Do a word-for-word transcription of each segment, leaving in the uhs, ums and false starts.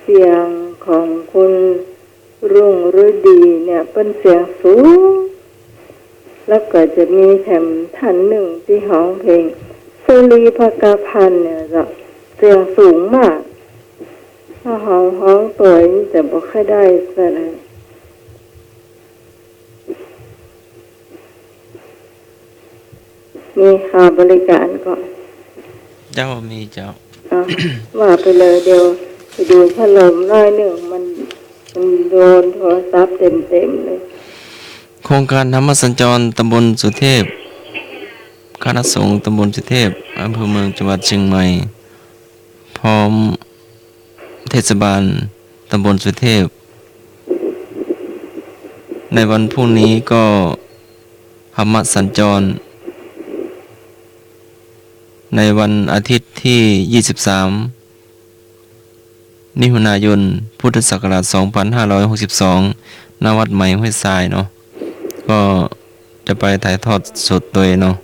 เสียงของคุณรุ่งฤดีเนี่ยเปิ้นเสียงสูง แล้วก็จะมีแถมท่านนึ่งตี้ฮ้องเพลง สุรีภกพันธ์ เนี่ยเจ้า เสียงสูงมาก ถ้าเฮาฮ้องตวยนี่จะบ่ค่อยได้เท่าใด มีค่าบริการก่อ เจ้า มีเจ้า อ่ะ ว่าไปเลย เดี๋ยวไปดูพัดลมหน้อยนึ่ง มัน มันโดนโทรศัพท์เต็มๆ เลย โครงการธรรมสัญจรตำบลสุเทพ คณะสงฆ์ตำบลสุเทพ อำเภอเมือง จังหวัดเชียงใหม่ พร้อมเทศบาลตำบลสุเทพ ในวันพรุ่งนี้ก็ธรรมสัญจร ในวันอาทิตย์ที่ ยี่สิบสาม มิถุนายน พุทธศักราช สองพันห้าร้อยหกสิบสอง ณ วัดใหม่ห้วยทรายเนาะ ก็จะไปถ่ายทอดสดตวยเนาะ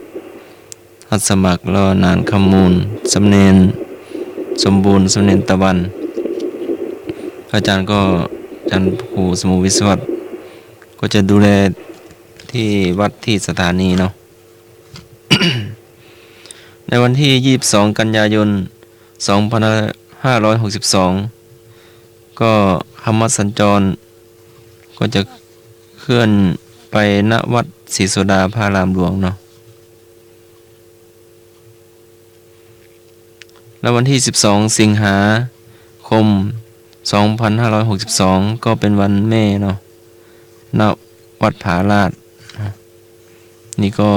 อาสาสมัคร แล้วหนานคำมูล สามเณรสมบูรณ์ สามเณรตะวัน อาจารย์ก็ อาจารย์ครูสมุวิศวัตร ก็จะดูแลที่วัดที่สถานีเนาะ ในวันที่ ยี่สิบสอง กันยายน สองพันห้าร้อยหกสิบสอง ก็ธรรมสัญจร ก็จะเคลื่อนไป ณ วัดศรีโสดาพระอารามหลวงเนาะ แล้ววันที่ สิบสอง สิงหาคม สองพันห้าร้อยหกสิบสอง ก็เป็นวันแม่เนาะ ณ วัดผาลาด นี่ก็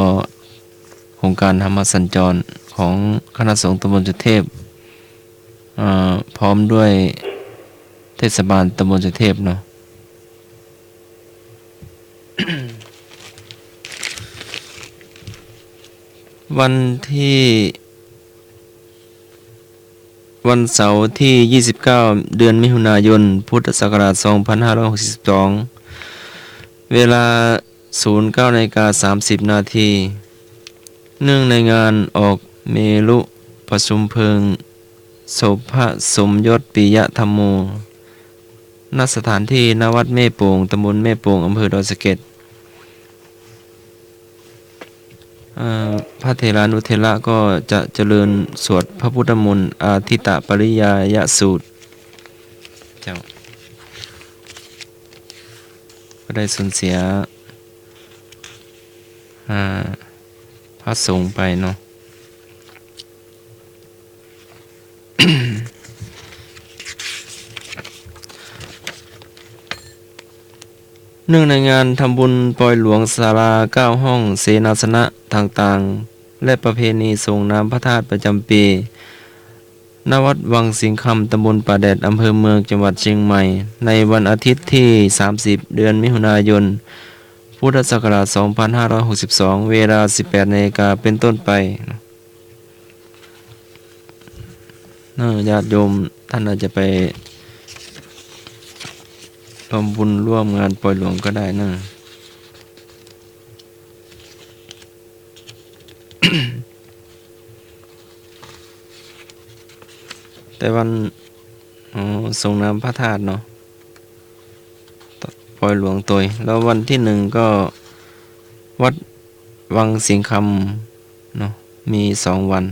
โครงการธรรมสัญจรของคณะสงฆ์ตำบลสุเทพ เอ่อ พร้อมด้วยเทศบาลตำบลสุเทพเนาะ วันที่ วันเสาร์ที่ ยี่สิบเก้า เดือนมิถุนายน พุทธศักราช สองพันห้าร้อยหกสิบสอง เวลา ศูนย์เก้านาฬิกาสามสิบนาที เนื่องในงานออกเมรุประชุมเพลิง ศพพระสมยศปิยธรรมโม ณ สถานที่ ณ วัดแม่โป่ง ตำบลแม่โป่ง อำเภอดอยสะเก็ด เอ่อ พระเถรานุเถระก็จะเจริญสวดพระพุทธมนต์ อาทิตตปริยายสูตร เจ้า ก็ได้สูญเสีย อ่า พระสงฆ์ไปเนาะ เนื่องในงานทำบุญปอยหลวงศาลาเก้าห้อง เสนาสนะต่างๆ และประเพณีส่งน้ำพระธาตุประจำปี ณ วัดวังสิงห์คำ ตำบลป่าแดด อำเภอเมือง จังหวัดเชียงใหม่ ในวันอาทิตย์ที่ สามสิบ เดือนมิถุนายน พุทธศักราช สองพันห้าร้อยหกสิบสอง เวลา สิบแปดนาฬิกาเป็นต้นไป เนอะ ญาติโยมท่านอาจจะไปร่วมบุญร่วมงานปอยหลวงก็ได้นะ แต่วัน อ๋อ ส่งน้ำพระธาตุเนาะ ปอยหลวงตวย แล้ววันที่หนึ่งก็วัดวังสิงห์คำเนาะ มีสองวัน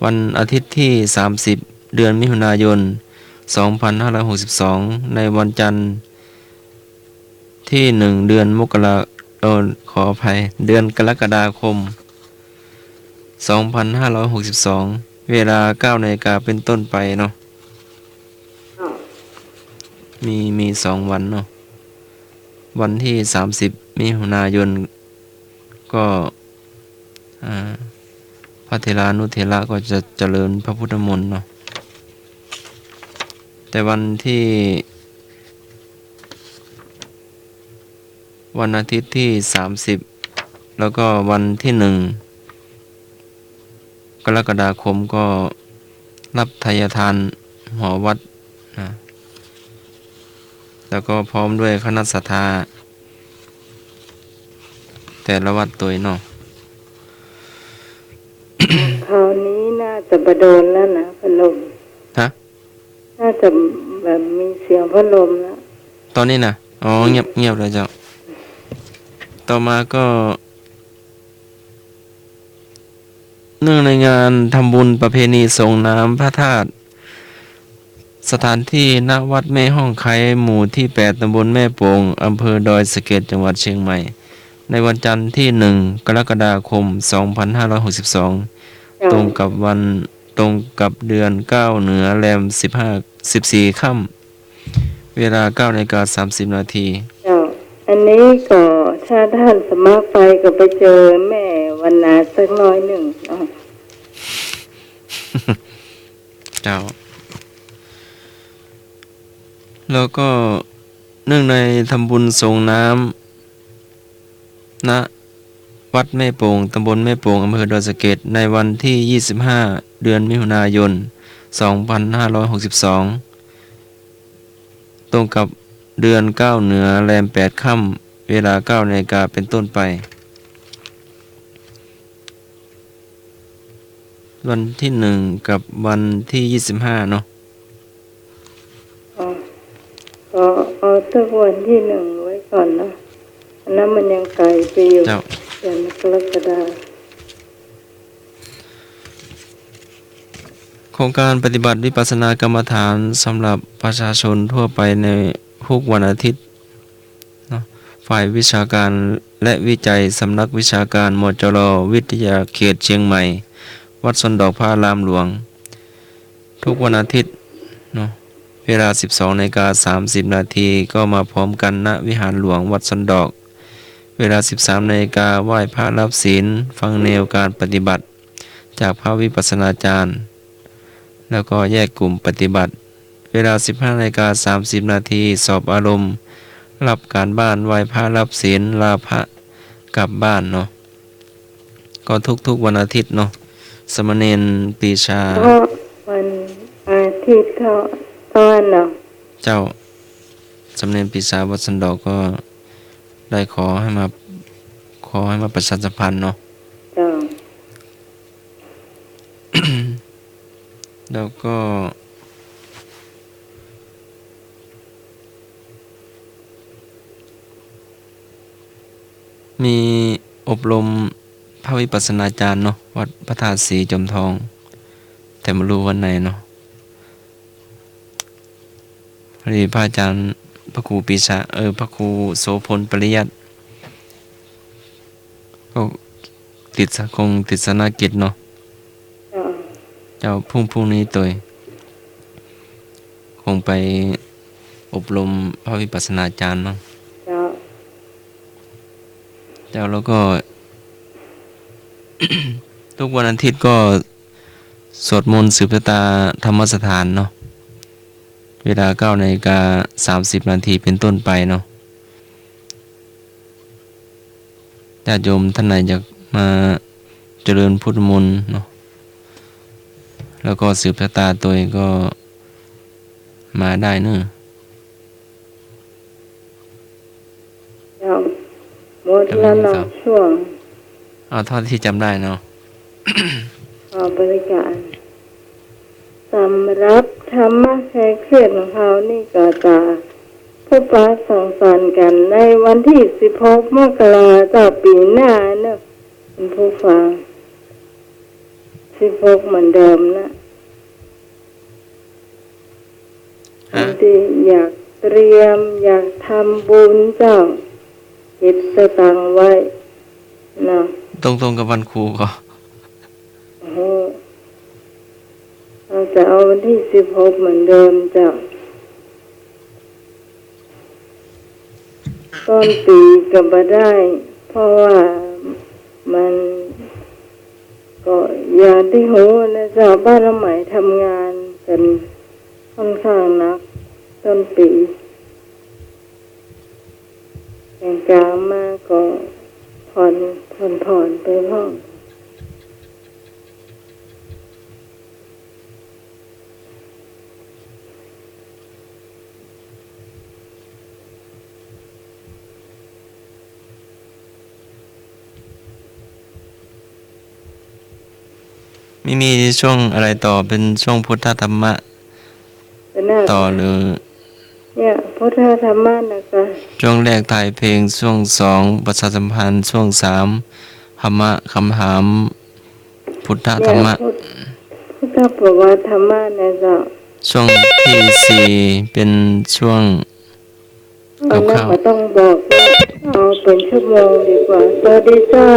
วันอาทิตย์ที่ สามสิบ เดือนมิถุนายน สองพันห้าร้อยหกสิบสอง ในวันจันทร์ ที่หนึ่ง เดือนมกรา เอ่อ ขออภัย เดือนกรกฎาคม สองพันห้าร้อยหกสิบสอง เวลา เก้านาฬิกาเป็นต้นไปเนาะ ค่ะ มี มีสองวันเนาะ วันที่ สามสิบ มิถุนายน ก็ อ่า พระเถรานุเถระก็จะเจริญพระพุทธมนต์เนาะ แต่วันที่ วันอาทิตย์ที่ สามสิบ แล้วก็วันที่ หนึ่ง กรกฎาคม ก็รับไทยทานหอวัดนะ แล้วก็พร้อมด้วยคณะศรัทธา แต่ละวัดตวยเนาะ คราวนี้น่าจะบ่โดนแล้วนะ พัดลม ฮะ น่าจะ แบบมีเสียงพัดลมนะ ตอนนี้นะ อ๋อ อืม เงียบ เงียบเลยเจ้า ต่อมาก็ เนื่องในงานทำบุญประเพณีส่งน้ำพระธาตุ สถานที่ ณ วัดแม่ฮ่องไค หมู่ที่แปด ตำบลแม่โป่ง อำเภอดอยสะเก็ด จังหวัดเชียงใหม่ ในวันจันทร์ที่ หนึ่ง กรกฎาคม สองพันห้าร้อยหกสิบสอง เจ้า ตรงกับวัน ตรงกับเดือนเก้าเหนือแรมสิบห้า สิบสี่ค่ำ เวลา เก้านาฬิกาสามสิบนาที เจ้า อันนี้ก็ถ้าท่านสมัครไปก็ไปเจอแม่วันนาสักหน้อยนึ่งเนาะ เจ้า แล้วก็เนื่องในทำบุญส่งน้ำ ณ วัดแม่โป่ง ตำบลแม่โป่ง อำเภอดอยสะเก็ด ในวันที่ ยี่สิบห้า เดือนมิถุนายน สองพันห้าร้อยหกสิบสอง ตรงกับเดือนเก้าเหนือแรมแปดค่ำ เวลา เก้านาฬิกาเป็นต้นไป วันที่ หนึ่ง กับวันที่ ยี่สิบห้า เนาะ อ๋อ ขอเอาสักวันที่ หนึ่ง ไว้ก่อนเนาะ อันนั้นมันยังไกลไปอยู่ เจ้า เดือนกรกฎา โครงการปฏิบัติวิปัสสนากรรมฐานสำหรับประชาชนทั่วไปในทุกวันอาทิตย์ เนาะ ฝ่ายวิชาการและวิจัย สำนักวิชาการ มจร วิทยาเขตเชียงใหม่ วัดสวนดอกพระอารามหลวง ทุกวันอาทิตย์เนาะ เวลา สิบสองนาฬิกาสามสิบนาที ก็มาพร้อมกัน ณ วิหารหลวงวัดสวนดอก เวลา สิบสามนาฬิกา ไหว้พระรับศีล ฟังแนวการปฏิบัติ จากพระวิปัสสนาจารย์ แล้วก็แยกกลุ่มปฏิบัติ เวลา สิบห้านาฬิกาสามสิบนาที สอบอารมณ์ รับการบ้าน ไหว้พระรับศีล ลาพระกลับบ้านเนาะ ก็ทุกๆวันอาทิตย์เนาะ สามเณรปรีชา ก็วันอาทิตย์เท่านั้นเนาะ เจ้า สามเณรปรีชาวัดสวนดอกก็ได้ขอให้มา ขอให้มาประชาสัมพันธ์เนาะ เจ้า แล้วก็ มีอบรมพระวิปัสสนาจารย์เนาะ วัดพระธาตุศรีจอมทอง แต่ไม่รู้วันไหนเนาะ พอดีพระอาจารย์ พระครูปรีชา เออ พระครูโสภณปริยัติ ก็ติดสะ คงติดศาสนกิจเนาะ เจ้า เจ้า พรุ่ง พรุ่งนี้ตวย คงไปอบรมพระวิปัสสนาจารย์เนาะ เจ้า เจ้า แล้วก็ ทุกวันอาทิตย์ก็สวดมนต์สืบชะตาธรรมสถานเนาะ เวลา เก้านาฬิกาสามสิบนาทีเป็นต้นไปเนาะ ญาติโยมท่านไหนอยากมาเจริญพุทธมนต์เนาะ แล้วก็สืบชะตาตวยก็มาได้เนาะ เจ้า หมดแล้วเนาะ ช่วง เอาเท่าที่จำได้เนาะ ขอบริการ สำหรับธรรมะแคร์เครียดของเฮานี่ก็จะพบปะสังสรรค์กันในวันที่ สิบหก มกราเจ้า ปี๋หน้าเนาะ คุณผู้ฟัง สิบหก เหมือนเดิมนะ ฮะ คนตี้อยากเตรียม อยากทำบุญเจ้า เก็บสตางค์ไว้นะ ตรงๆ กับวันครูก็ โอ้โห เฮาจะเอาวันที่ สิบหก เหมือนเดิมเจ้า ต้นปี๋ก็บ่ได้ เพราะว่ามันก็อย่างตี้ฮู้นะเจ้า บ้านหลังใหม่ทำงานกั๋นค่อนข้างหนัก ต้นปี๋ อย่างกลางมาก็ผ่อน ผ่อนๆ ไปพ่อง ไม่มีช่วงอะไรต่อ เป็นช่วงพุทธธรรมะ ต่อหรือ เนี่ย พุทธะธรรมะนะเจ้า ช่วงแรกทายเพลง ช่วงสองประชาสัมพันธ์ ช่วงสามธรรมะ คำถาม พุทธะธรรมะ เนี่ย พุทธ พุทธะบอกว่าธรรมะนะเจ้า ช่วงที่สี่เป็นช่วง เอานะ ข่าวๆ บ่ต้องบอกนะ เอาเป็นชั่วโมงดีกว่า สวัสดีเจ้า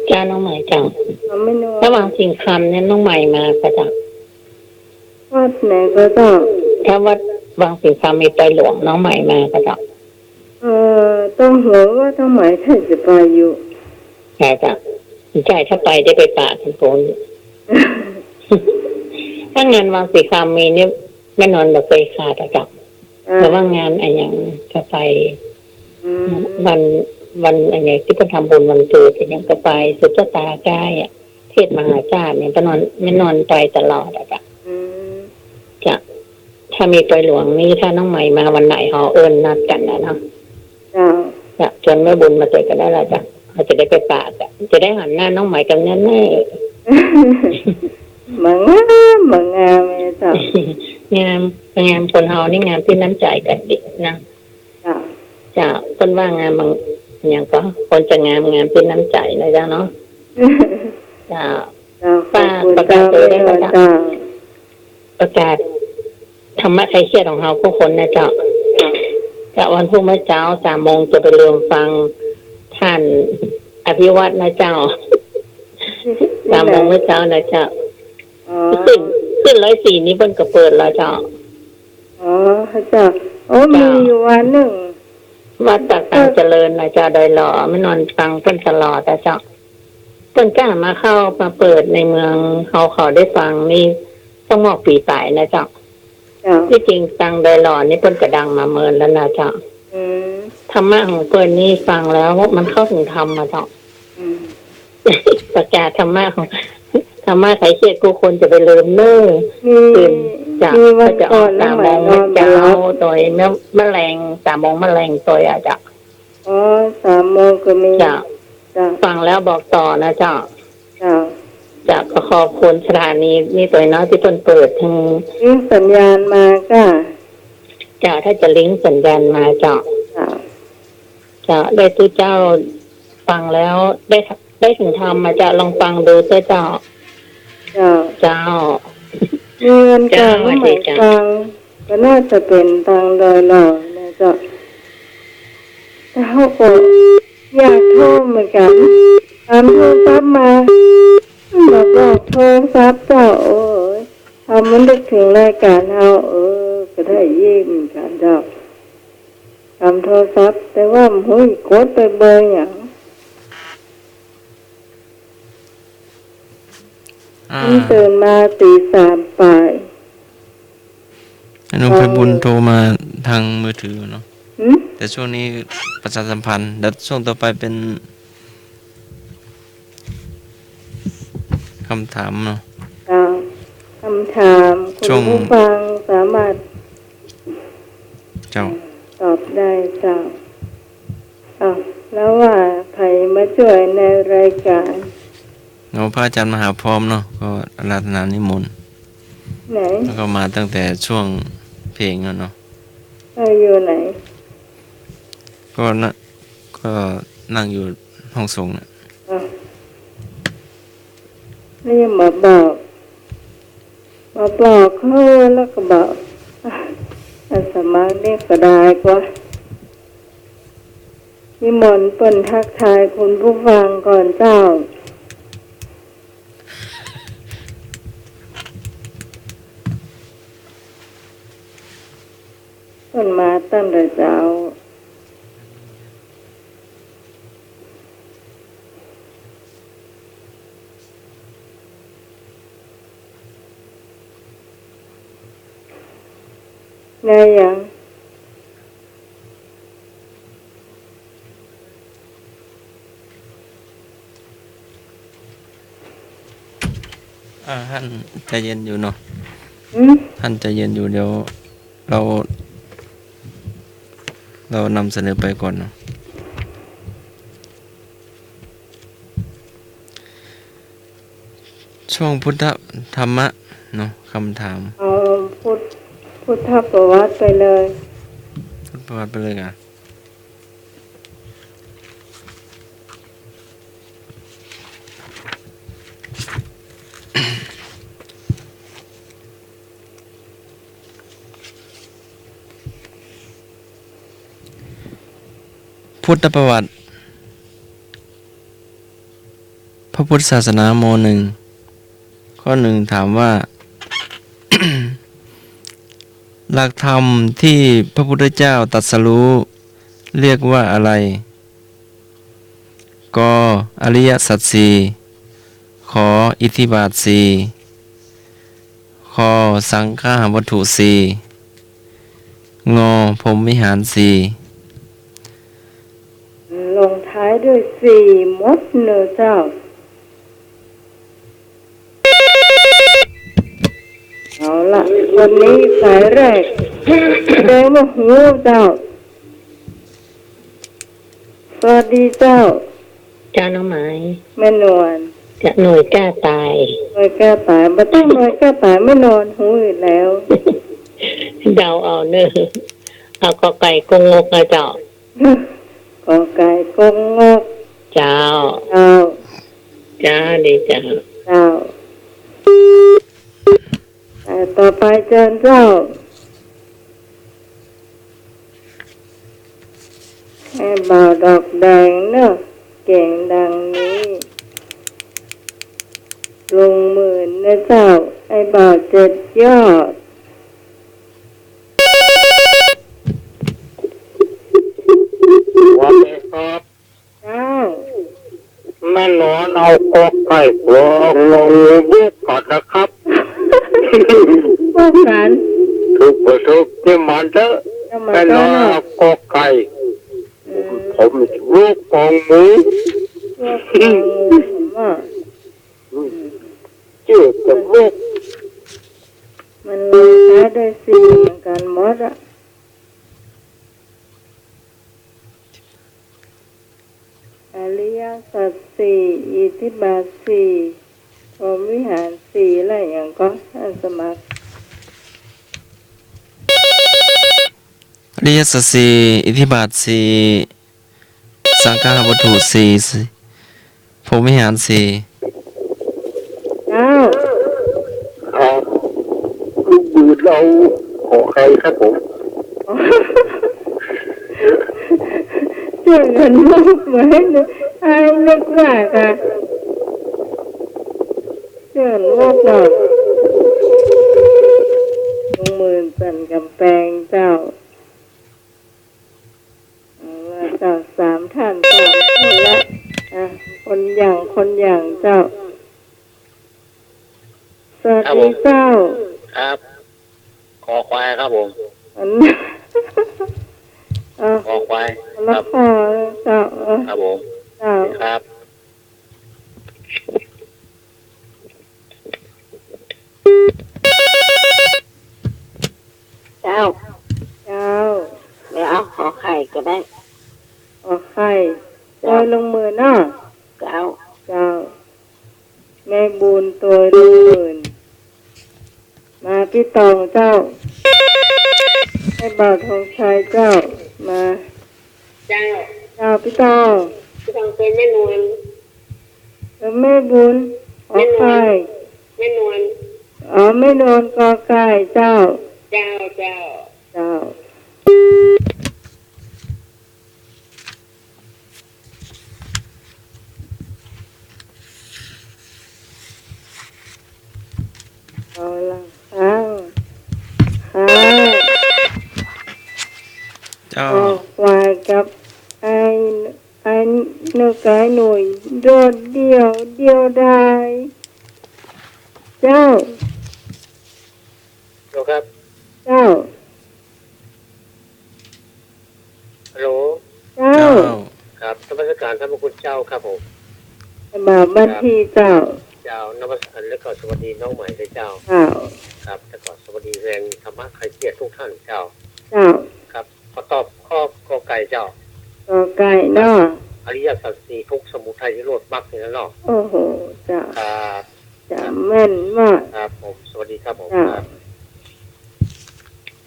เจ้าน้องใหม่เจ้า เอาไม่นอน ระหว่างสิงห์คำเนี่ยน้องใหม่มาก็เจ้า วัดไหนก็เจ้า ถ้าวัดวังสิงห์คำมีปอยหลวงน้องใหม่มาก็เจ้า เอ่อ ต้องหัวว่าต้องหมายถ้าจะไปอยู่ ใช่เจ้า ใช่ ถ้าไปได้ไปปะกันโกน ถ้างานวังสิงห์คำมีเนี่ยแม่นอนบ่เคยขาดอะเจ้า อ่า แต่ว่างานอะหยังก็ไป อืม วัน วันอะหยังที่เปิ้นทำบุญวันเกิดอะหยังก็ไป สืบชะตาก้ายอะ เทศน์มหาชาติเนี่ยแม่นอน แม่นอนไปตลอดอะเจ้า อืม เจ้า ถ้ามีปอยหลวงนี่ ถ้าน้องใหม่มาวันไหน เฮาเอิ้นนัดกั๋นนะเนาะ เจ้า เจ้า จวนแม่บุญมาเจอกั๋นได้ละเจ้า เฮาจะได้ไปปะกั๋น จะได้หันหน้าน้องใหม่กั๋นแน่ๆ บ่งาม บ่งามเลยเจ้า งาม งาม คนเฮานี่งามตี้น้ำใจ๋กั๋นดีนะ เจ้า เจ้า เปิ้นว่างามบาง อะหยังก็ คนจะงาม งามตี้น้ำใจ๋นะเจ้าเนาะ เจ้า เจ้า ป้า ขอบคุณ ประกาศ เจ้า เจ้า ประกาศธรรมะคลายเครียดของเฮากู้คนนะเจ้า เจ้า วันพุธเมื่อเจ๊าสามโมงจะไปเริ่มฟังต้านอภิวัฒน์นะเจ้า สามโมงเมื่อเจ๊านะเจ้า อ๋อ ขึ้น ขึ้นร้อยสี่นี่เปิ้นก็เปิดแล้วเจ้า อ๋อ เจ้า โอ้ เจ้า มีอยู่วันนึ่ง วัดป่าสังเจริญนะเจ้า ดอยหล่อ แม่นอนฟังเปิ้นตลอดนะเจ้า เปิ้นก้ามาเข้ามาเปิดในเมืองเฮา เขาได้ฟังนี่ต้องมอกปี๋ป๋ายนะเจ้า เจ้า ตี้จริงตังดอยหล่อนี่เปิ้นก็ดังมาเมินแล้วนะเจ้า อืม ธรรมะของเปิ้นนี่ฟังแล้วมันเข้าถึงธรรมอะเจ้า อืม ประกาศธรรมะของ ธรรมะคลายเครียดกู้คนจะไปเริ่มเน่อ มี ตื่น เจ้า มีวันก่อน ก็จะออกสามโมง แล้วหมายนอนบ่หลับ เจ๊า โตย แม่ แม่แลง สามโมงแม่แลงโตยอะเจ้า อ๋อ สามโมงก็มี เจ้า เจ้า ฟังแล้วบอกต่อนะเจ้า เจ้า เจ้า ก็ขอบคุณสถานีนี่โตยเนาะ ตี้เปิ้นเปิด อืม สัญญาณมาก้า เจ้า ถ้าจะลิงก์สัญญาณมาเจ้า เจ้า เจ้า ได้ตู้เจ้าฟังแล้วได้ ได้ถึงธรรมอะเจ้า ลองฟังดูเจ้า เจ้า เจ้า เจ้า มีวันก่อน เจ้า น้องใหม่ สวัสดีเจ้า ฟัง ก็น่าจะเป๋นตังดอยหล่อนะเจ้า แต่เฮาก็อยากโทรเหมือนกั๋น ต๋ามโทรศัพท์มา มาบอกโทรศัพท์เจ้า โอ้ย เอามันนึกถึงรายก๋านเฮา เออ ก็ได้ยินเหมือนกั๋นเจ้า ต๋ามโทรศัพท์ แต่ว่าบ่ฮู้กดไปเบอร์หยัง อ่า มันตื่นมาตีสามป๋าย อนุไพบุญโทรมาทางมือถือเนาะ หืม แต่ช่วงนี้ประชาสัมพันธ์ แล้วช่วงต่อไปเป็นคำถามเนาะ เจ้า คำถาม คุณผู้ฟังสามารถ เจ้า ตอบได้เจ้า อ้าว แล้วว่าใผมาจ้วยในรายก๋าน เอาพระอาจ๋ารย์มหาพรหมเนาะ ก็อาราธนานิมนต์ ไหน แล้วก็มาตั้งแต่ช่วงเพลงแล้วเนาะ เออ อยู่ไหน ก็นะ ก็นั่งอยู่ห้องส่งน่ะ อ้าว นี่มาบอก มาบอกเขาแล้วก็บอก อ่ะ อาตมานี่ก็ได้กว่า นิมนต์เปิ้นทักทายคุณผู้ฟังก่อนเจ้า เปิ้นมาตั้งแต่เจ๊า ไงยัง อ่า ท่านใจเย็นอยู่เนาะ อืม ท่านใจเย็นอยู่ เดี๋ยว เรา เรานำเสนอไปก่อนเนาะ ช่วงพุทธธรรมะเนาะ คำถาม เอาพุทธ พุทธประวัติไปเลย พุทธประวัติไปเลยอ่ะ พุทธประวัติ พระพุทธศาสนา ม.หนึ่ง ข้อหนึ่ง ถามว่า หลักธรรมที่พระพุทธเจ้าตรัสรู้เรียกว่าอะไร ก อริยสัจสี่ ข อิทธิบาทสี่ ค สังคหวัตถุสี่ ง พรหมวิหารสี่ ลงท้ายด้วยสี่หมดเน่อเจ้า เอาละ คนนี้สายแรก แสดงว่าฮู้เจ้า สวัสดีเจ้า เจ้าน้องไหม แม่นวล จะหน่วยกล้าต๋าย หน่วยกล้าต๋าย บ่ต้องหน่วยกล้าต๋าย แม่นวลฮู้อยู่แล้ว เดาเอาเน่อ เอา ก.ไก่ กงก นะเจ้า ก.ไก่ กงก เจ้า เจ้า เจ้า ดีเจ้า เจ้า อ่า ต่อไปเจิญเจ้า ไอ้บ่าวดอกแดงเน่อ เก่งดังนี้ ลุงหมื่นนะเจ้า ไอ้บ่าวเจ็ดยอด สวัสดีครับ เจ้า แม่นวลเอา ก.ไก่ กงก งองู บวกกันนะครับ บวกกัน ถูกบ่ถูก จะมันเถอะ จะมันเถอะ แม่นวลเอา ก.ไก่ อืม ผม ผม บวก งองู บวก งองู ผมว่า อืม เจื้อกับ บวก มันลงท้ายด้วยสี่เหมือนกันหมดอะ อริยสัจสี่ อิทธิบาทสี่ พรหมวิหารสี่ และอย่างก็ ท่านสมัคร อริยสัจสี่ อิทธิบาทสี่ สังคหวัตถุสี่ พรหมวิหารสี่ เจ้า ครับ ลูกหมื่นเอา ข.ไข่ ครับผม เจื้อกันหมดเหมือน ไอ้นึกว่าค่ะ เจื้อกันหมดเนาะ ลุงหมื่นสันกำแปงเจ้า เอาละเจ้า สามท่าน สามท่านละ อ่ะ คนอย่าง คนอย่างเจ้า สวัสดีเจ้า ครับผม ครับ คอควายครับผม อัน อ่ะ คอควาย คนละ ครับ ข้อเจ้า เออ ครับผม เจ้า ครับ เจ้า เจ้า เดี๋ยวเอา ข.ไข่ ก็ได้ ข.ไข่ เจ้า โอ้ย ลุงหมื่นเนาะ เจ้า เจ้า แม่บุญตวยลุงหมื่น มาปี้ตองเจ้า ไอ้บ่าวธงชัยเจ้า มา เจ้า เจ้าปี้ตอง ปี้ตองตวยแม่นวล เออ แม่บุญ ข.ไข่ แม่นวล แม่นวล อ๋อ แม่นวล ก.ไก่ เจ้า เจ้า เจ้า เจ้า เอาละค่ะ ค่ะ เจ้า คอควายกับไอ้ ไอ้นกไก่หน่วยโดดเดี่ยว เดียวดาย เจ้า ฮัลโหลครับ เจ้า ฮัลโหล เจ้า เจ้า ครับ นมัสการท่านพระคุณเจ้าครับผม บ่าวบันทีเจ้า เจ้า นมัสการและก็สวัสดีน้องใหม่ด้วยเจ้า เจ้า ครับ แล้วก็สวัสดีแรงธรรมะใคร่เกียรติทุกท่านเจ้า เจ้า ครับ ขอตอบข้อ ก.ไก่ เจ้า ก.ไก่ เนาะ อริยสัจสี่ ทุกข์ สมุทัย นิโรธ มรรค นี่นะเนาะ โอ้โห เจ้า ครับ เจ้า แม่นมาก ครับผม สวัสดีครับผม เจ้า ครับ ส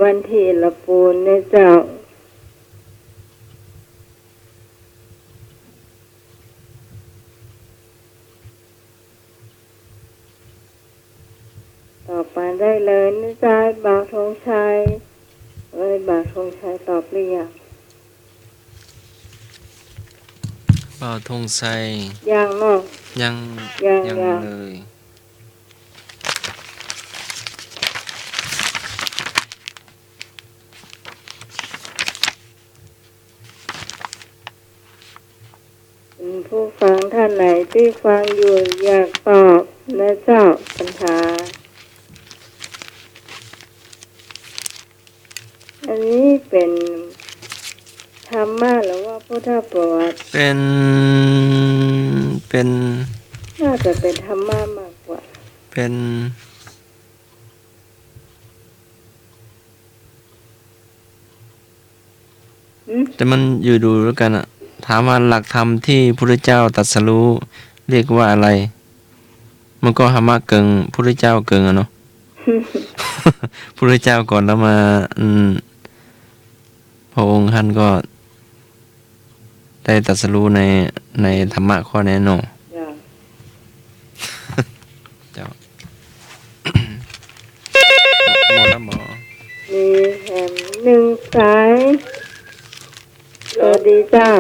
วันธีรปูนนะเจ้า ตอบมาได้เลยนะเจ้า บ่าวธงชัย เอ้ย บ่าวธงชัยตอบหรือยัง บ่าวธงชัย ยังเนาะ ยัง ยัง ยัง ยังเลย ผู้ฟังท่านไหนตี้ฟังอยู่อยากตอบนะเจ้า ปัญหา อันนี้เป๋นธรรมะหรือว่าพุทธประวัติ เป๋น เป๋น น่าจะเป๋นธรรมะมากกว่า เป๋น อืม แต่มันอยู่ดูแล้วกั๋นอะ ถามว่าหลักธรรมตี้พุทธเจ้าตรัสรู้เรียกว่าอะไร มันก็ธรรมะเกิ่งพุทธเจ้าเกิ่งอะเนาะ พุทธเจ้าก่อนแล้วมา อืม พระองค์ท่านก็ ได้ตรัสรู้ใน ในธรรมะข้อนี้เนาะ เจ้า เจ้า หมดแล้วบ่ มีแถมหนึ่งสาย สวัสดีเจ้า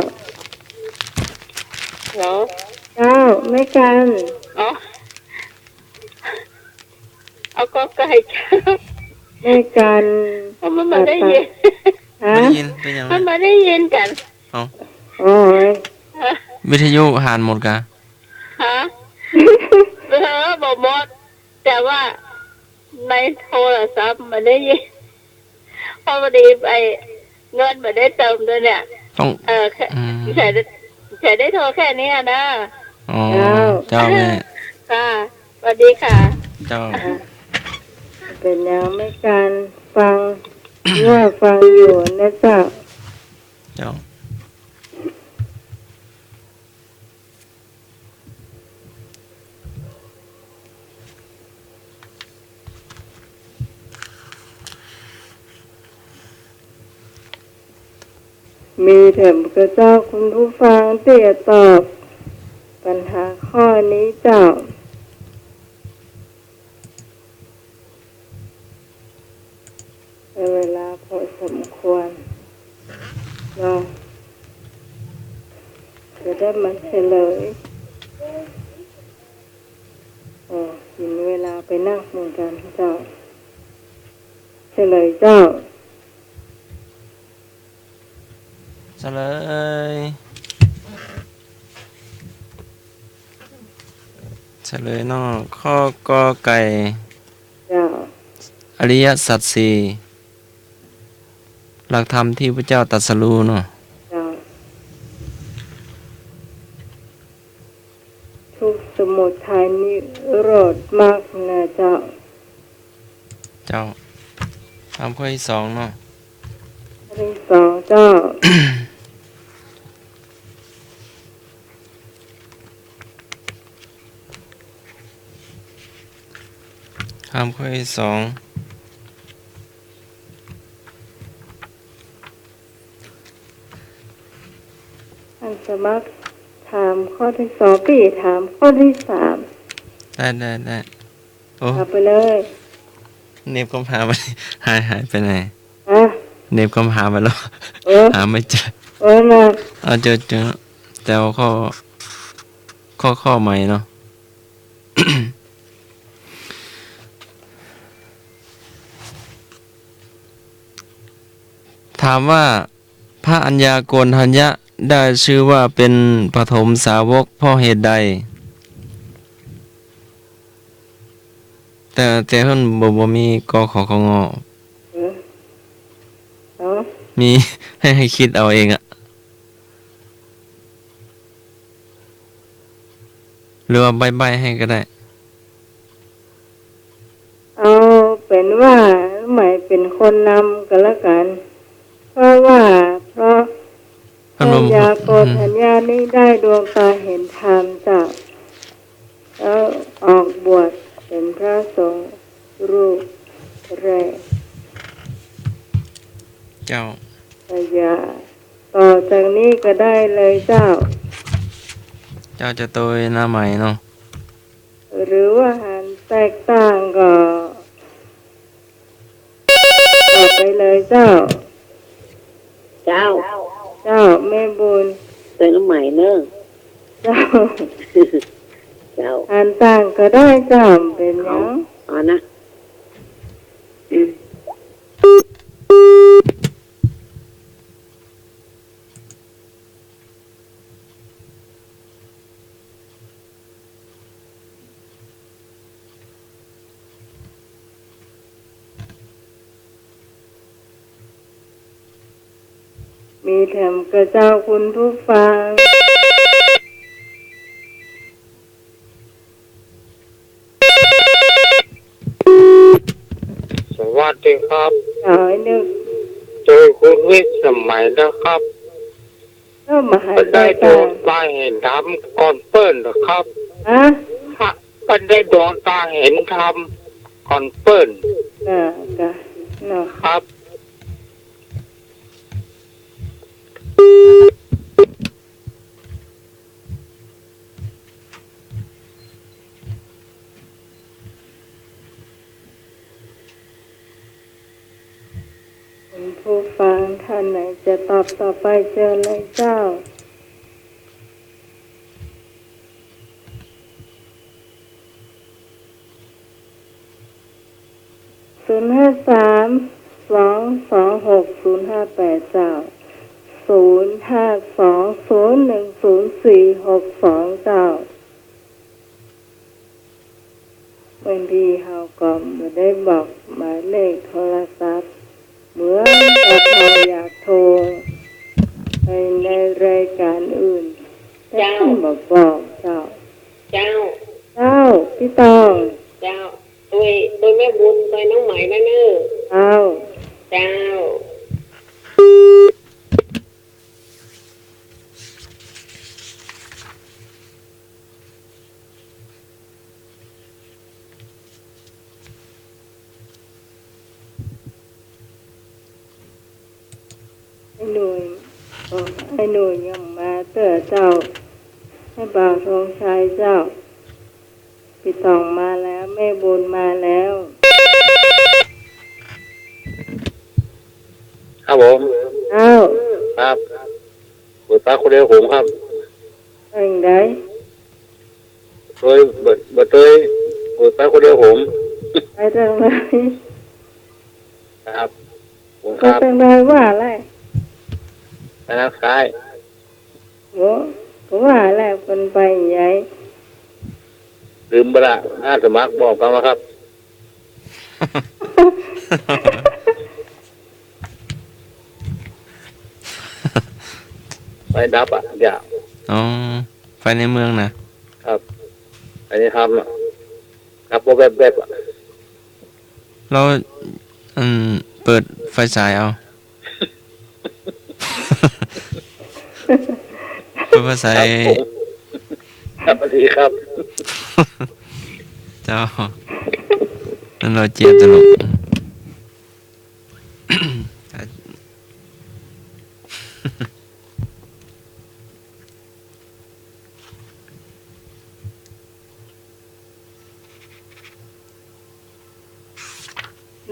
ฮัลโหล เจ้า แม่กัน อ๋อ เอากอไก่ แม่กัน เอามันมาได้ยิน ฮะ บ่ได้ยิน เป๋นหยัง มันมาได้ยินกั๋น เอ้า โอ้ย ฮะ วิทยุหันหมดกา ฮะ เออ บ่หมด แต่ว่าในโทรศัพท์มันได้ยิน เพราะพอดีไป เงินบ่ได้เติมด้วยเนี่ย ต้อง เออ แค่ อืม ใช้ได้ ใช้ได้โทรแค่นี้อะนะ อ๋อ เจ้า เจ้าแม่ ค่ะ สวัสดีค่ะ เจ้า อ่ะ เป๋นหยังแม่กัน ฟัง ว่าฟังอยู่นะเจ้า เจ้า มีแถมกระเจ้าคุณผู้ฟังตี้จะตอบปัญหาข้อนี้เจ้า ใช้เวลาพอสมควรเนาะ จะได้มาเฉลย โอ้ กิ๋นเวลาไปนักเหมือนกั๋นเจ้า เฉลยเจ้า เฉลย เฉลยเนาะ ข้อกอไก่ เจ้า อริยสัจสี่ หลักธรรมตี้พระเจ้าตรัสรู้เนาะ เจ้า ทุกข์สมุทัยนิโรธมรรคนะเจ้า เจ้า ถามข้อตี้สองเนาะ ข้อตี้สองเจ้า ถามข้อตี้สอง ท่านสมัครถามข้อตี้สอง ปี้ถามข้อตี้สาม ได้ ได้ ได้ โอ้ ถามไปเลย เน็บกำหาไป หาย หายไปไหน ฮะ เน็บกำหาไปแล้ว เออ หาไม่เจอ เออ น่ะ เอา เจอ เจอ แต่เอาข้อ ข้อ ข้อใหม่เนาะ ถามว่า พระอัญญาโกณฑัญญะได้ชื่อว่าเป็นปฐมสาวกเพราะเหตุใด แต่ แต่เพิ่นบ่ บ่มี ก ข ค ง เออ เออ มี ให้ ให้กึ๊ดเอาเองอะ หรือว่าใบ้ๆ ให้ก็ได้ เอาเป๋นว่าหมายเป๋นคนนำก็แล้วกั๋น เพราะว่า เพราะ พระนม พระอัญญาโกณฑัญญานี้ได้ดวงตาเห็นธรรมเจ้า แล้วออกบวชเป๋นพระสงฆ์รูปแรก เจ้า ก็อย่า ต่อจากนี้ก็ได้เลยเจ้า เจ้าจะโตยหน้าใหม่เนาะ หรือว่าหันแตกต่างก็ ต่อไปเลยเจ้า เจ้า เจ้า แม่บุญ เติมใหม่เนอะ เจ้า เจ้า หันต่างก็ได้เจ้า บ่เป๋นหยัง เอา เอานะ อืม มีแถมกาเจ้าคุณผู้ฟัง สวัสดีครับ เจ้าไอ้นึก เจอคุณวิทย์สมัยนะครับ ก็มาหัน บ่ได้ดวงตาเห็นธรรมก่อนเปิ้นนะครับ ฮะ ฮะ บ่ได้ดวงตาเห็นธรรมก่อนเปิ้น อ่า จ้ะ เนาะ ครับ คุณผู้ฟังท่านไหนจะตอบต่อไปเชิญเลยเจ้า ศูนย์ห้าสาม สองสองหก ศูนย์ห้าแปด เจ้า ศูนย์ห้าสอง ศูนย์หนึ่งศูนย์สี่หกสอง เจ้า บางทีเฮาก็บ่ได้บอกหมายเลขโทรศัพท์ เหมือนกับเฮาอยากโทรไปในรายการอื่น แต่ เจ้า เปิ้นบ่บอกเจ้า เจ้า เจ้า พี่ตอง เจ้า ตวย ตวยแม่บุญ ตวยน้องไหมนะเน่อ เจ้า เจ้า ไอ้หนุ่ย เออ ไอ้หนุ่ยยังมาเตื้อเจ้า ไอ้บ่าวธงชัยเจ้า พี่ตองมาแล้ว แม่บุญมาแล้ว ครับผม เจ้า ครับ เปิดปากคนเดียวผมครับ ไปทางใด โดย บ่ บ่โดย เปิดปากคนเดียวผม ไปทางใด ครับ ผม ไป ครับ ทางใดว่าแหละ ไปทางซ้าย โอ้ ก็ว่าแหละ เปิ้นไปใหญ่ ลืมไปละ อาสาสมัครบอกกันว่าครับ ไฟดับอะ เดี๋ยว อ๋อ ไฟในเมืองนะ ครับ อันนี้ทำอะ ดับแวบๆอะ แล้ว อืม เปิดไฟฉายเอา เปิดไฟฉาย ครับผม ครับ สวัสดีครับ เจ้า นั่นเราเจียดตลก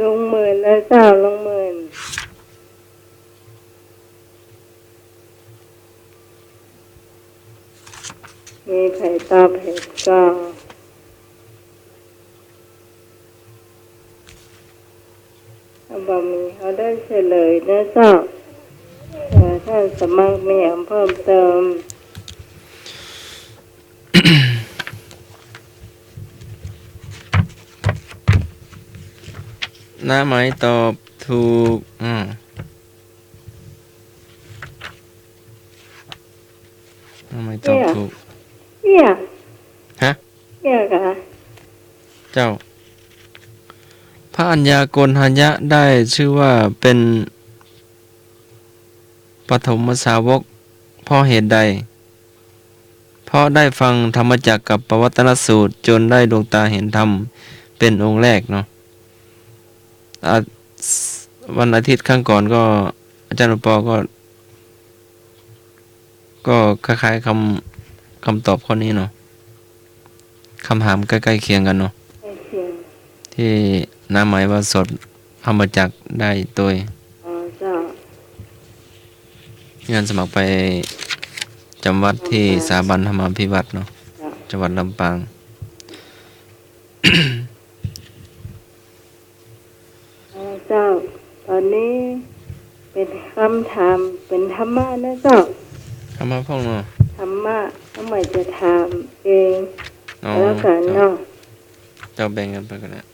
ลุงหมื่นเลยเจ้า ลุงหมื่น มีใผตอบผิดก็ ถ้าบ่มี เฮาได้เฉลยนะเจ้า เอ่อ ท่านสมัครมีหยังเพิ่มเติม น้าไหมตอบถูก อ่า น้าไหมตอบถูก เนี่ย ฮะ เนี่ยกะ เจ้า พระอัญญาโกณฑัญญะได้ชื่อว่าเป็นปฐมสาวก เพราะเหตุใด เพราะได้ฟังธรรมจักรกัปปวัตตนสูตร จนได้ดวงตาเห็นธรรมเป็นองค์แรกเนาะ อ่ะ วันอาทิตย์ครั้งก่อนก็ อาจ๋ารย์หลวงปอก็ ก็คล้ายๆ กำ กำตอบข้อนี้เนาะ กำถามใก้ๆ เคียงกั๋นเนาะ ใก้เคียง ตี้น้าหมายว่าสวดธรรมจักรได้ตวย อ๋อ เจ้า ย้อนสมัครไปจ๋ำวัดตี้ จ๋ำวัด สถาบันธรรมาภิวัฒน์เนาะ เจ้า จังหวัดลำปาง อ๋อ เจ้า ต๋อนนี้เป๋นกำถาม เป๋นธรรมะนะเจ้า ธรรมะพ่องเนาะ ธรรมะ น้องใหม่จะถามเอง อ๋อ ก็แล้วกั๋นเนาะ เจ้า เจ้าแบ่งกั๋นไปก่อนนะ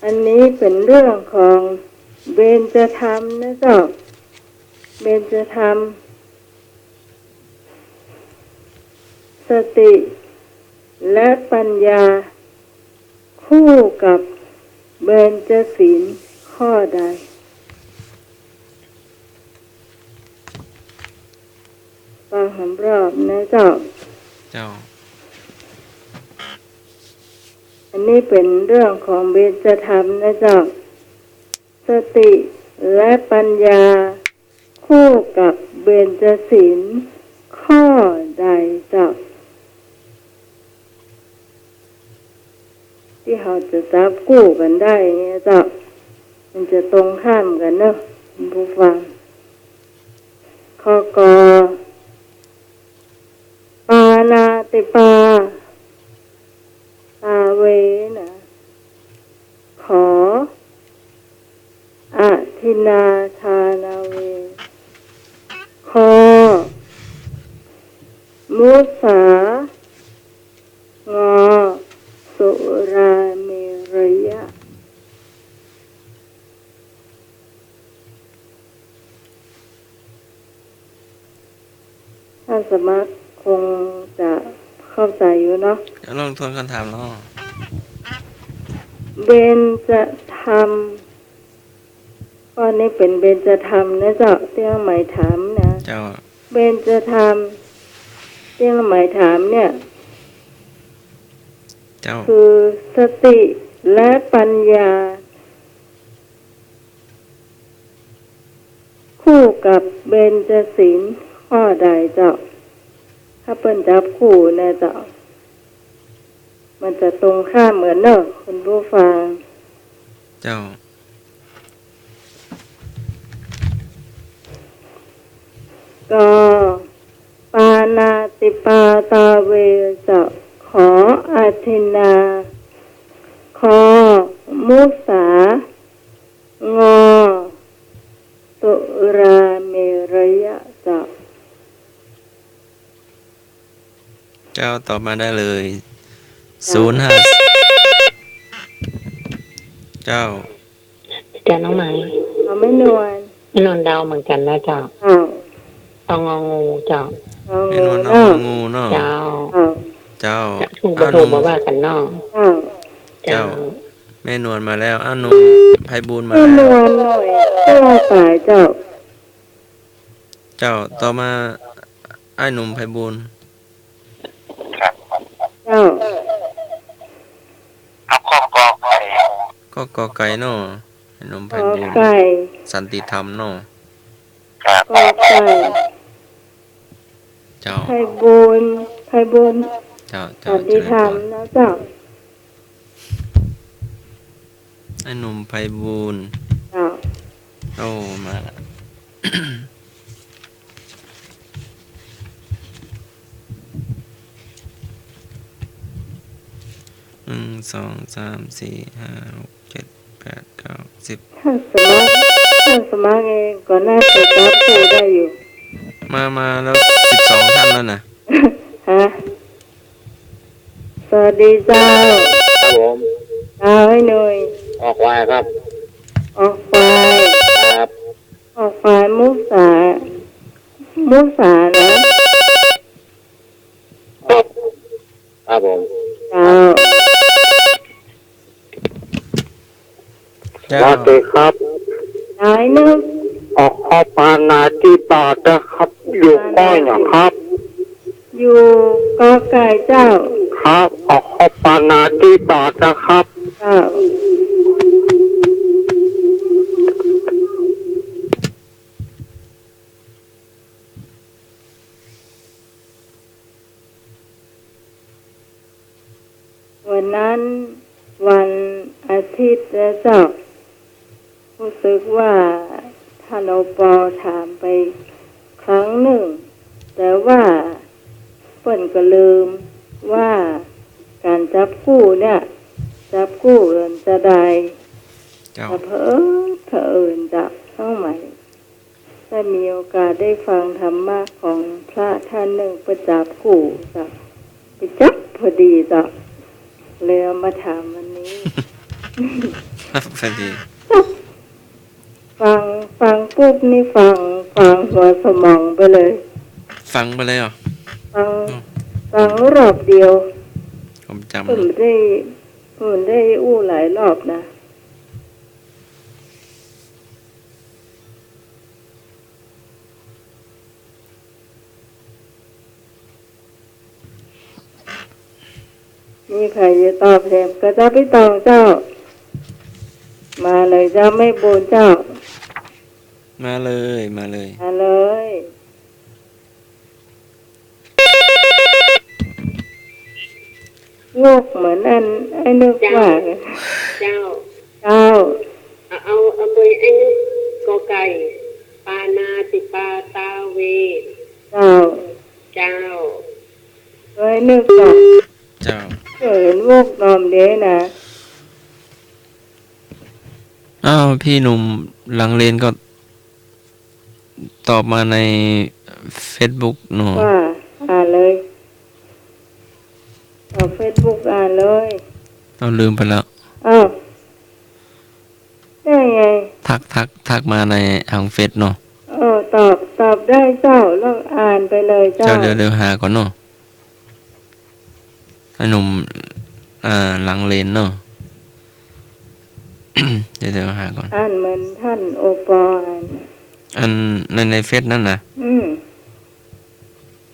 อันนี้เป๋นเรื่องของเบญจธรรมนะเจ้า เบญจธรรม สติและปัญญาคู่กับเบญจศีลข้อใด ฟังหำรอบนะเจ้า เจ้า อันนี้เป๋นเรื่องของเบญจธรรมนะเจ้า สติและปัญญาคู่กับเบญจศีลข้อใดเจ้า ตี้เฮาจะจับคู่กั๋นได้เนี่ยเจ้า มันจะตรงข้ามกั๋นเนาะ คุณผู้ฟัง ข้อ ก ปาณาติปาตาเวนะ ขอ อทินนาทานาเว ค มุสา ง สุราเมรยะ ท่านสมัครคงจะเข้าใจ๋อยู่เนาะ เดี๋ยวลองทวนกำถามเนาะ เบญจธรรม ข้อนี้เป๋นเบญจธรรมนะเจ้า ตี้น้องใหม่ถามนะ เจ้า เบญจธรรม ตี้น้องใหม่ถามเนี่ย เจ้า คือสติและปัญญา คู่กับเบญจศีลข้อใดเจ้า ถ้าเปิ้นจับคู่นะเจ้า มันจะตรงข้ามกั๋นเนาะ คุณผู้ฟัง เจ้า ก ปาณาติปาตาเว เจ้า ข อทินนา ค มุสา ง สุราเมรยะ เจ้า เจ้า ตอบมาได้เลย เจ้า ศูนย์ห้า เจ้า เจ้า น้องไหม เอาแม่นวล แม่นวลเดาเหมือนกั๋นนะเจ้า เจ้า เอา งองู เจ้า งองู แม่นวลเอา เนาะ งองูเนาะ เจ้า เจ้า เจ้า จะถูกบ่ถูก อ้าว บ่ว่ากั๋นเนาะ เจ้า เจ้า เจ้า แม่นวลมาแล้ว อ้าว หนุ่มไพบูลย์มาแล้ว แม่นวลหน่อย เจ้า สาย เจ้า เจ้า ต่อมา อ้ายหนุ่มไพบูลย์ ครับ เจ้า เอาข้อ ก ไก่ ข้อ ก ไก่ เนาะ อ้ายหนุ่มไพบูลย์ ก ไก่ สันติธรรมเนาะ ครับ ก ไก่ เจ้า ไพบูลย์ ไพบูลย์ เจ้า เจ้า สันติธรรม เจริญพร เนาะเจ้า อ้ายหนุ่มไพบูลย์ เจ้า โอ้ มาละ หนึ่ง สอง สาม สี่ ห้า หก เจ็ด แปด เก้า สิบ ท่านสมัคร ท่านสมัครเองก็น่าจะจับคู่ได้อยู่ มา มาแล้ว สิบสอง ท่านแล้วนะ ฮะ สวัสดีเจ้า ครับผม เจ้า ไอ้หนุ่ย คอควายครับ คอควาย ครับ คอควาย มุสา มุสานะ ครับ ครับผม เจ้า เจ้า สวัสดีครับ เจ้า ไอ้หนุ่ย ออกข้อปาณาติปาตะครับ อยู่ข้อหยังครับ อยู่ ก ไก่ เจ้า ครับ ออกข้อปาณาติปาตะครับ เจ้า วันนั้นวันอาทิตย์นะเจ้า รู้สึกว่าท่าน โอปอ ถามไปครั้งนึ่ง แต่ว่าเปิ้นก็ลืมว่าก๋านจับกู้เนี่ย จับกู้มันจะได้ เจ้า แต่เผอิญ เผอิญเจ้า น้องใหม่ ได้มีโอกาสได้ฟังธรรมะของพระท่านนึ่ง เปิ้นจับกู้เจ้า ไปจับพอดีเจ้า เลยเอามาถามวันนี้ พอดี ฟัง ฟังปุ๊บนี่ฟัง ฟังหัวสมองไปเลย ฟังไปเลยเหรอ ฟัง อืม ฟังรอบเดียว ผมจำ เปิ้นได้ เปิ้นได้อู้หลายรอบนะ มีใผจะตอบแถมก็เจ้า ปี้ตองเจ้า มาเลยเจ้า แม่บุญเจ้า มาเลย มาเลย มาเลย ลูกเหมือนอันไอ้นึกว่า เจ้า เจ้า เจ้า เอา เอา เอาเบอร์ไอ้นึก กอไก่ ปานาติปาตาเว เจ้า เจ้า เอ้ย นึกว่า เจ้า เห็นลูกนอมเด้นะ อ้าว พี่หนุ่มหลังเลนก็ ตอบมาในเฟซบุ๊กเนาะ ว่า อ่านเลย ตอบเฟซบุ๊ก อ่านเลย เอา ลืมไปแล้ว อ้าว ได้ไง ทัก ทัก ทักมาในทางเฟซเนาะ เออ ตอบ ตอบได้เจ้า แล้วอ่านไปเลยเจ้า เจ้า เดี๋ยว เดี๋ยวหาก่อนเนาะ ไอ้หนุ่ม อ่า หลังเลนเนาะ เดี๋ยว เดี๋ยวหาก่อน อ่านเหมือนท่านโอปออ่าน อันใน ในเฟซนั่นนะ อืม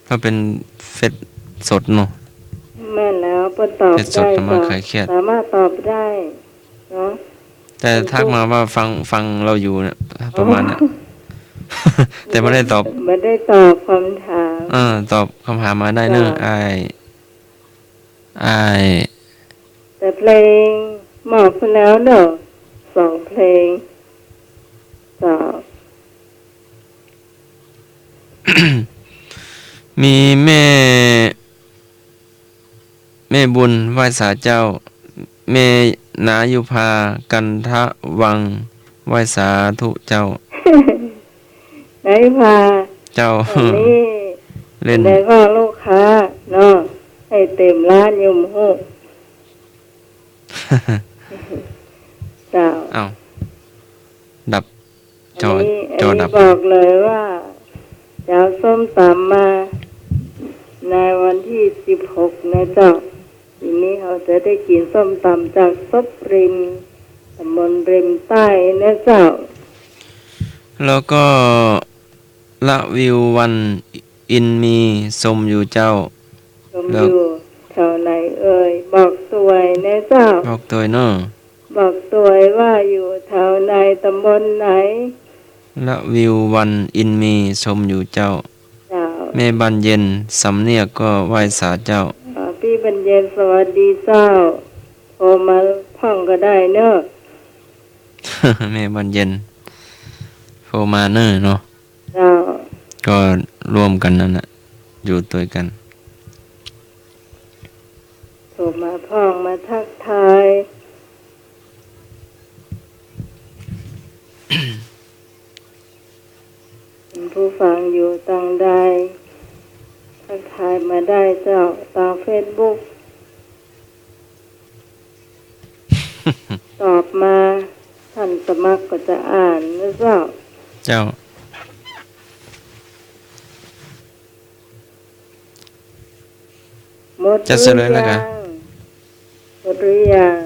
ก็เป็นเฟซสดเนาะ แม่นแล้ว เปิ้นตอบ เฟซสด ได้ ธรรมะ เจ้า คลายเครียด สามารถตอบได้เนาะ แต่ทักมาว่าฟัง ฟังเราอยู่เนี่ย ประมาณเนี้ย อ๋อ แต่ไม่ได้ตอบ ไม่ได้ตอบคำถาม เออ ตอบคำถามมาได้เนอะ เจ้า อ้าย อ้าย แต่เพลงมอบไปแล้วเนอะ สองเพลง เจ้า มีแม่ แม่บุญไหว้สาเจ้า แม่นายุพา กันทะวัง ไหว้สาธุเจ้า นายุพา เจ้า อันนี้ เล่น ได้ว่าลูกค้าเนาะ ให้เต็มร้านอยู่ บ่ฮู้ เจ้า อ้าว ดับ จอ อันนี้ จอดับ อันนี้บอกเลยว่าจะเอาส้มตำมาในวันที่สิบหกนะเจ้า ทีนี้เราจะได้กินส้มตำจากศพริม ตำบลริมใต้นะเจ้า แล้วก็ ละวิววันอินมี ชมอยู่เจ้า ชมอยู่แถวไหนเอ่ย บอกตวยนะเจ้า บอกตวยเนาะ บอกตวยว่าอยู่แถวไหน ตำบลไหน ละวิววันอินมี ชมอยู่เจ้า เจ้า แม่บานเย็น สำเนียกก็ไหว้สาเจ้า อ่า ปี้บานเย็น สวัสดีเจ้า โทรมาพ่องก็ได้เนอะ แม่บานเย็น โทรมาเนอะเนาะ เจ้า ก็ร่วมกันนั่นแหละ อยู่ตวยกั๋น โทรมาพ่องมาทักทาย ผู้ฟังอยู่ตางใด ทักทายมาได้เจ้า ตางเฟซบุ๊ก ตอบมา ท่านสมัครก็จะอ่านนะเจ้า เจ้า หมด จะเฉลยแล้วกะ หรือยัง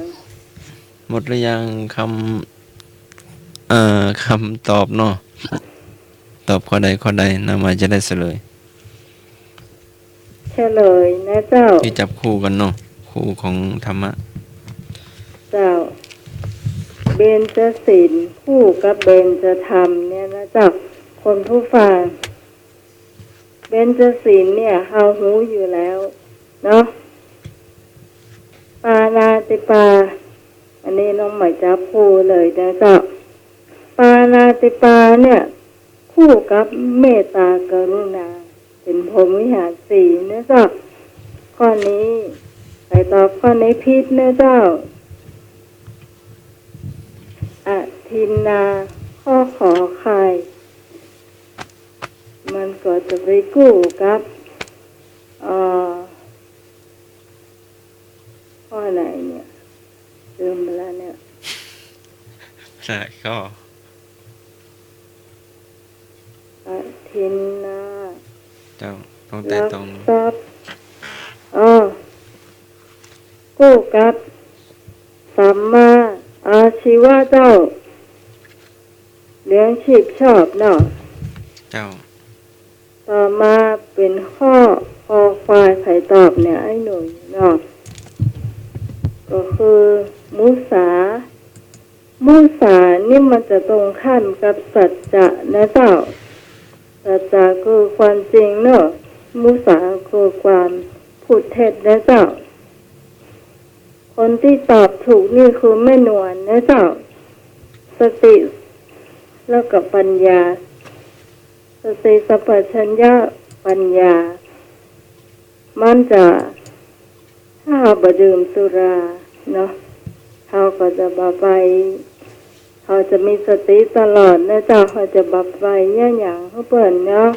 หมดหรือยัง หมดหรือยัง คำ เอ่อ คำตอบเนาะ ตอบข้อใดข้อใด น้องใหม่จะได้เฉลย เฉลยนะเจ้า ที่จับคู่กั๋นเนาะ คู่ของธรรมะ เจ้า เบญจศีลคู่กับเบญจธรรมเนี่ยนะเจ้า คนผู้ฟัง เบญจศีลเนี่ยเฮาฮู้อยู่แล้วเนาะ ปาณาติปา อันนี้น้องใหม่จับคู่เลยนะเจ้า ปาณาติปาเนี่ย คู่กับเมตตากรุณา เป๋นพรหมวิหารสี่นะเจ้า ข้อนี้ ไปตอบข้อนี้ผิดนะเจ้า อทินนา ข้อขอไข่ มันก็จะไปคู่กับ เอ่อ ข้อไหนเนี่ย ลืมไปแล้วเนี่ย หลายข้อ อทินนา เจ้า ต้องแต่ตรง ลักทรัพย์ อ๋อ คู่กับ สัมมาอาชีวะเจ้า เลี้ยงชีพชอบเนาะ เจ้า ต่อมาเป๋นข้อ คอควาย ใผตอบเนี่ย ไอ้หนุ่ยเนาะ ก็คือมุสา มุสานี่มันจะตรงข้ามกับสัจจะนะเจ้า สัจจะคือความจริงเนาะ มุสาคือความพูดเท็จนะเจ้า คนตี้ตอบถูกนี่คือแม่นวลนะเจ้า สติ แล้วก็ปัญญา สติสัมปชัญญะ ปัญญา มันจะ ถ้าเฮาบ่ดื่มสุราเนาะ เฮาก็จะบ่ไป เฮาจะมีสติตลอดนะเจ้า เฮาจะบ่ไปเยียะหยังหื้อเปิ้นเนาะ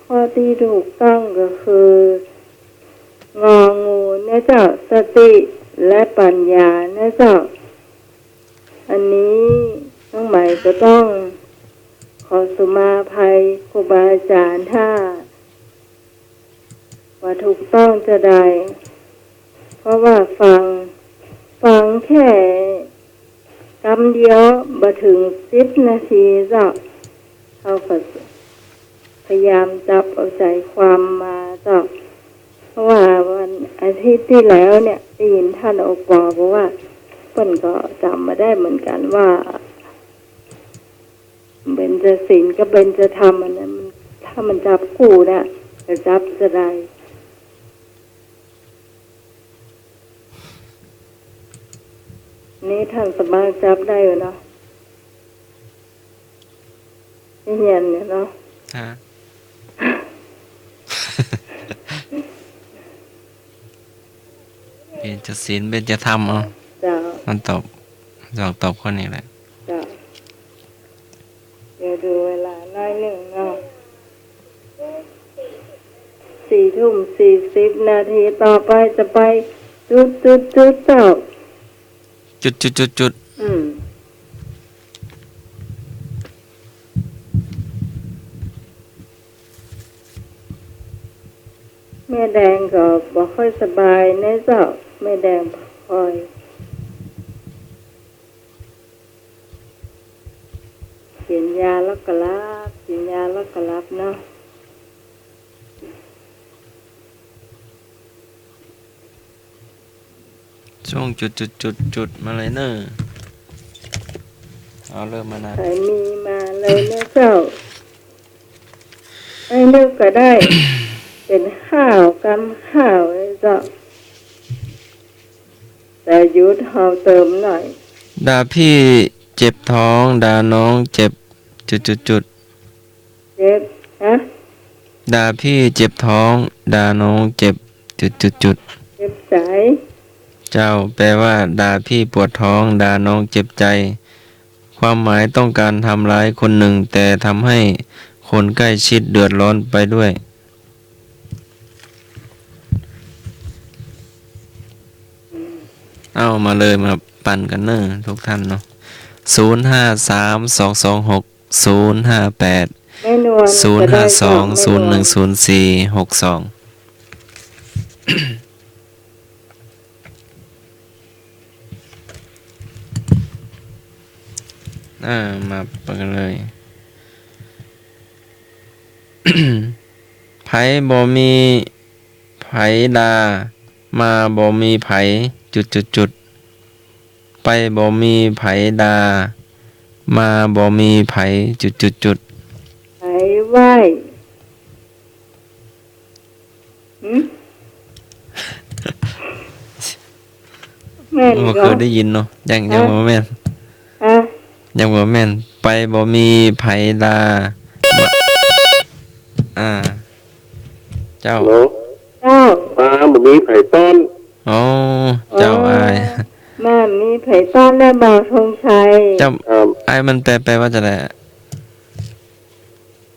ข้อตี้ถูกต้องก็คือ งองูนะเจ้า สติและปัญญานะเจ้า อันนี้น้องใหม่ก็ต้องขอสุมาภัยครูบาอาจ๋ารย์ถ้าว่าถูกต้องจะใด เพราะว่าฟัง ฟังแค่กำเดียวบ่เถิงสิบนาทีเจ้า เฮาก็พยายามจับเอาใจ๋ความมาเจ้า เพราะว่าวันอาทิตย์ตี้แล้วเนี่ย ได้ยินท่าน โอปอ บอกว่า เปิ้นก็จ๋ำบ่ได้เหมือนกั๋นว่า เบญจศีลกับเบญจธรรมอันนั้นมัน ถ้ามันจับคู่น่ะ จะจับจะใด นี่ท่านสามารถจับได้อยู่เนาะ เฮียนเนี่ยเนาะ ฮะ เบญจศีล เบญจธรรม เอา เจ้า มันตอบ ลองตอบข้อนี้แหละ เจ้า เดี๋ยวดูเวลาหน่อยนึ่งเนาะ สี่ทุ่มสี่สิบนาที ต่อไปจะไปจุดจุดจุดเจ้า จุดจุดจุดจุด อืม แม่แดงก็บ่ค่อยสบายนะเจ้า แม่แดงบ่ค่อย กิ๋นยาแล้วก็หลับ กิ๋นยาแล้วก็หลับเนาะ ช่วงจุดจุดจุดจุดมาเลยเนอะ เอาเริ่มมานะ ใผมีมาเลยเนอะเจ้า ไอ้นึกก็ได้ เป๋นข้าวกำข้าวเลยเจ้า แต่หยุดเฮาเติมหน่อย ด่าพี่เจ็บท้อง ด่าน้องเจ็บ จุดจุดจุด เจ็บ ฮะ ด่าพี่เจ็บท้อง ด่าน้องเจ็บ จุดจุดจุด เจ็บใจ๋ เจ้า แปลว่า ด่าพี่ปวดท้อง ด่าน้องเจ็บใจ ความหมายต้องการทำร้ายคนหนึ่ง แต่ทำให้คนใกล้ชิดเดือดร้อนไปด้วย เอามาเลย มาปั่นกั๋นเนอะทุกท่านเนาะ ศูนย์ห้าสาม สองสองหก ศูนย์ห้าแปด แม่นวล ศูนย์ห้าสอง ศูนย์หนึ่งศูนย์สี่ หกสอง อ่า มาเปิดเลย ไผบ่มี ไผ ไผด่า มาบ่มีไผ จุดจุดจุด ไปบ่มีไผด่า มาบ่มีไผ จุดจุดจุด ไผไหว้ หืม แม่น บ่ ก็ เคยได้ยินเนาะ ยัง ยัง ฮะ บ่แม่น ฮะ ยังบ่แม่น ไปบ่มีไผด่า มา อ่า เจ้า ฮัลโหล เจ้า มาบ่มีไผต้อน อ๋อ เจ้า อ๋อ อ้าย มาบ่มีไผต้อนแล้วบ่าวธงชัย เจ้า ครับ อ้ายมันแปล แปลว่าจะไดอะ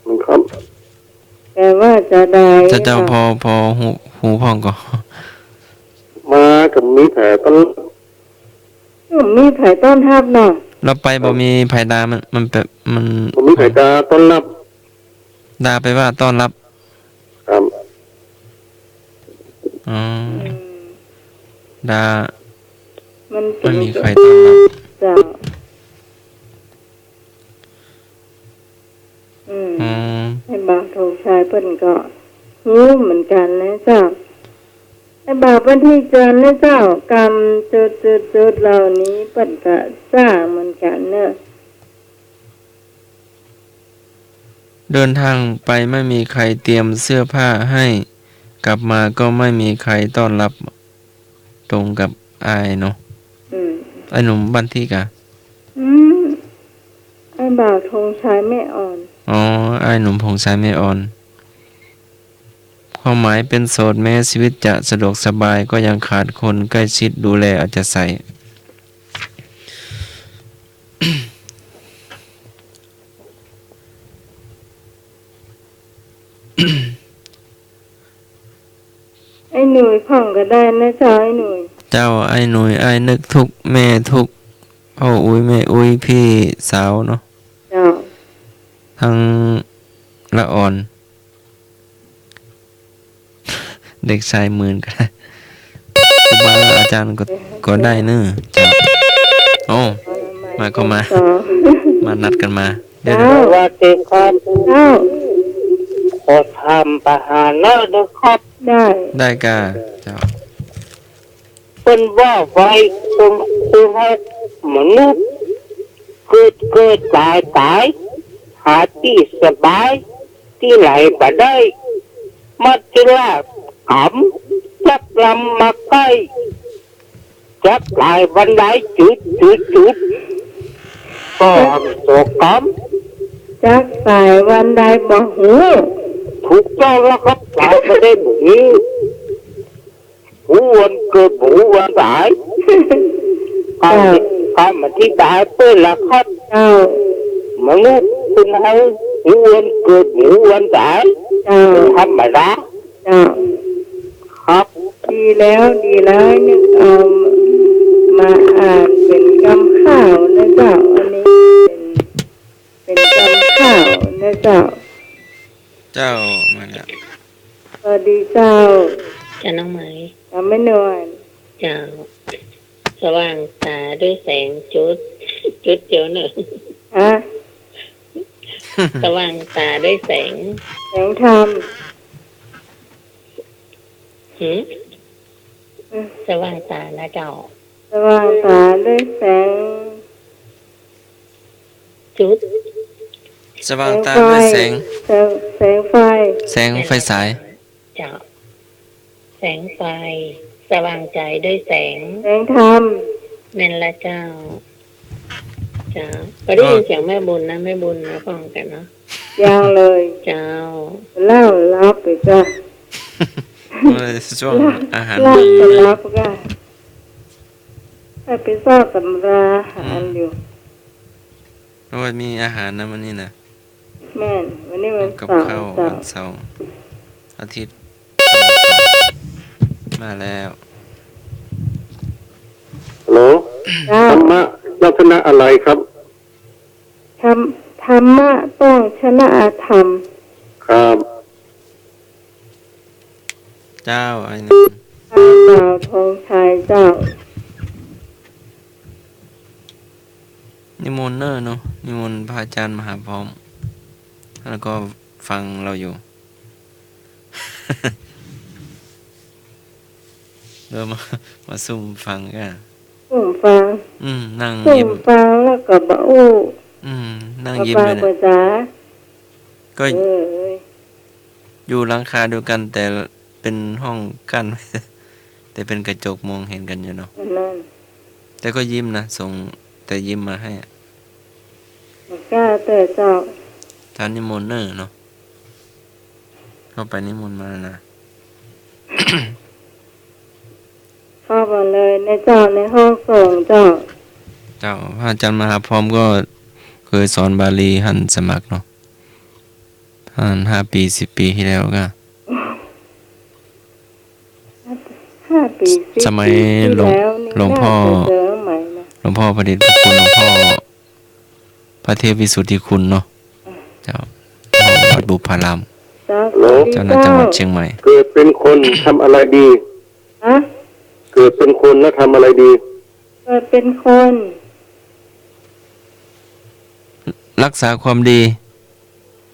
มันครับ แปลว่าจะได เจ้า เจ้า ค่ะ พอ พอฮู้ ฮู้พ่องก่อ มาก็บ่มีไผต้อน บ่มีไผต้อนฮับเนาะ แล้วไปบ่มีไผด่า มัน มันแปล มัน บ่มีไผด่าต้อนฮับ ด่าแปลว่าต้อนฮับ ครับ อ๋อ อืม ด่า มัน บ่มีไผต้อนฮับ เจ้า อืม อืม ไอ้บ่าวธงชัยเปิ้นก็ฮู้เหมือนกั๋นนะเจ้า ไอ้บ่าววันที่เจิญนะเจ้า กำจุดจุดจุดเหล่านี้เปิ้นก็สร้างเหมือนกั๋นเนาะ เดินทางไปไม่มีใครเตรียมเสื้อผ้าให้ กลับมาก็ไม่มีใครต้อนรับ ตรงกับอ้ายเนาะ อืม อ้ายหนุ่มบ้านตี้กา อืม อ้ายบ่าวธงชัยแม่อ่อน อ๋อ อ้ายหนุ่มธงชัยแม่อ่อน ความหมายเป็นโสดแม้ชีวิตจะสะดวกสบาย ก็ยังขาดคนใกล้ชิดดูแลเอาใจใส่ ไอ้หนุ่ยพ่องก็ได้นะเจ้า ไอ้หนุ่ย เจ้า ไอ้หนุ่ย อ้ายนึกทุกข์แม่ทุกข์ พ่ออุ๊ยแม่อุ๊ย พี่สาวเนาะ เจ้า ทั้งละอ่อน เด็กชายหมื่นก็ได้ ครูบาอาจารย์ก็ ก็ได้เนอะ เจ้า โอ้ มาก็มา มานัดกันมา เดี๋ยว เจ้า สวัสดีครับ เจ้า ขอถามปัญหาหน่อยนะครับ ได้ ได้กา เจ้า เปิ้นว่าไว้ เปิ้น เปิ้นว่ามนุษย์ เกิดเกิดต๋ายต๋าย หาตี้สบายตี้ไหนบ่ได้ มัจจุราชกำจักลำมาใก้ จักต๋ายวันใดจุดจุดจุด ก็หันโศกกำ จักต๋ายวันใดบ่ฮู้ ถูกต้องแล้วครับ ต๋ายบ่ได้บ่ฮู้ ฮู้วันเกิด บ่ฮู้วันต๋าย เจ้า กำ กำอธิบายเปิ้นละครับ เจ้า มนุษย์คนเฮาฮู้วันเกิด บ่ฮู้วันต๋าย เจ้า เป็นธรรมดา เจ้า ครับ ดีแล้ว ดีแล้ว นึกเอามาอ่านเป็นกำข่าวนะเจ้า อันนี้เป็น เป็นกำข่าวนะเจ้า เจ้า มาแล้ว สวัสดีเจ้า เจ้าน้องไหม เจ้าแม่นวล เจ้า สว่างต๋าด้วยแสงจุด จุดเดียวเนอะ ฮะ สว่างต๋าด้วยแสง แสงธรรม หืม อืม สว่างต๋านะเจ้า สว่างต๋าด้วยแสง จุด สว่างต๋าด้วยแสง แสงไฟ แสง แสงไฟฉาย เจ้า แสงไฟ สว่างใจ๋ด้วยแสง แสงธรรม แม่นละเจ้า เจ้า ก็ได้ยินเสียงแม่บุญนะ แม่บุญนะ พ้องกั๋นเนาะ ยังเลย เจ้า เล่าลับไปจ้ะ เออ ช่วงอาหาร เล่า ดี ลับก็ ให้ไปซอกตำราหาอยู่ อืม เพราะว่ามีอาหารนะวันนี้นะ แม่น วันนี้วันเสาร์ กับข้าว เจ้า วันเสาร์ อาทิตย์ มาแล้ว ฮัลโหล เจ้า ธรรมะต้องชนะอะไรครับ ธรรม- ธรรมะต้องชนะอธรรม ครับ เจ้า ไอ้หนึ่ง เจ้าบ่าวธงชัยเจ้า นิมนต์เน่อเนาะ นิมนต์พระอาจารย์มาหาพร้อม แล้วก็ฟังเราอยู่ เออ มา มาซุ่มฟังก้า ซุ่มฟัง อืม นั่ง ซุ่มยิ้ม ฟังแล้วก็บ่อู้ อืม นั่งยิ้ม บ่ปาก เลยนะ บ่จ๋า ก็ เออ อยู่หลังคาเดียวกัน แต่เป๋นห้องกั้น แต่เป๋นกระจกมองเห็นกั๋นอยู่เนาะ นั่น แต่ก็ยิ้มนะ ส่งแต่ยิ้มมาให้อะ บ่กล้าเต๊อะเจ้า ถ้านิมนต์เน่อเนาะ เข้าไปนิมนต์มานะ เข้ามาเลยนะเจ้า ในห้องส่งเจ้า เจ้า พระอาจารย์มหาพรหมก็เคยสอนบาลีหั้นสมัครเนาะ หั้นห้าปี สิบปีที่แล้วก็ ห้าปี สิบปีที่แล้วนี่ สมัยหลวง หลวงพ่อ น่าจะเจอใหม่นะ หลวงพ่อประดิษฐ์พระคุณ หลวงพ่อ พระเทพวิสุทธิคุณเนาะ เจ้า วัดบุพพาราม เจ้า ฮัลโหล เจ้าหน้าจังหวัดเชียงใหม่ เกิดเป็นคนทำอะไรดี ฮะ เกิดเป็นคนแล้วทำอะไรดี เกิดเป็นคน รักษาความดี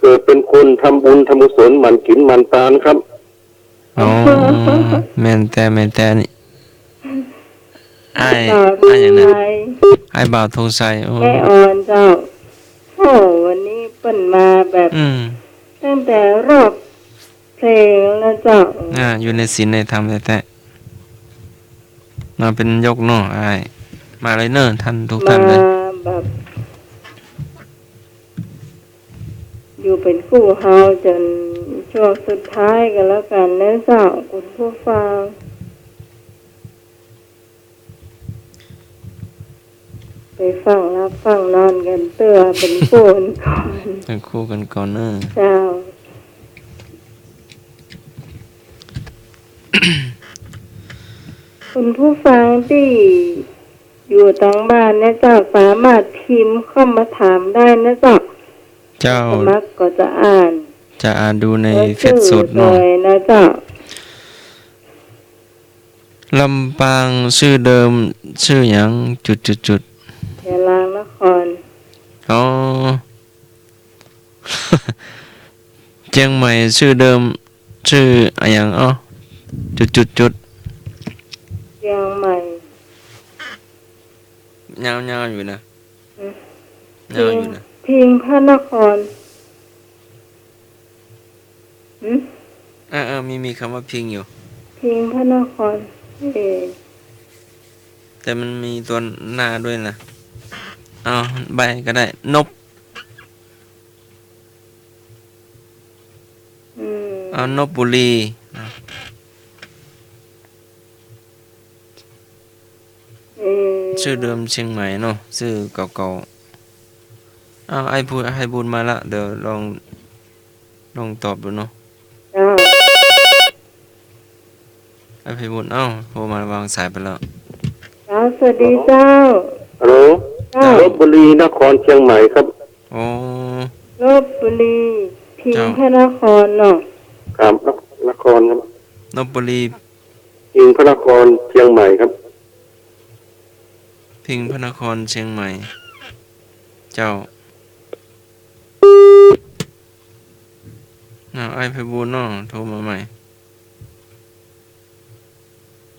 เกิดเป็นคนทำบุญทำกุศล หมั่นกิ๋นหมั่นตานครับ อ๋อ แม่นแต๊ แม่นแต๊นี่ อ้าย บ่าวธงชัย อ้ายหยังนะ อ้ายบ่าวธงชัย โอ้ แม่ออนเจ้า โอ้ วันนี้เปิ้นมาแบบ อืม ตั้งแต่รอบเพลงแล้วเจ้า อ่า อยู่ในศีลในธรรมแต๊ๆ มาเป๋นยกเนาะอ้าย มาเลยเน่อท่านทุกท่านเลย มาแบบ อยู่เป๋นกู้เฮาจ๋นช่วงสุดท้ายก็แล้วกั๋นนะเจ้า คุณผู้ฟัง ไปฟังหลับฟังนอนกั๋นเตื้อเป๋นกู้กั๋นก่อน เป๋นกู้กั๋นก่อนเน่อ เจ้า คุณผู้ฟังตี้อยู่ตางบ้านนะเจ้า สามารถพิมพ์เข้ามาถามได้นะเจ้า เจ้า สมัครก็จะอ่าน จะอ่านดูในเฟซสดเนาะ เจ้า ลำปางชื่อเดิมชื่อหยัง จุดจุดจุด ยะลานคร อ๋อ เจียงใหม่ชื่อเดิมชื่ออะหยัง อ๋อ จุดจุดจุด เจียงใหม่ ยาวๆ อยู่นะ อืม ยาวอยู่นะ พิงค์ พิงค์พระนคร หืม เออ เออ มี มีคำว่าพิงค์อยู่ พิงค์พระนคร เออ แต่มันมีตัวหน้าด้วยนะ เอาใบ้ก็ได้ นบ อืม เอานบบุรีนะ เออ ชื่อเดิมเชียงใหม่เนาะ ชื่อเก่าๆ อ้าว ไอ้พูด ไอ้พูดมาละ เดี๋ยวลอง ลองตอบดูเนาะ เจ้า ไอ้ไพบูลย์ เอ้า โทรมาวางสายไปแล้ว เจ้า สวัสดีเจ้า ฮัลโหล เจ้า ลพบุรีนครเชียงใหม่ครับ อ๋อ ลพบุรี พิงค์ เจ้า พระนครเนาะ ครับ นครครับ ลพบุรี พิงค์พระนครเชียงใหม่ครับ พิงค์พระนครเชียงใหม่ เจ้า อ้าว ไอ้ไพบูลย์เนาะ โทรมาใหม่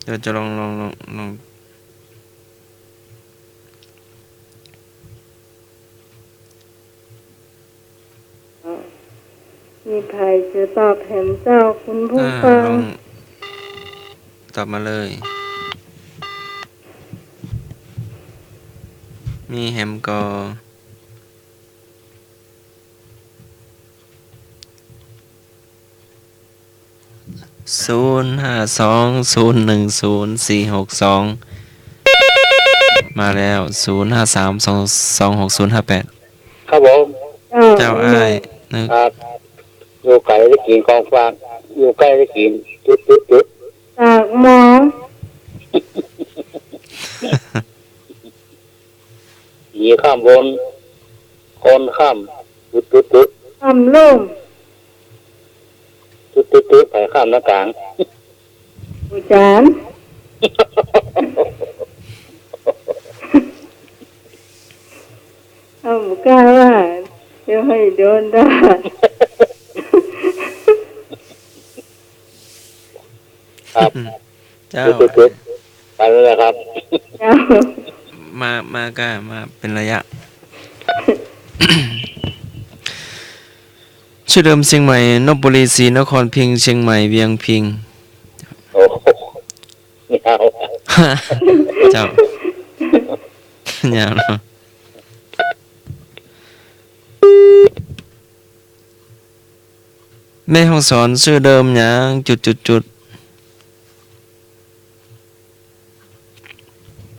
เดี๋ยวจะลอง ลอง ลอง ลอง มีใผจะตอบแหมเจ้า คุณผู้ฟัง อ่า ลองตอบมาเลย มีแหมก่อ ศูนย์ห้าสอง ศูนย์หนึ่งศูนย์ สี่หกสอง มาแล้ว ศูนย์ห้าสาม สอง สองหกศูนย์ห้าแปด ครับผม เจ้า เจ้าอ้าย นึก ครับ อยู่ไกลได้กิ๋นของฝาก อยู่ใกล้ได้กิ๋น จุดจุดจุด ปากหม้อ ผีข้ามบน คนข้าม จุดจุดจุด ข้ามลุ่ม จุดจุดจุด ใผข้ามหน้าต่าง ปู่จ๋ารย์ เอาบ่กล้าว่า เดี๋ยวหื้อโดนด่า ครับ เจ้า จุดๆๆ ไปแล้วนะครับ เจ้า มา มาก้า มาเป๋นระยะ ชื่อเดิมเชียงใหม่ นนทบุรี ศรีนคร พิงค์เชียงใหม่ เวียงพิงค์ โอ้โห ยาว เจ้า ยาวเนาะ แม่ฮ่องสอน ชื่อเดิมหยัง จุดจุดจุด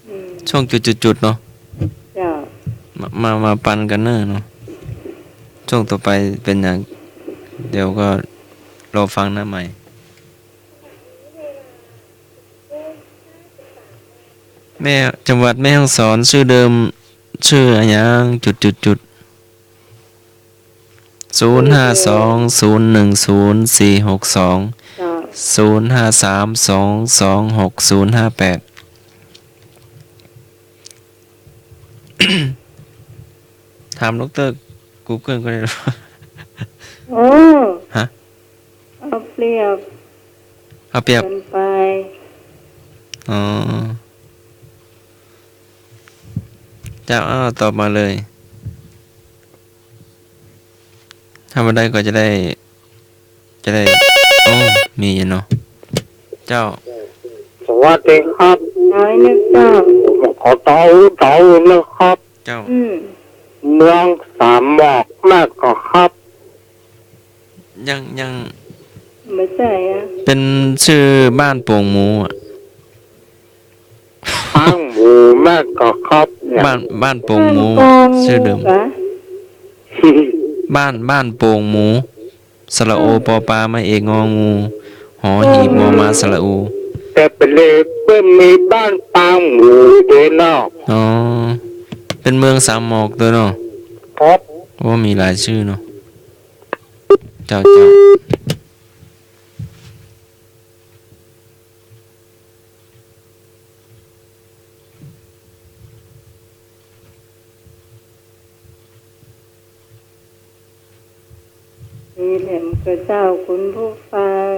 อืม ช่วงจุดจุดจุดเนาะ เจ้า มา มา มาปันกั๋นเน่อเนาะ ช่วงต่อไปเป๋นหยัง เดี๋ยวก็รอฟังหน้าไมค์ แม่ จังหวัดแม่ฮ่องสอน ชื่อเดิม ชื่ออะหยัง จุดจุดจุด ศูนย์ห้าสอง ศูนย์หนึ่งศูนย์ สี่หกสอง เจ้า ศูนย์ห้าสาม สองสองหก ศูนย์ห้าแปด ถามดอกเตอร์กูเกิลก็ได้ โอ้ ฮะ เอาเปรียบ เอาเปรียบ เกินไป อ๋อ เจ้า อ้าว ตอบมาเลย ถ้าบ่ได้ก็จะได้ จะได้ โอ้ มีอยู่เนาะ เจ้า สวัสดีครับ น้อยนึกเจ้า ผมขอต่ออู้ต่ออู้นะครับ เจ้า อืม เมืองสามหมอกแม่ก่อครับ ยัง ยัง บ่ใจ้อะ เป๋นชื่อบ้านโป่งหมูอะ ปางหมูแม่ก่อครับเนี่ย บ้าน บ้านโป่งหมู บ้านโป่งหมู ชื่อเดิม กะ บ้าน บ้านโป่งหมู สระโอ ปอปา ไม้เอก งองู หอหีบ มอม้า สระอู แต่เป๋นเลยเปิ้นมีบ้านปางหมูด้วยเนาะ อ๋อ เป๋นเมืองสามหมอกตวยเนาะ ครับ โอ้ มีหลายชื่อเนาะ เจ้า เจ้า ดีแหลมกระเจ้าคุณผู้ฟัง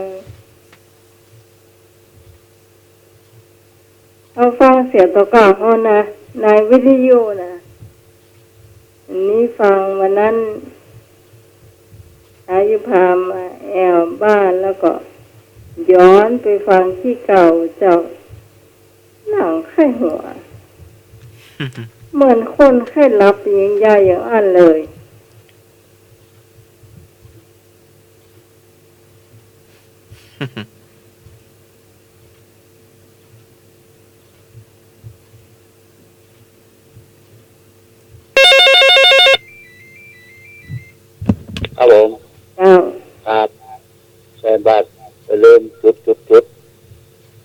เอาฟังเสียงตะกร้าเฮานะ ในวิทยุนะ อันนี้ฟังวันนั้น อายุพามาแอ่วบ้านแล้วก็ย้อนไปฟังตี้เก่าเจ้า หนังไข้หัว เหมือนคนไข้หลับอย่างใหญ่อย่างอั้นเลย ครับผม เจ้า ครับ ใส่บาตรอย่าลืมจุดจุดจุด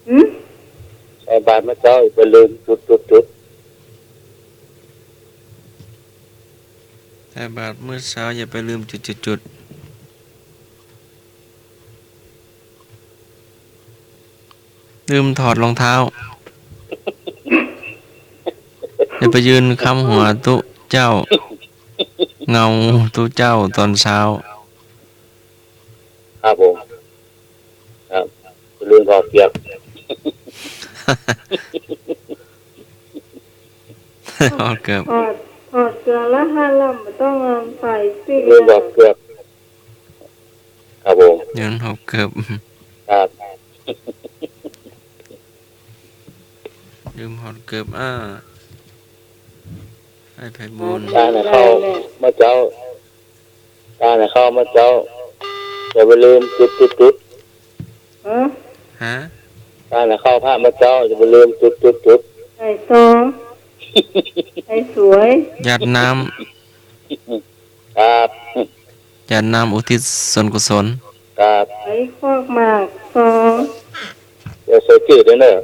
หืม ใส่บาตรเมื่อเช้าอย่าลืมจุดจุดจุด ใส่บาตรมื้อเช้าอย่าไปลืมจุดจุดจุด ลืมถอดรองเท้า อย่าไปยืนค้ำหัวตุ๊เจ้า เงาตุ๊เจ้าตอนเช้า ครับผม ครับ ลืมถอดเกือก ถอดเกือบ ถอด ถอดเกือกแล้วห้าลำ บ่ต้องเอาใส่ปิ๊ก ลืมถอดเกือก ครับผม ลืมถอดเกือบ ครับ ลืมถอดเกือบ อ้า ไอ้ไพบูลย์ ตาน่ะเข้าเมื่อเช้า ตาน่ะเข้าเมื่อเช้า อย่าไปลืมจุดจุดจุด ฮะ ฮะ ตาน่ะเข้าพระเมื่อเช้า อย่าไปลืมจุดจุดจุด ไอ้ซอง ไอ้สวย หยาดน้ำ ครับ หยาดน้ำอุทิศส่วนกุศล ครับ ไอ้คอกหมากซอง อย่าใส่จืดด้วยเนอะ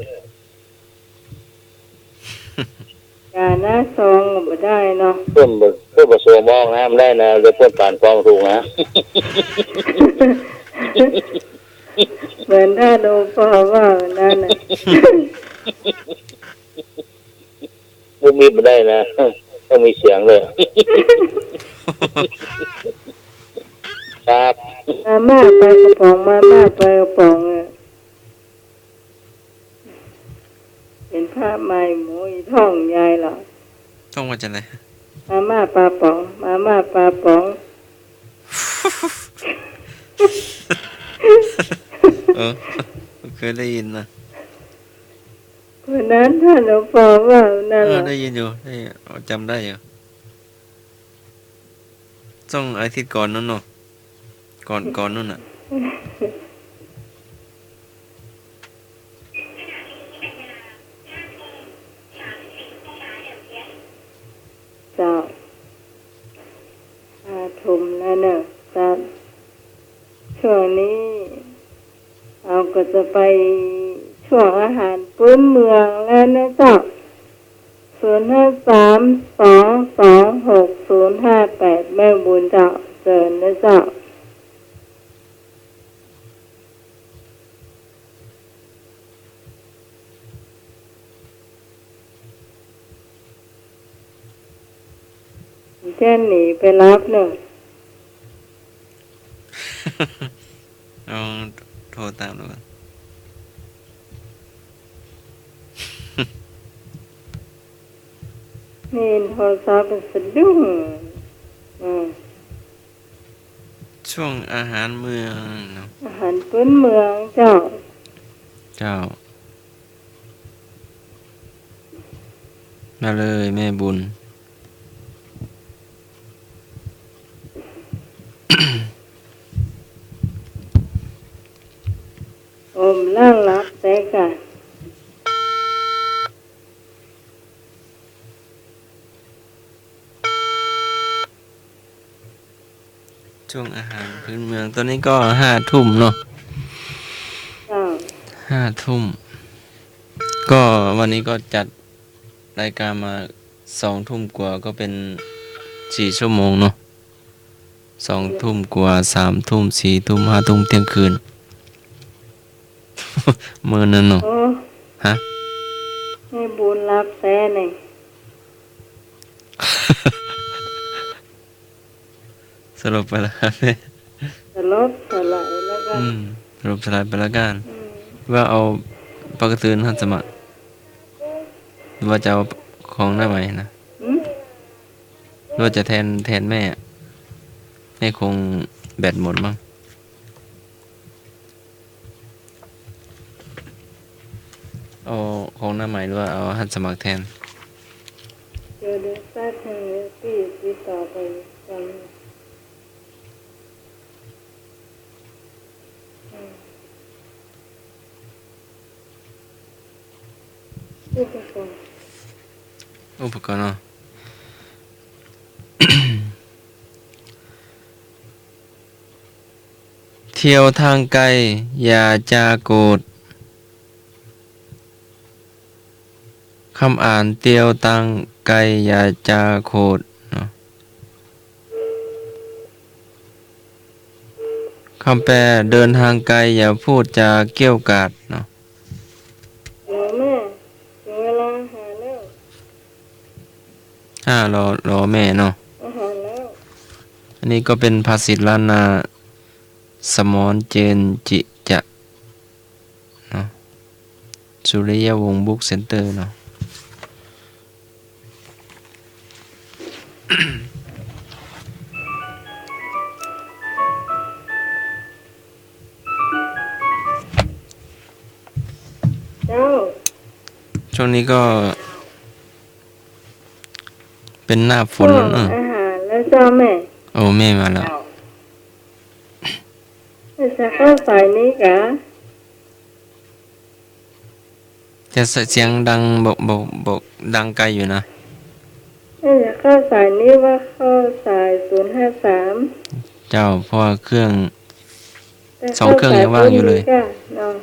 อย่านะ ซองก็บ่ได้เนาะ เปิ้นบ่ เปิ้นบ่สวมออกนะ บ่ได้นะ เดี๋ยวเปิ้นปานฟ้องถูกนะ เหมือนท่านโอปอว่าวันนั้นน่ะ มุกมิบบ่ได้นะ ต้องมีเสียงด้วย ครับ มาม่าไปกระป๋อง มาม่าไปกระป๋องอะ ว่าจะไง มาม่าปลาป๋อง มาม่าปลาป๋อง เออ เคยได้ยินนะ วันนั้นท่านหลวงปอว่านั่น เออ เหรอ ได้ยินอยู่ ได้ยิน จำได้อยู่ ช่วงอาทิตย์ก่อนนั้นเนาะ ก่อน ก่อนนู่นน่ะ เจ้า ห้าทุ่มแล้วเนอะ ครับ ช่วงนี้ เอาก็จะไปช่วงอาหารพื้นเมืองแล้วนะเจ้า ศูนย์ห้าสาม สองสองหก ศูนย์ห้าแปด แม่บุญเจ้า เจิญนะเจ้า เจ้าหนีไปรับเนอะ เอาโทรตามดูก่อน นี่โทรศัพท์มันสะดุ้ง อืม ช่วงอาหารเมืองเนาะ อาหารพื้นเมืองเจ้า เจ้า มาเลยแม่บุญ โอ้มล่างหลับแต่กะ ช่วงอาหารพื้นเมือง ตอนนี้ก็ห้าทุ่มเนาะ เจ้า ห้าทุ่ม ก็วันนี้ก็จัดรายการมาสองทุ่มกว่า ก็เป็นสี่ชั่วโมงเนาะ สองทุ่มกว่า สามทุ่ม สี่ทุ่ม ห้าทุ่ม เที่ยงคืน เมื่อนั้นเนาะ โอ้ ฮะ แม่บุญหลับแต๊นี่ สลบไปแล้วครับ สลบสลายแล้วกัน อืม สลบสลายไปแล้วกัน อืม ว่าเอาปากกระตือนหันสมัคร หรือว่าจะเอาของหน้าใหม่นะ อืม หรือว่าจะแทน แทนแม่อะ แม่คงแบตหมดมั้ง เอาของหน้าใหม่หรือว่าเอาหันสมัครแทน เดี๋ยว เดี๋ยวแป๊บนึง เดี๋ยวพี่ติดต่อไปก่อน อืม อุปกรณ์ อุปกรณ์เนาะ เตียวตางไกล อย่าจาโกรธ คำอ่าน เตียวตางไกล อย่าจาโกรธ เนาะ คำแปล เดินทางไกล อย่าพูดจาเกี้ยวกาด เนาะ รอแม่ ถึงเวลาอาหารแล้ว อ่า รอ รอแม่เนาะ อาหารแล้ว อันนี้ก็เป็นภาษิตล้านนา สมร เจนจิจะ เนาะ สุริยวงศ์บุ๊กเซ็นเตอร์เนาะ เจ้า ช่วงนี้ก็ เป็นหน้าฝนแล้วเนอะ อาหารแล้วเจ้าแม่ โอ้ แม่มาแล้ว เจ้า จะเข้าสายนี้กะ จะเสียงดังบอก บอก บอกดังไกลอยู่นะ เอ้ย เข้าสายนี้ว่าเข้าสายศูนย์ห้าสาม เจ้า เพราะว่าเครื่อง แต่ สองเครื่องยังว่างอยู่เลย เข้าสายพุทธดีกว่าเนาะ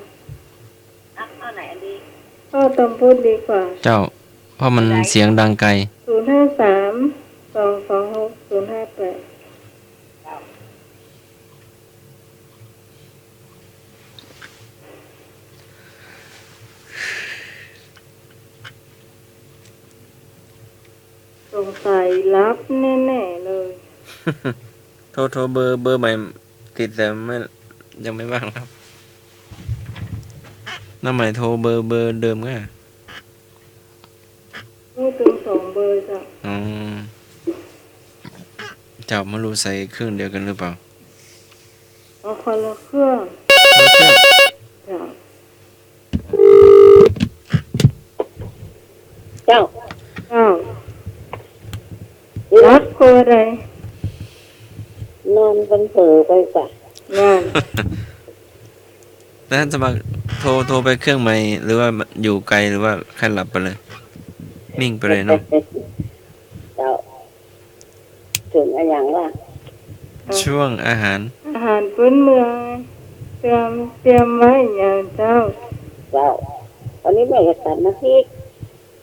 เข้าตรงพุทธดีกว่า เจ้า เพราะมันเสียงดังไกล ศูนย์ห้าสาม สองสองหก ศูนย์ห้าแปด สงสัยหลับแน่ๆ เลย โทร โทรเบอร์ เบอร์ใหม่ติดแต่ไม่ ยังไม่ว่างครับ หน้าใหม่โทรเบอร์ เบอร์เดิมก็ได้ นี่เป็นสอง เบอร์เจ้า อ๋อ เจ้า ไม่ฮู้ใส่เครื่องเดียวกั๋นหรือเปล่า อ๋อ คนละเครื่อง คนละเครื่อง เจ้า เจ้า เจ้า ฮัลโหล ฮัลโหล นอนกั๋นเผลอไปก่ะ นั่น แล้วท่านสมัครโทร โทรไปเครื่องใหม่ หรือว่าอยู่ไกล หรือว่าใค่หลับไปเลย มิ่งไปเลยเนาะ เจ้า เถิงอะหยังล่ะ ช่วงอาหาร อาหารพื้นเมือง เตรียม เตรียมไว้หยังเจ้า เจ้า วันนี้แม่จะต๋ำน้ำพริก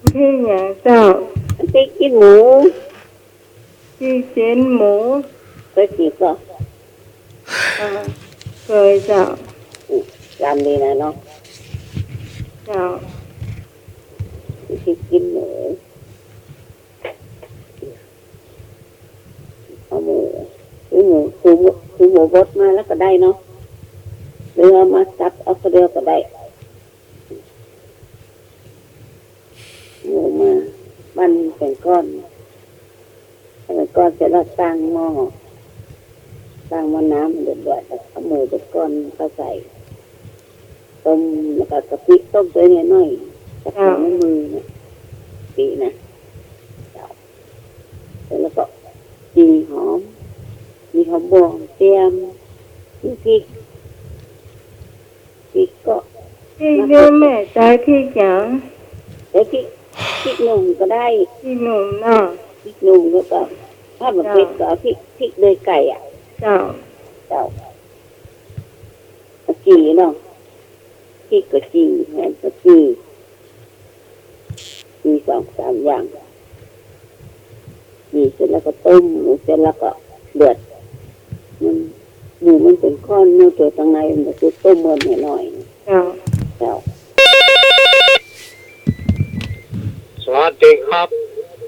น้ำพริกหยังเจ้า น้ำพริกขี้หมู พริกขี้หมู เกยกิ๋นก่อ อ่า เกยเจ้า อืม จำดีนะเนาะ เจ้า พริกขี้หมู เอาหมู ซื้อหมู ซื้อหมู ซื้อหมูบดมาแล้วก็ได้เนาะ หรือเอามาสับเอาคนเดียวก็ได้ หมูมาปั้นเป็นก้อน เป็นก้อนเสร็จแล้วตั้งหม้อ ตั้งหม้อน้ำเดือดๆ แล้วเอาหมูเป็นก้อนก็ใส่ ต้ม แล้วก็กะปิต้มตัวน้อยๆ สัก เจ้า หัวแม่มือเนี่ย กะปินะ เจ้า แล้วก็มีหอม มีหอมบ่งเตรียม มีพริก พริกก็ พริกเนี่ยแม่ใจ๊พริกหยัง เอ้ย พริก พริกหนุ่มก็ได้ พริกหนุ่มเนาะ พริกหนุ่มแล้วก็ ถ้าบ่เผ็ดก็เอาพริก เจ้า พริกเดือยไก่อะ เจ้า เจ้า ก็จี่เนาะ พริกก็จี่ หอมก็จี่ มีสองสามอย่าง จี่เสร็จแล้วก็ต้ม เสร็จแล้วก็เดือด มัน หมูมันเป็นก้อนเนาะ ตัวตังในมันก็คือต้มมันหน่อยๆ เจ้า เจ้า สวัสดีครับ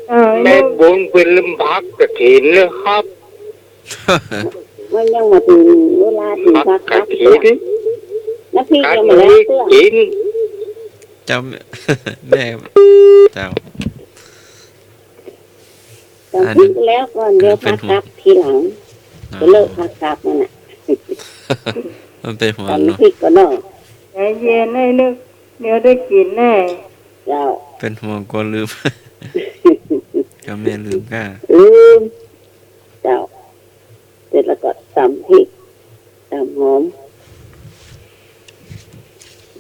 เอ่อ แม่บุญไปลืมผักกฐินเลยครับ มันยังบ่เถิงเวลากิ๋นผัก ผักกฐิน น้ำพริกยังบ่แล้วเตื้อ กฐิน เจ้า แม่ เจ้า ตำพริกแล้วก่อน เดี๋ยวผักกับทีหลัง อ๋อ จะเลิกผักกับนั่นน่ะ มันเป็นห่วงเนาะ ตำพริกก่อนเนาะ ใจเย็นไอ้นึก เดี๋ยวได้กิ๋นแน่ เจ้า เป็นห่วงกลัวลืม เจ้าแม่ลืมก้า ลืม เจ้า เสร็จแล้วก็ตำพริก ตำหอม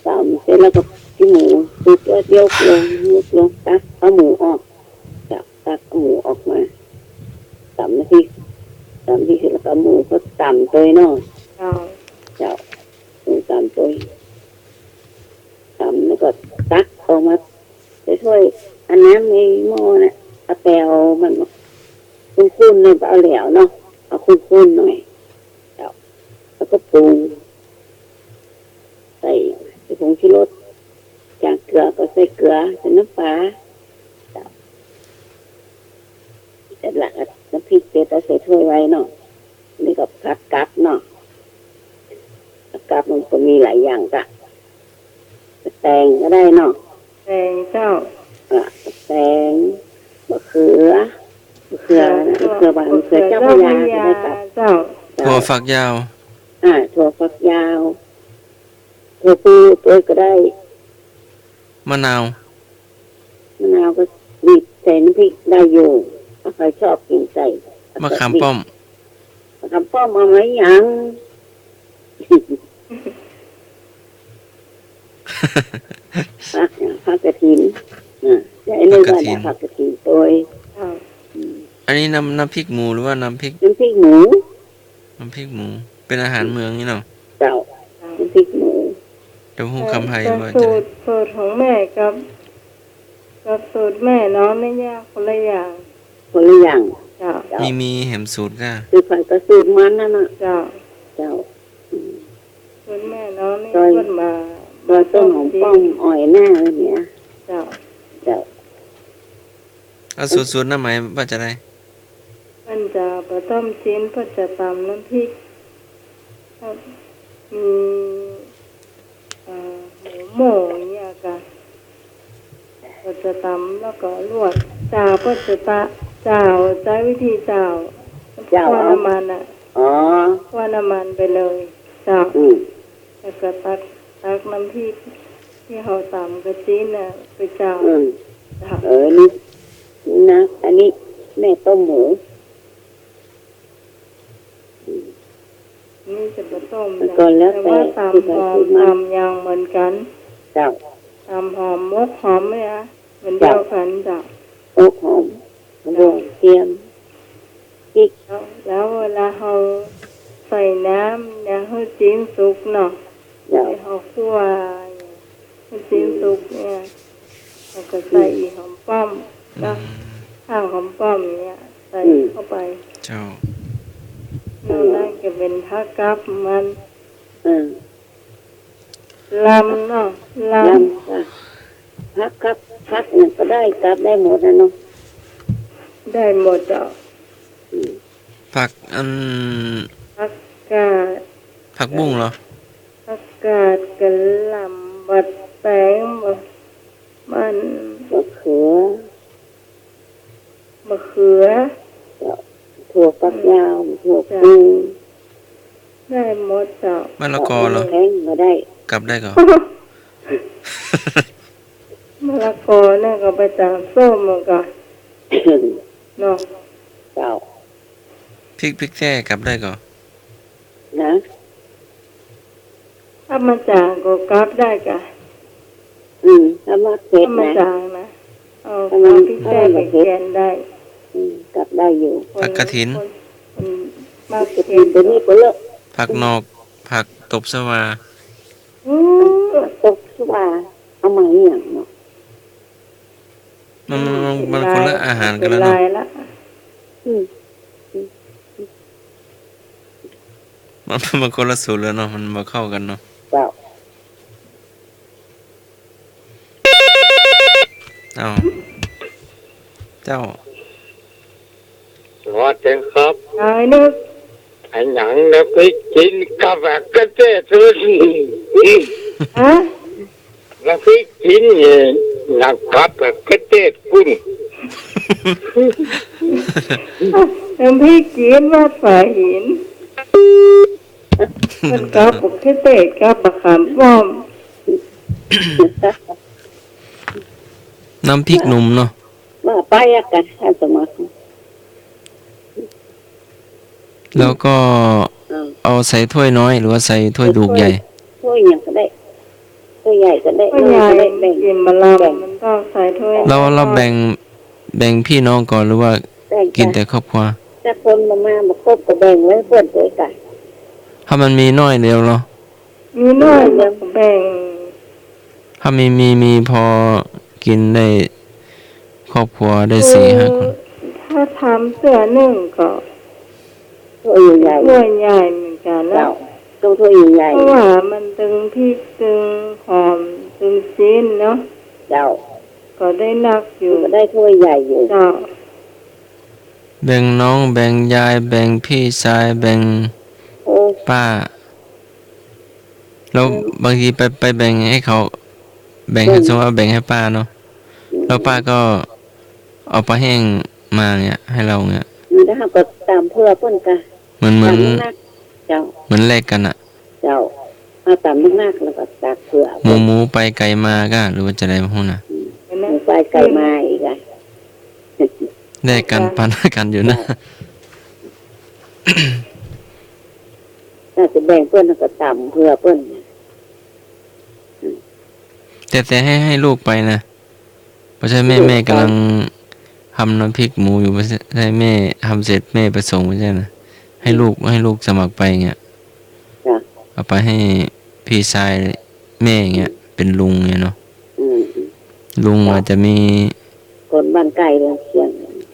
ตำเสร็จแล้วก็ขี้หมู สุกแล้วยกลง ยกลง ตักเอาหมูออก เจ้า ตักเอาหมูออกมา ตำน้ำพริก ตำพริกเสร็จแล้วก็เอาหมูก็ตำตวยเนาะ เจ้า เจ้า หมูตำตวย ตำแล้วก็ตักออกมาใส่ถ้วย อันน้ำในหม้อน่ะ เอาแป๋วมัน ขุ่นๆ หน่อย บ่เอาแหลวเนาะ เอาขุ่นๆ หน่อย เจ้า แล้วก็ปรุง ใส่ ใส่ผงชูรส จางเกลือก็ใส่เกลือ ใส่น้ำปลา เจ้า เสร็จละ น้ำพริกเสร็จแล้วใส่ถ้วยไว้เนาะ นี่ก็ผักกับเนาะ ผักกับมันก็มีหลายอย่างกะ แตงก็ได้เนาะ แตงเจ้า อ่ะ แตง มะเขือ มะเขือนะ มะเขือ มะเขือหวาน มะเขือเจ้าพระยา มะเขือเจ้าพระยา ก็ได้ครับ เจ้า เจ้า ถั่วฝักยาว อ่า ถั่วฝักยาว ถั่วพูตวยก็ได้ มะนาว มะนาวก็บีบใส่น้ำพริกได้อยู่ ถ้าใครชอบกิ๋นใส่ มะขามป้อม มะขามป้อมเอาไว้ยัง ผัก ผักกะถิน อ่ะ ยายนึกว่า ผักกะถิน ผักกะถินตวย อ่า อืม อันนี้น้ำ น้ำพริกหมูหรือว่าน้ำพริก น้ำพริกหมู น้ำพริกหมู เป็นอาหารเมืองนี่เนาะ เจ้า น้ำพริกหมู เต้าหู้คำไฮ แต่ ว่าจะ สูตร สูตรของแม่กับ กับสูตรแม่น้องนี่ยากคนละอย่าง คนละอย่าง เจ้า เจ้า มี มีแหมสูตรก้า สูตรไผก็สูตรมันนั่นน่ะ เจ้า เจ้า อืม สูตรแม่น้องนี่ ซอย เปิ้นมา ซอยต้นหอมป้อม อ่อยหน้าเนี่ย เจ้า เจ้า เอาสูตร สูตรน้ำไหมว่าจะได้ เปิ้นจะบ่ต้มชิ้น เปิ้นจะตำน้ำพริก ครับ มี เอ่อ หมูหม่งอย่างเงี้ยกะ ก็จะตำแล้วก็ลวก เจ้า ก็จะตะ เจ้า ใจ๊วิธีเจ้า เจ้า คั่ว เอา น้ำมันน่ะ อ๋อ คั่วน้ำมันไปเลย เจ้า อืม แล้วก็ตัก ตักน้ำพริกตี้เฮาต๋ำกะจิ๊นน่ะไป เจ้า อืม เจ้า เออ นี่ นี่นะ อันนี้แม่ต้มหมู นี่จะบ่ต้ม มันก็แล้วแต่ แต่ว่าต๋ำหอม สูตรใครสูตรมัน ต๋ำอย่างเหมือนกั๋น เจ้า ต๋ำหอม หมกหอมเนี่ย เหมือน เจ้า เดียวกั๋นเจ้า หมกหอม กระเทียม พริก แล้ว แล้วเวลาเฮาใส่น้ำเนี่ย หื้อจิ๊นสุกเนาะ เจ้า ตี้เฮาคั่วเนี่ย หื้อจิ๊นสุกเนี่ย แล้วก็ใส่ อืม อีหอมป้อม อืม เนาะ หั่นหอมป้อมเนี่ย ใส่ อืม เข้าไป เจ้า นอกนั้นก็เป๋นผักกับมัน อืม ลำเนาะ ลำ ลำ จ้ะ ผักกับ ผักหยังก็ได้ กับได้หมดอะเนาะ ได้หมดเจ้า อืม ผัก อัน ผักกาด ผักบุ้งเหรอ ผักกาด กะหล่ำ บักแตง บัก มัน มะเขือ มะเขือ เจ้า ถั่วฝักยาว อืม ถั่ว จ้ะ พู ได้หมดเจ้า มะละกอเหรอ แตงก็ได้ กับได้ก่อ มะละกอเนี่ยก็ไปต๋ำส้มมันก่อ เนาะ เจ้า พริก พริกแจ้กับได้ก่อ นะ ถ้ามันจ๋างก็กับได้ก่ะ อืม ถ้ามักเผ็ดนะ ถ้ามันจ๋างนะ เอา ถ้ามัน เอาพริกแจ้ไปแกงได้ อืม กับได้อยู่ ผักกระถิน คน คนมักเผ็ด ผักกระถินเดี๋ยวนี้ก็เลอะ ผักหนอก ผักตบชวา อืม ผักตบชวา เอามาอหย่างเนาะ มัน มัน มัน มันคนละอาหารกั๋นแล้วเนาะ เปลี่ยนลายละ อืม มัน มันคนละสูตรแล้วเนาะ มันบ่เข้ากั๋นเนาะ เจ้า เอ้า เจ้า สวัสดีครับ ต๋ายนึก ไอ้หยังนะ ไปกินกับแบกกระเตดเลย ฮะ แล้วไปกินเนี่ย หนักกับแบกกระเตดกุ้ง น้ำพริกจีนวัดฝายหิน มันกับบักเขือเทศกับบักขามป้อม น้ำพริกหนุ่มเนาะ ว่าไปอะกัน อาสามัคร แล้วก็ อ่า เอาใส่ถ้วยน้อยหรือว่าใส่ถ้วยดูกใหญ่ ถ้วย ถ้วยหยังก็ได้ ถ้วยใหญ่ก็ได้ ถ้วยใหญ่ น้อยก็ได้ แบ่ง กิ๋นบ่ลำ แบ่ง มันต้องใส่ถ้วย แล้ว แล้วแบ่ง แบ่งพี่น้องก่อหรือว่า แบ่ง กิ๋น จ้ะ แต่ครอบครัว ถ้าคนบ่มา บ่ครบก็แบ่งไว้เปิ้นด้วยกัน ถ้ามันมีน้อยเดียวเหรอ มีน้อยเดียวก็แบ่ง ถ้ามี มี มีพอกิ๋นได้ ครอบครัวได้สี่ห้าคน คือถ้าทำเตื้อนึ่งก็ ถ้วยใหญ่ๆ ถ้วยใหญ่เหมือนกั๋นเนาะ เจ้า ต้องถ้วยใหญ่ๆ เพราะว่ามันตึงพริก ตึงหอม ตึงจิ๊นเนาะ เจ้า ก็ได้นักอยู่ มันก็ได้ถ้วยใหญ่อยู่ เจ้า แบ่งน้อง แบ่งยาย แบ่งพี่ชาย แบ่ง โอ้ ป้า แล้ว อืม บางทีไป ไปแบ่งให้เขา แบ่งให้ แบ่ง สมมุติว่าแบ่งให้ป้าเนาะ อืม แล้วป้าก็เอาปลาแห้งมาเงี้ย ให้เราเงี้ย อืม แล้วเราก็ต๋ำเผื่อเปิ้นกะ เหมือน เหมือน ต๋ำนักๆ เจ้า เหมือนแลกกั๋นอะ เจ้า เอาต๋ำนักๆ แล้วก็ตักเผื่อ หมู หมูไปไก๋มาก้า หรือว่าจะไดบ่ฮู้นะ อืม หมูไปไก๋มาอีกอะ แลกกั๋น ปันกั๋นอยู่นะ เจ้า น่าจะแบ่งเปิ้นแล้วก็ต๋ำเผื่อเปิ้น แต่ แต่ให้ ให้ลูกไปนะ บ่ใจ้แม่ ลูกไป แม่ก่ำลังทำน้ำพริกหมูอยู่ บ่ใจ้แม่ทำเสร็จแม่ไปส่ง บ่ใจ้นะ ให้ลูก อืม ให้ลูกสมัครไปเงี้ย จ้ะ เอาไปให้พี่ชายแม่เงี้ย เป็นลุงเงี้ยเนาะ อืม ลุง จ้ะ อาจจะมี คนบ้านใก้เรือนเคียง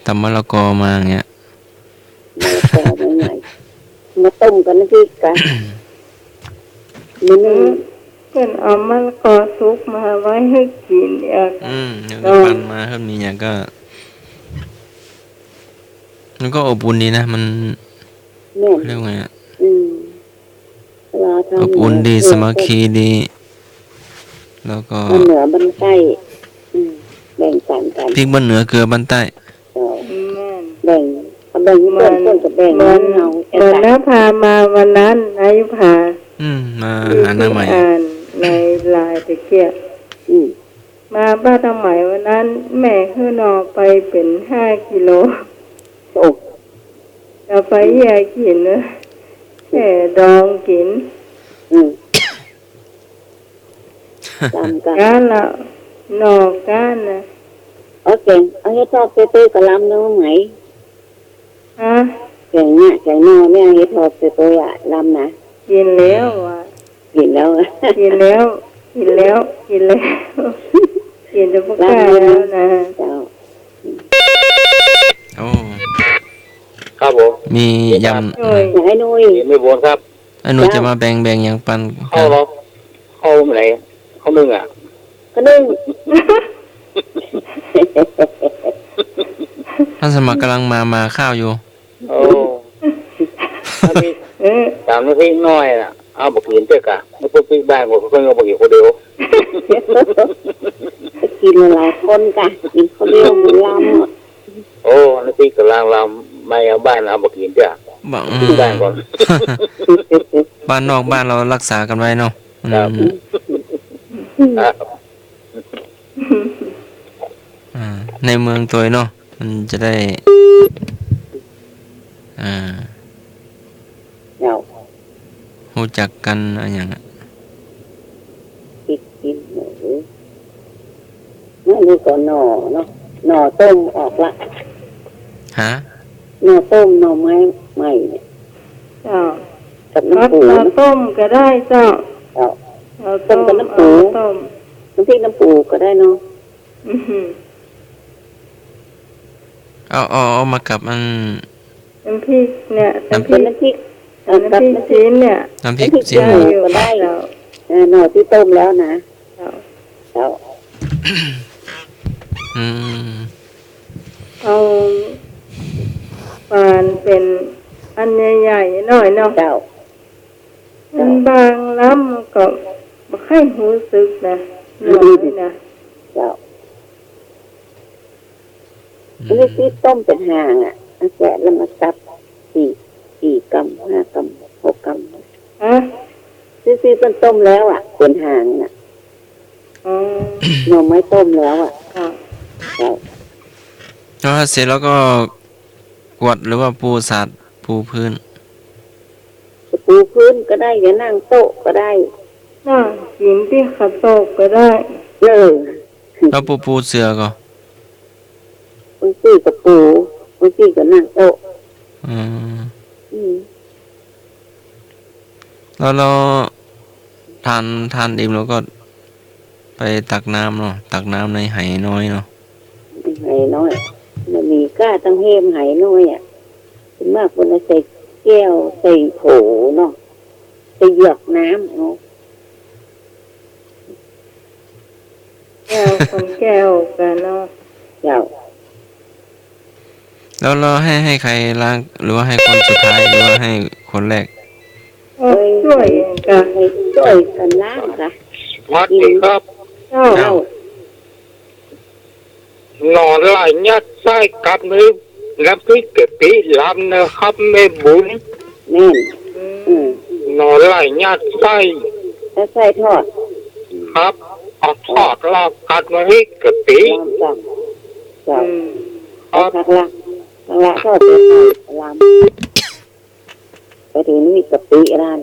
ต๋ำมะละกอมาเงี้ย มะละกอมาใหญ่ มาต้มกับน้ำพริกกะ มื้อนี้ เปิ้นเอามะละกอสุกมาไว้หื้อกิ๋นเอง อืม แล้วก็ปั่นมา หื้อมีหยังก็ มันก็อบอุ่นดีนะ มัน แม่น เรียกว่าไงอะ อืม อบอุ่นดี สามัคคีดี แล้วก็ บ้านเหนือบ้านใต้ อืม แบ บ่งปันกั๋น พริกบ้านเหนือเกลือบ้านใต้ เจ้า แม่น แบ่ง เอาแบ่งหื้อเปิ้น เปิ้นก็แบ่งหื้อเฮา เหมือน เหมือนน้าพามาวันนั้น น้ายุพา อืม มาหาน้าใหม่ ตี้อ่านในไลน์ตะเกียะ อืม มาบ้านน้าใหม่วันนั้น แม่หื้อหน่อไปเป๋นห้ากิโล โอ้ เอาไปเยียะกิ๋นนะ แม่ดองกิ๋น อืม ลำกะ ก้านละ หน่อก้านนะ เอาแก๋ง เอาเห็ดถอบใส่โตยก็ลำเนาะไหม ฮะ แก๋งเนี่ย แก๋งหน่อเนี่ย เห็ดถอบใส่โตยอะ ลำนะ กิ๋นแล้วอะ กิ๋นแล้ว กิ๋นแล้ว กิ๋นแล้ว กิ๋นแล้ว กิ๋นจะบ่กล้าแล้วนะ เจ้า โอ้ ครับผม มียำ โอ้ย ไอ้หนุ่ย มีบุญครับ ไอ้หนุ่ย เจ้า จะมาแบ่ง แบ่งหยังปัน ข้าวเหรอ ข้าวไหน ข้าวนึ่งอะ ข้าวนึ่ง ท่านสมัครกำลังมา มาข้าวอยู่ โอ้ ถ้ามี เออ ต๋ามน้ำพริกน้อยน่ะ เอาบ่กิ๋นเตื้อกะ น้ำพริกบ้านผมก็เอาบ่กิ๋นคนเดียว กิ๋นหลายๆ คนกะ กิ๋นคนเดียวบ่ลำอะ โอ้ น้ำพริกก็ลำๆ ไม่เอาบ้านเอาบ่กิ๋นเตื้อ บ้าน อืม บ้านก่อน บ้านนอกบ้านเรารักษากันไว้เนาะ ครับ อืม ครับ อ่า ในเมืองตวยเนาะ มันจะได้ อ่า เจ้า ฮู้จักกั๋นอะหยังอะ พริกกิ๋นหมู นั่นนี่ก็หน่อเนาะ หน่อต้มออกละ ฮะ หน่อต้ม หน่อไม้ใหม่เนี่ย เจ้า กับน้ำปู เอา นะ เอาต้มก็ได้เจ้า เจ้า เอาต้ม ต้มกับน้ำปู เอาต้ม น้ำพริกน้ำปูก็ได้เนาะ อือหือ เอา เอา เอามากับอัน น้ำพริกเนี่ย น้ำพริก น้ำพริก เอ่อ น้ำพริก กับน้ำพริก จีนเนี่ย น้ำพริก น้ำพริก จีน เจ้า ก็ได้ เจ้า เออ หน่อตี้ต้มแล้วนะ เจ้า เจ้า อืม เอาปานเป๋นอันใหญ่ๆ หน่อยเนาะ เจ้า มันบางลำก็บ่ค่อยฮู้สึกนะ อืม หน่อยนะ เจ้า อืม อันนี้ตี้ต้มเป๋นหางอะ เอาแกะแล้วมาสับ สี่ สี่กำ ห้ากำ หกกำ ฮะ ตี้ ตี้ต้มๆ แล้วอะ เป๋นหางน่ะ อ๋อ หน่อไม้ต้มแล้วอะ ค่ะ ครับ แล้วเสร็จแล้วก็กวาดหรือว่าปูสาด ปูพื้น จะปูพื้นก็ได้ จะนั่งโต๊ะก็ได้ นั่งกิ๋นตี้ขาโต๊ะก็ได้ เออ แล้วปู ปูเสื่อก่อ บางตี้ก็ปู บางตี้ก็นั่งโต๊ะ อืม อืม แล้ว แล้วทาน ทานอิ่มแล้วก็ไปตักน้ำเนาะ ตักน้ำในไหน้อยเนาะ ไหน้อย มันมีก้าตังเฮมไหน้อยอะ ส่วนมากเปิ้นเอาใส่แก้ว ใส่โถเนาะ ใส่เหยือกน้ำเนาะ แก้ว คนแก้วกั๋นเนาะ เจ้า แล้ว แล้วให้ ให้ใครล้าง หรือว่าให้คนสุดท้าย หรือว่าให้คนแรก เออ ช่วยกั๋น ช่วยกั๋นล้างกะ สวัสดีครับ เจ้า เจ้า หน่อไล่ยัดไส้กับน้ำพริกกะปิลำนะครับ แม่บุญ แม่น อืม อืม หน่อไล่ยัดไส้ ยัดไส้ทอด ครับ เอาทอดลาบกับน้ำพริกกะปิ ลำจ้ะ เจ้า อืม ครับ เอาผักละ ผักละทอดใส่ไข่ลำ ไปถึงนี่กะปิร้าน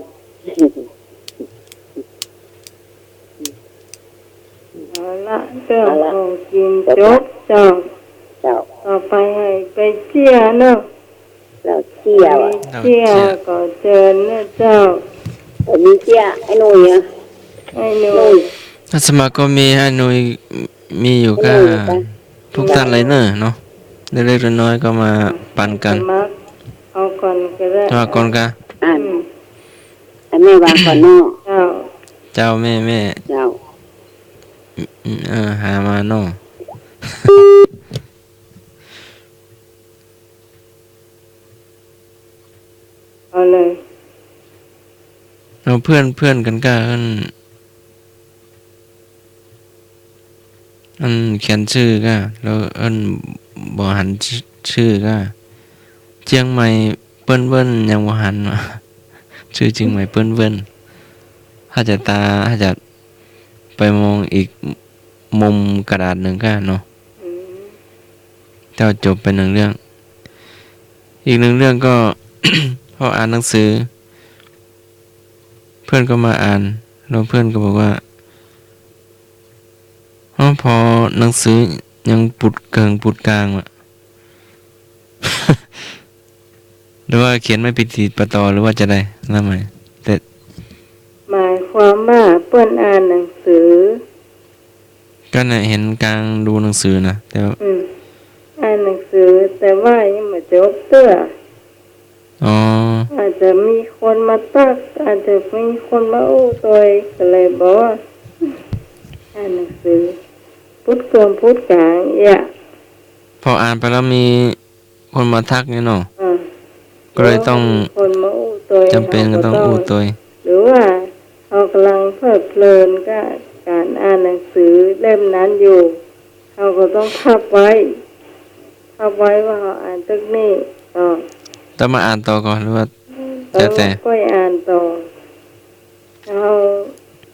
เอาละ เรื่อง เอาละ ของกิ๋น จบ จบเจ้า เจ้า ต่อไปหื้อไปเจียเนาะ เจ้า เจีย ไปเจีย เจ้า เจีย ก็เจิญนะเจ้า เออ มีเจีย ไอ้หนุ่ยอะ ไอ้หนุ่ย อาตมาก็มี ไอ้หนุ่ย มีอยู่ก้า ไอ้หนุ่ย ทุกท่านเลยเนอะเนาะ เล็กๆ น้อยๆ ก็มาปันกั๋น สมัครเอาก่อนก็ได้ สมัครก่อนกา อ่าน อืม อันแม่วางก่อนเนาะ เจ้า เจ้า แม่ แม่ เจ้า อืม เออ หามาเนาะ เอาเลย เอาเพื่อน เพื่อนกั๋นก้า อัน อันเขียนจื้อก้า แล้วอันบ่หันจื้อก้า เจียงใหม่เปิ้นเวิ้นยังบ่หันวะ จื้อเจียงใหม่เปิ้นเวิ้น ถ้าจะตา ถ้าจะไปมองอีกมุมกระดาษนึ่งก้าเนาะ อืม เจ้า จบไปนึ่งเรื่อง อีกนึ่งเรื่องก็ พออ่านหนังสือ เพื่อนก็มาอ่าน แล้วเพื่อนก็บอกว่า อ๋อ พอหนังสือยังปูดเกิ่งปูดก๋างวะ หรือว่าเขียนไม่ปะติดปะต่อ หรือว่าจะใด แล้วไหม แต่ หมายความว่าเปิ้นอ่านหนังสือ ก็น่ะ เห็นก๋างดูหนังสือนะ แต่ว่า อืม อ่านหนังสือ แต่ว่ายังบ่จบเตื้อ อ๋อ อาจจะมีคนมาตั๊ก อาจจะมีคนมาอู้ตวย ก็เลยบอกว่า อ่านหนังสือ ปูดเกิ่งปูดก๋างเอี้ย พออ่านไปแล้วมีคนมาทักเนี่ยเนาะ อ่า ก็เลยต้อง มีคนมาอู้ตวย จ๋ำเป๋นก็ต้องอู้ตวย เฮาก็ต้อง หรือว่าเฮากำลังเพลิดเพลินกับก๋านอ่านหนังสือเล่มนั้นอยู่ เฮาก็ต้องพับไว้ พับไว้ว่าเฮาอ่านตึกนี้ต่อ ต้องมาอ่านต่อก่อน หรือว่า แล้วแต่ แล้วก็อ่านต่อ เฮา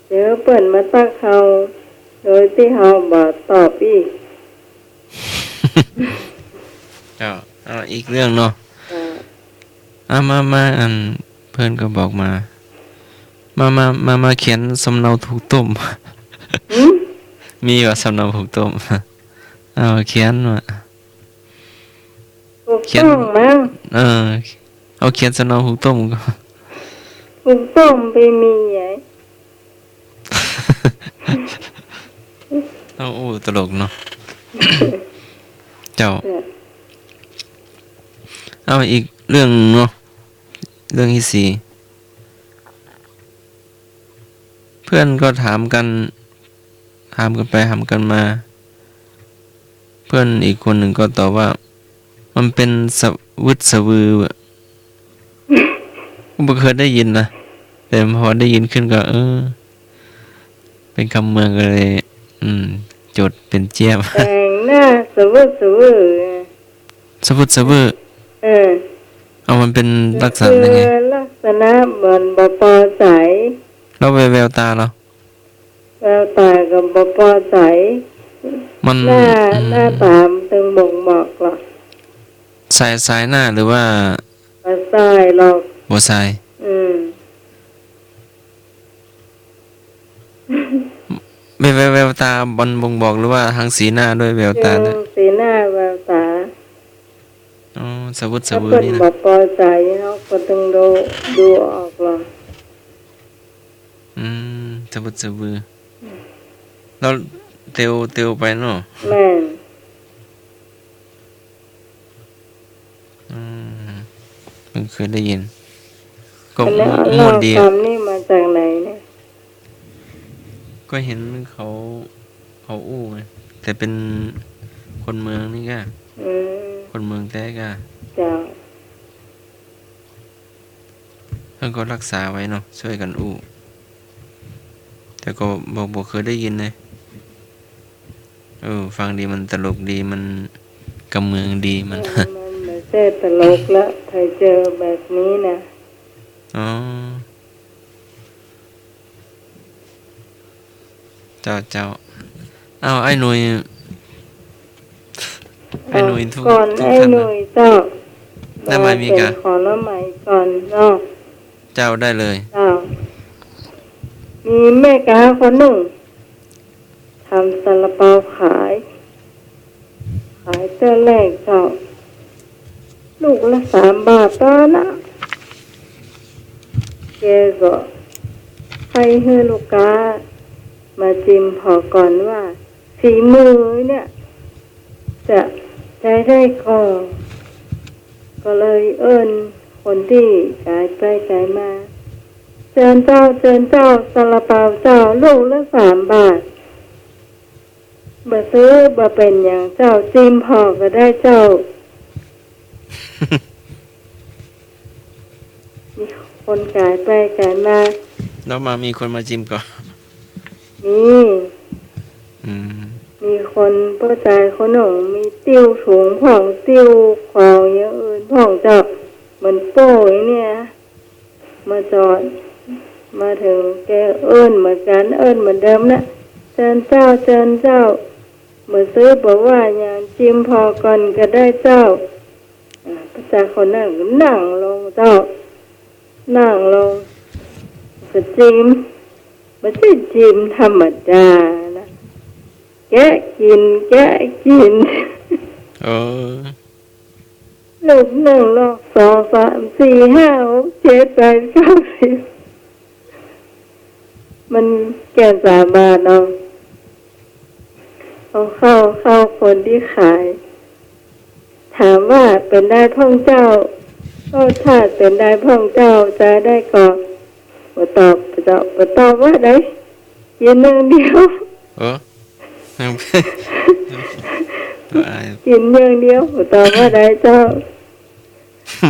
เดี๋ยวเปิ้นมาตั๊กเฮา โดยตี้เฮาบ่ตอบอีก เจ้า เอาอีกเรื่องเนาะ เจ้า อ่ะ มา มา อันเพื่อนก็บอกมา มา มา มา มาเขียนสำเนาถูกต้ม หืม มีบ่สำเนาถูกต้ม เอาเขียนมา ถูกต้องมั้ง เออ เอาเขียนสำเนาถูกต้มก็ ถูกต้มไปมีไง เอา โอ้ ตลกเนาะ เจ้า เออ เอาอีกเรื่องเนาะ เรื่องที่สี่ เพื่อนก็ถามกัน ถามกันไปถามกันมา เพื่อนอีกคนหนึ่งก็ตอบว่า มันเป๋นสะวึดสะวือ บ่เกยได้ยินนะ แต่พอได้ยินขึ้นก็ เออ เป๋นกำเมืองก็เลย อืม จ๋ดเป๋นเจี๊ยบ แต่งหน้าสะวึดสะวือ สะวึดสะวือ เออ เอา มันเป๋นลักษณะยังไง คือลักษณะเหมือนบ่ปอใจ๋ แล้วแวว แววต๋าเหรอ แววต๋าก็บ่ปอใจ๋ มัน หน้า อืม หน้าต๋ามันตึงบ่งบอกหรอก สาย สายหน้าหรือว่า บ่สายหรอก บ่สาย อืม แวว แวว แววต๋ามันบ่งบอกหรือว่าตางสีหน้าด้วย แววต๋าเนี่ย ตางสีหน้าแววต๋า อ๋อ สะวึดสะวือนี่นะ ถ้าเปิ้นบ่ปอใจ๋ เฮาก็ตึงดู ดูออกหรอก อืม สะวึดสะวือ อืม แล้วเตียว เตียวไปเนาะ แม่น อืม เพิ่งเกยได้ยิน ก็ อันนี้ ม่วน ม่วนดี เล่ากำนี้มาจากไหนเนี่ย ก็เห็นเขา เขาอู้ไง แต่เป๋นคนเมืองนี่ก้า อืม คนเมืองแต๊ก้า เจ้า เปิ้นก็ฮักษาไว้เนาะ จ้วยกั๋นอู้ แต่ก็บ่ บ่เกยได้ยินเลย เออ ฟังดี มันตลกดี มันกำเมืองดี มัน เออ มันบ่ใจ้ตลกละ ใผเจอแบบนี้นะ อ๋อ เจ้า เจ้า เอ้า ไอ้หนุ่ย ไอ้หนุ่ย เอ่อ ถูก ก่อน ถูก ไอ้ ทำ หนุ่ยเจ้า น้าไหมมีกะ เอ่อ เจ๋งขอน้าไหมก่อนเนาะ เจ้า ได้เลย เจ้า มีแม่ก๊าคนนึ่ง ทำซาลาเปาขาย ขายเตื้อแรกเจ้า ลูกละสามบาทเต้านั้น แกก็ใค่หื้อลูกก๊ามาจิมผ่อก่อนว่า ฝีมือเนี่ย จะใจ๊ได้ก่อ ก็เลยเอิ้นคนตี้ก๋ายไปก๋ายมา เจิญเจ้า เจิญเจ้า ซาลาเปาเจ้า ลูกละสามบาท บ่ซื้อบ่เป๋นหยังเจ้า จิมผ่อก็ได้เจ้า มีคนก๋ายไปก๋ายมา แล้วมามีคนมาจิมก่อ มี อืม มีค คนป้อจายคนหนึ่งมีติ้วถุงพ่อง ติ้วของอย่างอื่นพ่องเจ้า เหมือนโป้อย่างเนี้ย มาจอด มาเถิงแกเอิ้นเหมือนกั๋น เอิ้นเหมือนเดิมนะ เจิญเจ้า เจิญเจ้า บ่ซื้อบ่ว่าหยัง จิมผ่อก่อนก็ได้เจ้า อ่า ป้อจายคนนั้นก็นั่งลงเจ้า นั่งลง ก็จิม บ่ใจ้จิมธรรมดานะ แกะกิ๋น แกะกิ๋น เออ ลูกนึ่ง ลูกสอง สาม สี่ ห้า หก เจ็ด แปด เก้า สิบ มันแก่นสามบาทเนาะ เอาเข้า เข้าคนตี้ขาย ถามว่า เป๋นใดพ่องเจ้า รสชาติเป๋นใดพ่องเจ้า จาใดก่อ บ่ตอบ บ่ตอบ บ่ตอบว่าใด กิ๋นอย่างเดียว เออ กิ๋นอย่างเดียว บ่ตอบว่าใดเจ้า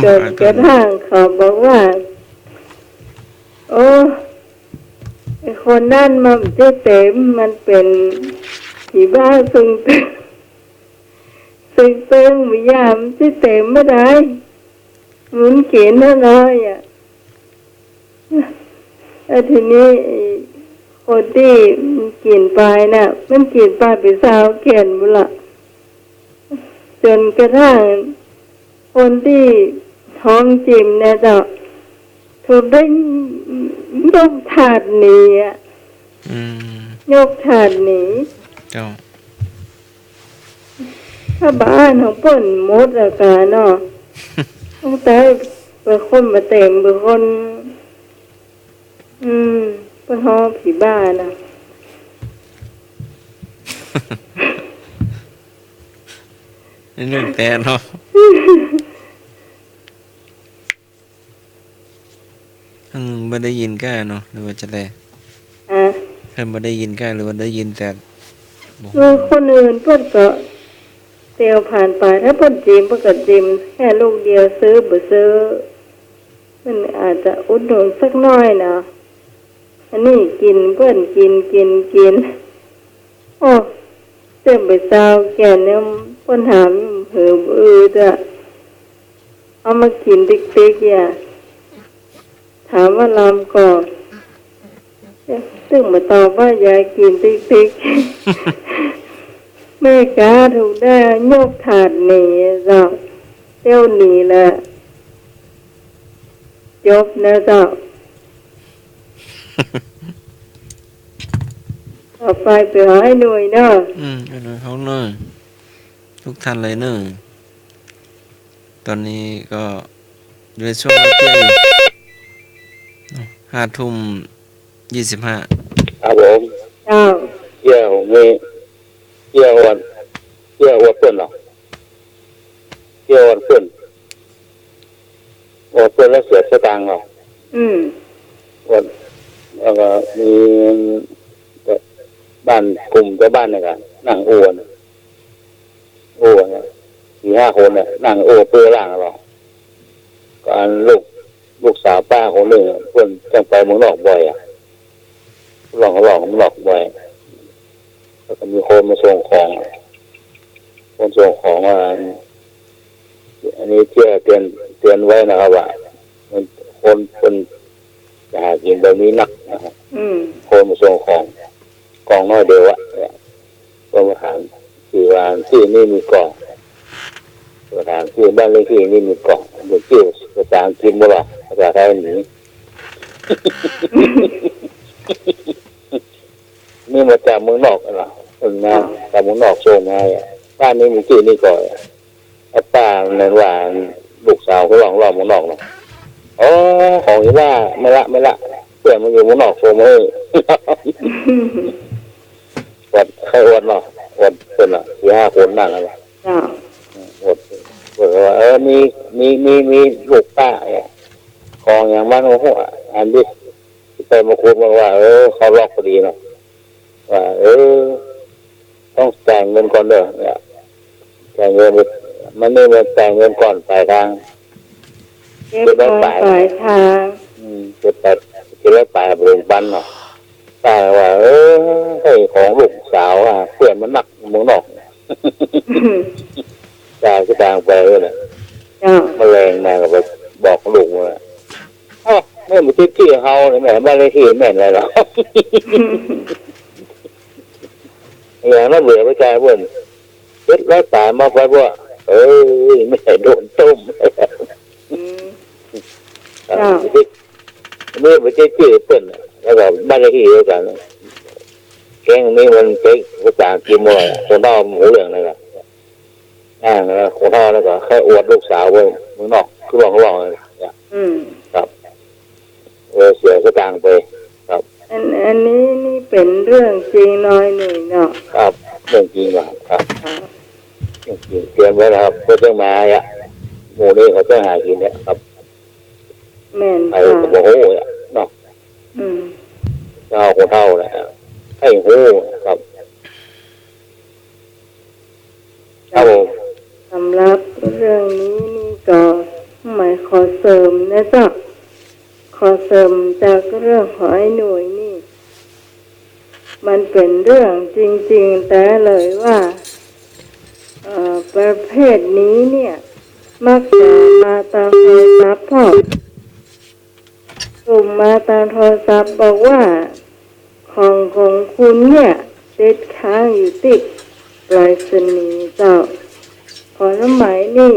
จ๋นกระทั่งเขาบอกว่า โอ้ ไอ้คนนั้นมันบ่ใจ้เต็ม มันเป๋นผีบ้าเซิงตึง เซิงตึง บ่ยามบ่ใจ้เต็มบ่ได้ มันกิ๋นน้อยๆ อะ แล้วทีนี้ไอ้คนตี้มันกิ๋นไปน่ะ มันกิ๋นไปเป๋นซาวแก่นปู้นละ จ๋นกระทั่งคนตี้ท้องจิมเนี่ยเจ้า ถูกได้ยกถาดหนีอะ อืม ยกถาดหนี เจ้า ถ้าบ้านของเปิ้นหมดอะกาเนาะ ตั้งแต่เป๋นคนบ่เต็ม เป๋นคน อืม เปิ้นฮ้องผีบ้านะ นี่นึ่งแต๊เนาะ อืม บ่ได้ยินก้าเนาะ หรือว่าจาใด อ่ะ เปิ้นบ่ได้ยินก้า หรือว่าได้ยินแต่ บ่ฮู้ คือคนอื่นเปิ้นก็เตียวผ่านไป ถ้าเปิ้นจิม เปิ้นก็จิมแค่ลูกเดียว ซื้อบ่ซื้อ เปิ้นอาจจะอุดหนุนสักหน้อยนะ อันนี้กิ๋น เปิ้นกิ๋น กิ๋น กิ๋น โอ้ เต็มไปซาวแก่นเนี่ย เปิ้นถามหื้อบ่อืดอะ เอามากิ๋นติ๊กๆ อะ ถามว่าลำก่อ ตึงมาตอบว่ายายกิ๋นติ๊กๆ แม่ก๊าถูกได้ยกถาดหนีเจ้า เตี้ยวหนีละ จบนะเจ้า ต่อไปไปหาไอ้หน่วยเนาะ อืม ไอ้หน่วยฮ้องเนาะ ทุกท่านเลยเนาะ ต๋อนนี้ก็อยู่ในช่วงเที่ยงอยู่ ห้าทุ่มยี่สิบห้า ครับผม เจ้า เตี้ยมี เตี้ยอวด เตี้ยอวดเปิ้นเหรอ เตี้ยอวดเปิ้น อวดเปิ้นแล้วเสียสตางค์เหรอ อืม อวด แล้วก็มีบ้าน กลุ่มจาวบ้านเนี่ยก็นั่งอู้ อู้เนี่ย สี่ห้าคนเนี่ย นั่งอู้เปื้อล่างเหรอ ก็อันลูก ลูกสาวป้าคนนึ่งอะ เปิ้นจั้งไปเมืองนอกบ่อยอะ ล่อง ล่องเมืองนอกบ่อย แล้วก็มีคนมาส่งของอะ คนส่งของว่า อันนี้เตี้ยเตือน เตือนไว้นะครับว่า มัน คน คนจะหากิ๋นแบบนี้นักนะครับ อืม คนมาส่งของ ก่องน้อยเดียวอะ เนี่ย เปิ้นมาถาม จื้อว่าตี้นี่มีก่อง เปิ้นถามจื้อบ้านเลขตี้นี่มีก่อง เปิ้นจื้อภาษาอังกฤษบ่ล่ะ ภาษาไทยหนี นี่มาจากเมืองนอกเหรอ เปิ้นมาจากเมืองนอกส่งมาอะ บ้านนี้มีตี้นี่ก่อง ไอ้ป้านั่นว่า ลูกสาวก็ล่อง ล่องเมืองนอกเนาะ อ๋อ ของอีหว่า ไม่ละ ไม่ละ เปื้อนมันอยู่เมืองนอกส่งมาหื้อ อวด ใค่อวดเนาะ อวดเปิ้นอะ สี่ห้าคนนั่งอะ เจ้า อวด อวดว่า เออ มี มี มี มีลูกป้าเนี่ย ของอย่างมัน โอ้โห อันนี้ไปมาคุยมาว่า เออ เข้าล็อกพอดีเนาะ ว่า เออ ต้องจ่ายเงินก่อนเด้อ เนี่ย จ่ายเงิน มันนี่มันจ่ายเงินก่อนปลายทาง เก็บก่อนปลายทาง อืม เก็บไป เก็บไว้ปลายเดือนปันเนาะ ป้าว่า เออ ไอ้ของลูกสาวอะ เปื้อนมันนัก เมืองนอก จากสตางค์ไปเลยนะ เจ้า แมลงมาก็ไปบอกลูกว่า เอ้า แม่นบ่ใจ้จื้อเฮาเนี่ย แม่นบ้านเลขตี้แม่นอะไรหรอ อย่างนั้นเหลือไปจ่ายเปิ้น เจ็ดร้อยป๋ายมาไปบ่ เอ้ย แม่โดนต้ม อืม ครับ เจ้า นี่บ่ใจ้จื้อเปิ้นน่ะ แล้วก็บ้านเลขตี้เดียวกั๋น แก๊งนี้มันใจ๊ภาษาอังกฤษหมดอะ คนเฒ่าบ่ฮู้เรื่องเลยอะ อ่า คนเฒ่าแล้วก็แค่อวดลูกสาวไว้เมืองนอก คือว่าของเราเนี่ย อืม ครับ เออ เสียสตางค์ไป ครับ อัน อันนี้นี่เป๋นเรื่องจริงหน่อยหนึ่งเนาะ ครับ เรื่องจริงครับ ครับ ครับ เรื่องจริง เตรียมไว้แล้วครับ เปิ้นจะมาอะ หมู่นี้เขาจะหากิ๋นเนี่ยครับ แม่น ใผ เจ้า ก็บ่ฮู้อะเนาะ อืม เจ้าคนเฒ่าน่ะ ใผฮู้ครับ ครับผม สำหรับเรื่องนี้นี่ก็หมายขอเสริมนะเจ้า ขอเสริมจากเรื่องของไอ้หนุ่ยนี่ มันเป๋นเรื่องจริงๆ แต๊เลยว่า เอ่อ ประเภทนี้เนี่ย มักจะมาตางโทรศัพท์พ่อง ส่งมาตางโทรศัพท์บอกว่า ของของคุณเนี่ย ติดค้างอยู่ตี้ไปรษณีย์เจ้า พอสมัยนี้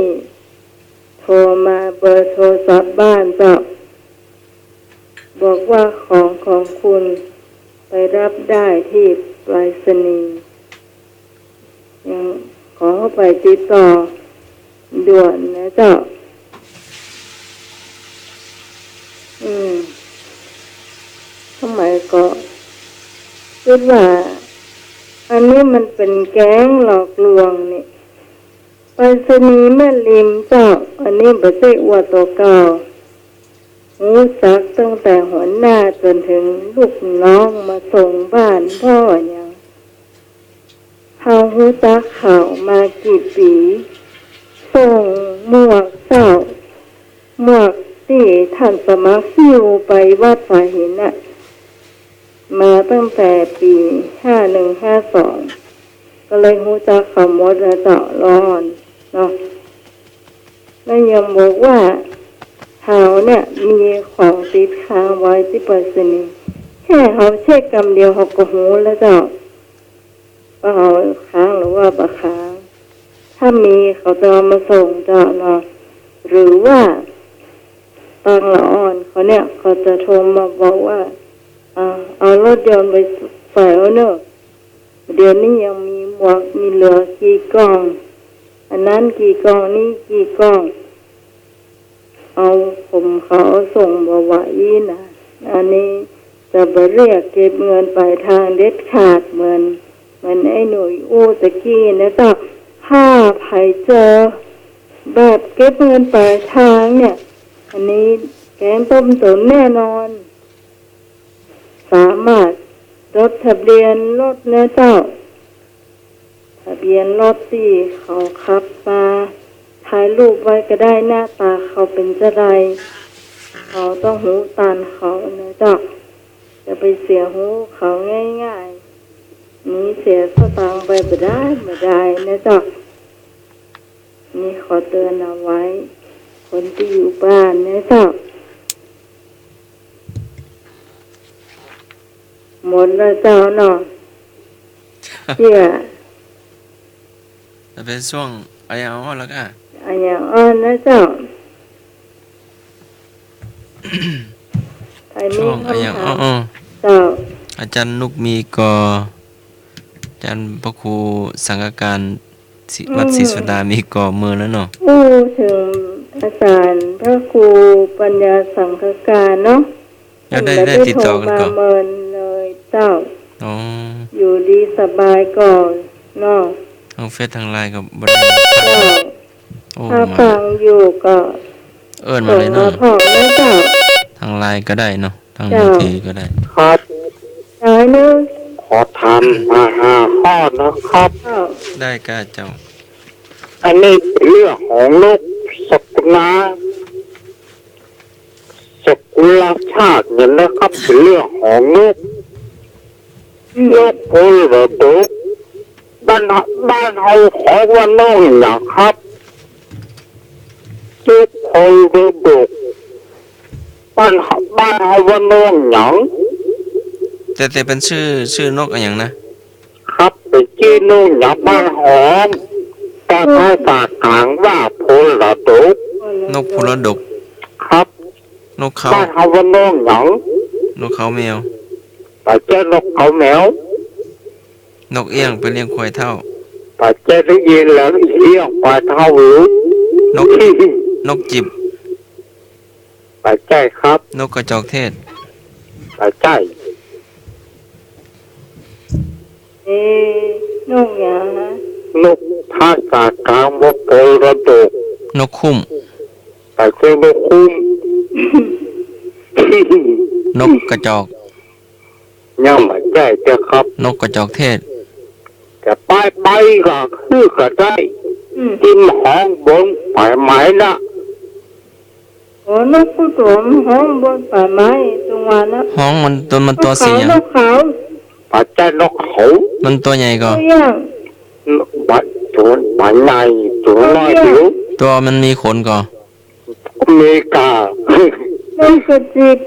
โทรมาเบอร์โทรศัพท์บ้านเจ้า บอกว่าของของคุณไปรับได้ตี้ไปรษณีย์ ยังขอเข้าไปติดต่อด่วนนะเจ้า อืม สมัยก็กึ๊ดว่า อันนี้มันเป๋นแก๊งหลอกลวงนี่ ไปรษณีย์แม่ริมเจ้า อันนี้บ่ใจ้อวดตั๋วเก่า ฮู้จักตั้งแต่หัวหน้าจ๋นเถิงลูกน้องมาส่งบ้านพ่อหยัง เฮาฮู้จักเขามากี่ปี๋ ส่งหมวกเจ้า หมวกตี้ท่านสมัครหิ้วไปวัดฝายหินน่ะ มาตั้งแต่ปี๋ห้าหนึ่งห้าสอง ก็เลยฮู้จักเขาหมดแล้วเจ้า ละอ่อนเนาะ แล้วยังบอกว่าเขาเนี่ยมีของติดค้างไว้ตี้ไปรษณีย์ แค่เขาเช็คกำเดียวเขาก็ฮู้แล้วเจ้า ว่าเขาค้างหรือว่าบ่ค้าง ถ้ามีเขาจะเอามาส่งเจ้าเนาะ หรือว่า ปางละอ่อนเขาเนี่ย เขาจะโทรมาบอกว่า อ่า เอารถยนต์ไปใส่เอาเน่อ เดี๋ยวนี้ยังมีหมวกมีเหลือกี่กล่อง อันนั้นกี่กล่อง นี่กี่กล่อง เอาผมเขาเอาส่งบ่ไหวนะ อันนี้จะบ่เรียกเก็บเงินปลายทางเด็ดขาดเหมือน เหมือนไอ้หนุ่ยอู้ตะกี้นะเจ้า ถ้าใผเจอแบบเก็บเงินปลายทางเนี่ย อันนี้แก๊งต้มตุ๋นแน่นอน สามารถจดทะเบียนรถนะเจ้า ทะเบียนรถตี้เขาขับมา ถ่ายรูปไว้ก็ได้ หน้าต๋าเขาเป๋นจาใด เขาต้องฮู้ตานเขานะเจ้า จะไปเสียฮู้เขาง่ายๆ นี่เสียสตางค์ไปบ่ได้ บ่ได้นะเจ้า นี่ขอเตือนเอาไว้ คนตี้อยู่บ้านนะเจ้า หมดแล้วเจ้าเนาะ เจื้อ แล้วเป๋นช่วงอะหยังอ้อแล้วก็ อะหยังอ้อนะเจ้า ใผมี ช่วงอะหยัง คำถาม อ้อ อ้อ เจ้า อาจ๋ารย์นุกมีก่อ อาจ๋ารย์พระครูสังฆการ ศิ อืม วัดศรีสุดามีก่อเมินแล้วเนาะ อู้เถิงอาจ๋ารย์พระครูปัญญาสังฆการเนาะ แล้วได้ ได้ติดต่อกั๋นก่อ เมินเลยเจ้า อ๋อ อยู่ดีสบายก่อเนาะ ทางเฟซทางไลน์ก็บ่ได้ เจ้า โอ้ ถ้า มา ฟังอยู่ก็ เอิ้นมาเลยเนาะ ส่งมาผ่องนะเจ้า ทางไลน์ก็ได้เนาะ ทาง เจ้า มือถือก็ได้ ครับ จ๋ายนึ่ง ขอถามมาห้าข้อนะครับ เจ้า ได้ก้าเจ้า อันนี้เป๋นเรื่องของนกสกุลา สกุลชาติเนี่ยนะครับ เป๋นเรื่องของนก อืม นกมรดก ใบ บ้าน บ้านเฮาเขาว่านกหยังครับ นกมรดก บ้าน บ้านเฮาว่านกหยัง แต่ แต่เป๋นจื้อ จื้อนกอะหยังนะ ครับ เป๋นจื้อนกหยัง บ้านหอม แต่ภาษากลางว่ามรดก นกมรดก ครับ นกเขา บ้านเฮาว่านกหยัง นกเขาแมว บ่ใจ้นกเขาแมว นกเอี้ยงไปเลี้ยงควายเฒ่า บ่ใจ้ ได้ยินแล้ว เอี้ยงควายเฒ่าหรือ นก นกจิบ บ่ใจ้ครับ นกกระจอกเทศ บ่ใจ้ เอ๊ะ นกหยังนะ นกภาษากลางว่ามรดก นกคุ้ม บ่ใจ้นกคุ้ม นกกระจอก ยังบ่ใจ้เตื้อครับ นกกระจอกเทศ จะไป ไปก็คือก็ได้ อืม ตี้มันฮ้องบนป่ายไม้นะ โอ้ นกฮู่ตั๋วมันฮ้องบนป่ายไม้ ตรงวันนะ ฮ้องมันตั๋ว มันตั๋วสีหยัง นกเขา บ่ใจ้นกเขา มันตั๋วใหญ่ก่อ ตั๋วเอี้ยง บ่ ตั๋ว บ่ใหญ่ ตั๋วน้อยเดียว ตั๋วมันมีขนก่อ อเมริกา นกกระจิบ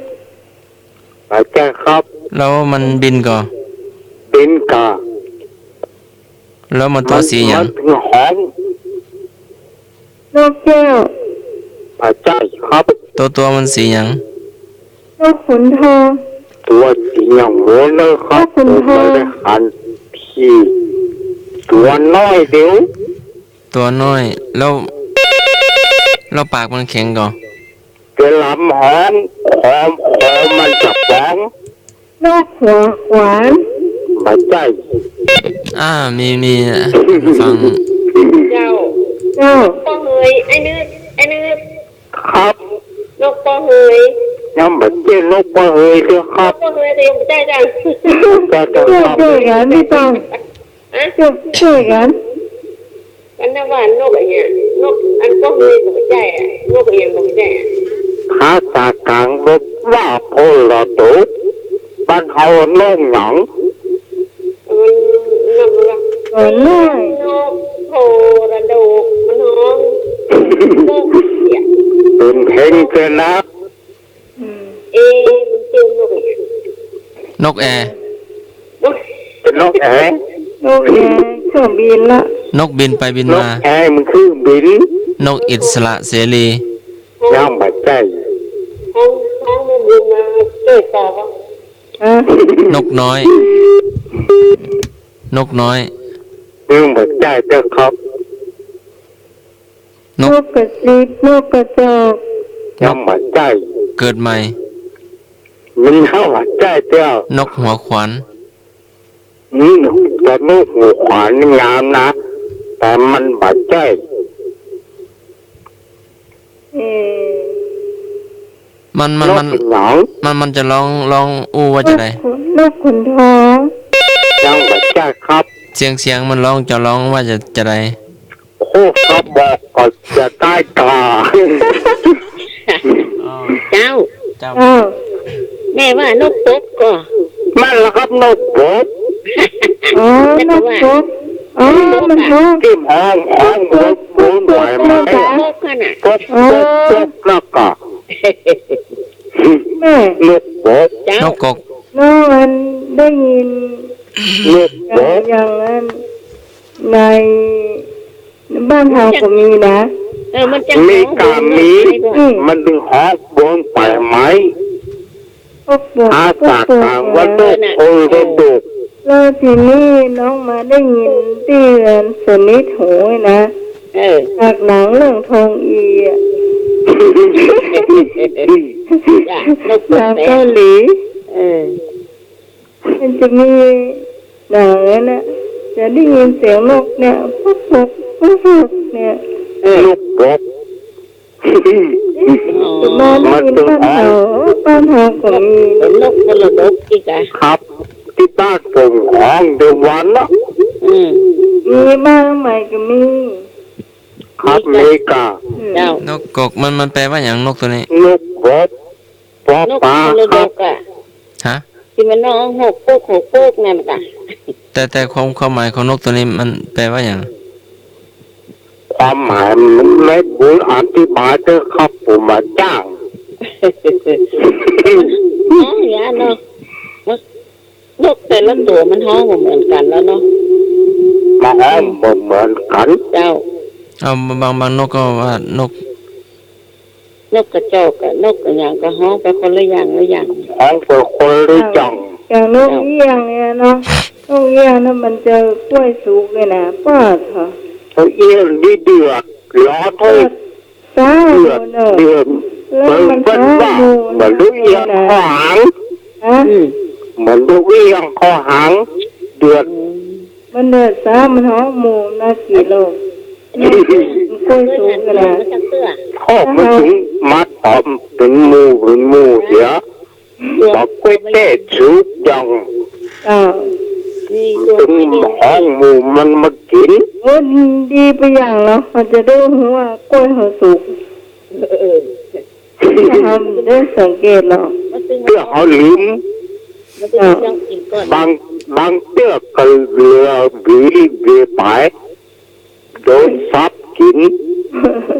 บ่ใจ้ครับ แล้วมันบินก่อ บินก่อ แล้วมันตั๋วสีหยัง มัน มันฮ้อง นกแก้ว บ่ใจ้ครับ ตั๋ว ตั๋วมันสีหยัง นกขุนทอง ตั๋วสีหยังบ่ฮู้เนอะครับ นกขุนทอง ผมบ่ได้หัน ตี้ตั๋วน้อยเดียว ตั๋วน้อย แล้ว แล้วปากมันแข็งก่อ เวลามันฮ้อง คอ คอมันจะป๋อง นกหัวขวาน บ่ใจ้ อ่า มี มี ฟัง เจ้า เจ้า ป้อเหย ไอ้นึก ไอ้นึก ครับ นกป้อเหย ยังบ่ใจ้นกป้อเหยเตื้อครับ นกป้อเหยแต่ยังบ่ใจ้จ้ะ บ่ใจ้เตื้อครับ จ้วยกั๋น ตี้ต้อง ฮะ จ้วย จ้วยกั๋น อันนั้นว่านกอะหยัง นกอันป้อเหยก็บ่ใจ้อะ นกอะหยังก็บ่ใจ้อะ ภาษากลางว่ามรดก บ้านเฮานกหยัง มันนกอะไรวะ เออ นก นกมรดก มันฮ้อง นกเสีย เป๋นเพลงเตื้อนะ อืม เอ๊ะ มันจื้อนกอะหยัง นกแอร์ เป๋นนกแอร์ นกแอร์ เครื่องบินละ นกบินไปบินมา นกแอร์มันเครื่องบิน นกอิสระเสรี ยังบ่ใจ้ ฮ้อง ฮ้องมันบินมา จ้วยตอบว่า ฮะ นกน้อย นกน้อย ยังบ่ใจ้เตื้อครับ นก นกกระจิบ นกกระจอก ยังบ่ใจ้ เกิดใหม่ มันยังบ่ใจ้เตื้อ นกหัวขวาน อืม แต่นกหัวขวานนี่งามนะ แต่มันบ่ใจ้ เอ๊ะ มัน มัน นก มัน หยัง มัน มันจะฮ้อง ฮ้องอู้ว่าจาใด นกขุน นกขุนทอง ยังบ่ใจ้ครับ เสียง เสียงมันฮ้องจะฮ้องว่าจะ จาใด โอ้ ก็บอกก่อนจะได้กา อ๋อ เจ้า เจ้า เจ้า แม่ว่านกปกก่อ นั่นแหละครับ นกปก อ๋อ นกปก อ๋อ มันปก ตี้ฮ้อง ฮ้องบน บนป่ายไม้ นกปกนั่นน่ะ ปก อ๋อ ปก ปก แล้วก็ แม่ นกปก เจ้า นกกก น้องอันได้ยิน นกปก อย่าง อย่างอัน ในบ้านเฮาก็มีนะ เออ มันจะ อเมริกามี ฮ้องบนป่ายไม้ อืม มันตึงฮ้องบนป่ายไม้ ปกปก ภาษากลางว่านกมรดก แล้วทีนี้น้องมาได้ยินตี้อันสนิทหูนะ เออ จากหนังเรื่องทองอีอะ จ้ะ นกปก หนังเกาหลี เออ มันจะมีหนังนั้นน่ะ จะได้ยินเสียงนกเนี่ย ปุ๊กปุ๊กปุ๊กปุ๊กเนี่ย เออ นกปก อ๋อ จะมาได้ยินบ้านเฮา บ้านเฮาก็มี เป๋นนกมรดกตี้กะ ครับ ตี้บ้านผมฮ้องเดวันนะ อืม มีบ้านใหม่ก็มี ครับ อเมริกา อืม เจ้า นกกก มัน มันแปลว่าหยัง นกตั๋วนี้ นกปก ปอ นก ปลา มรดก ครับ อะ ฮะ ตี้มันฮ้องหกปุ๊กหกปุ๊กนั่นกะ แต่ แต่ความ ความหมายของนกตัวนี้มันแปลว่าหยัง ความหมายมันแม่บุญอธิบายเต๊อะครับ ผมบ่าจ้าง ฮ้องอย่างเนาะ นกแต่ละตั๋วมันฮ้องบ่เหมือนกั๋นแล้วเนาะ มันฮ้องบ่เหมือนกั๋น เจ้า เอา บาง บางนกก็ว่านก นกกระจอกกับนกอะหยังก็ฮ้องไปคนละอย่างละอย่าง ฮ้องไปคนละอย่าง อย่างนกเอี้ยงเนี่ยเนาะ นกเอี้ยงนั้นมันเจอกล้วยสุกเลยนะ ป๊าดเถาะ นกเอี้ยงนี่เดือดร้อน เดือด เดือด เดือด แล้วมันฮ้องหมู่ มันนกเอี้ยงข้อหาง ฮะ อืม มันนกเอี้ยงข้อหาง เดือด อืม มันเดือดซ้า มันฮ้องหมู่ น่าเกลียดโลก มันกล้วยสุกเลยนะ ข้อมันถึงมาต๋อมเป๋นหมู่ เป๋นหมู่เสีย บอกกล้วยแจ้สุกยัง เจ้า นี่ เป๋นฮ้องหมู่มันมากิ๋น โอ้ ดีไปอย่างแล้ว เขาจะได้ฮู้ว่ากล้วยเขาสุก เออ เฮาได้สังเกตแล้ว เตื้อเฮาลืม บาง บางเตื้อก็เหลือหวี หวีป๋าย โดนสับกิ๋น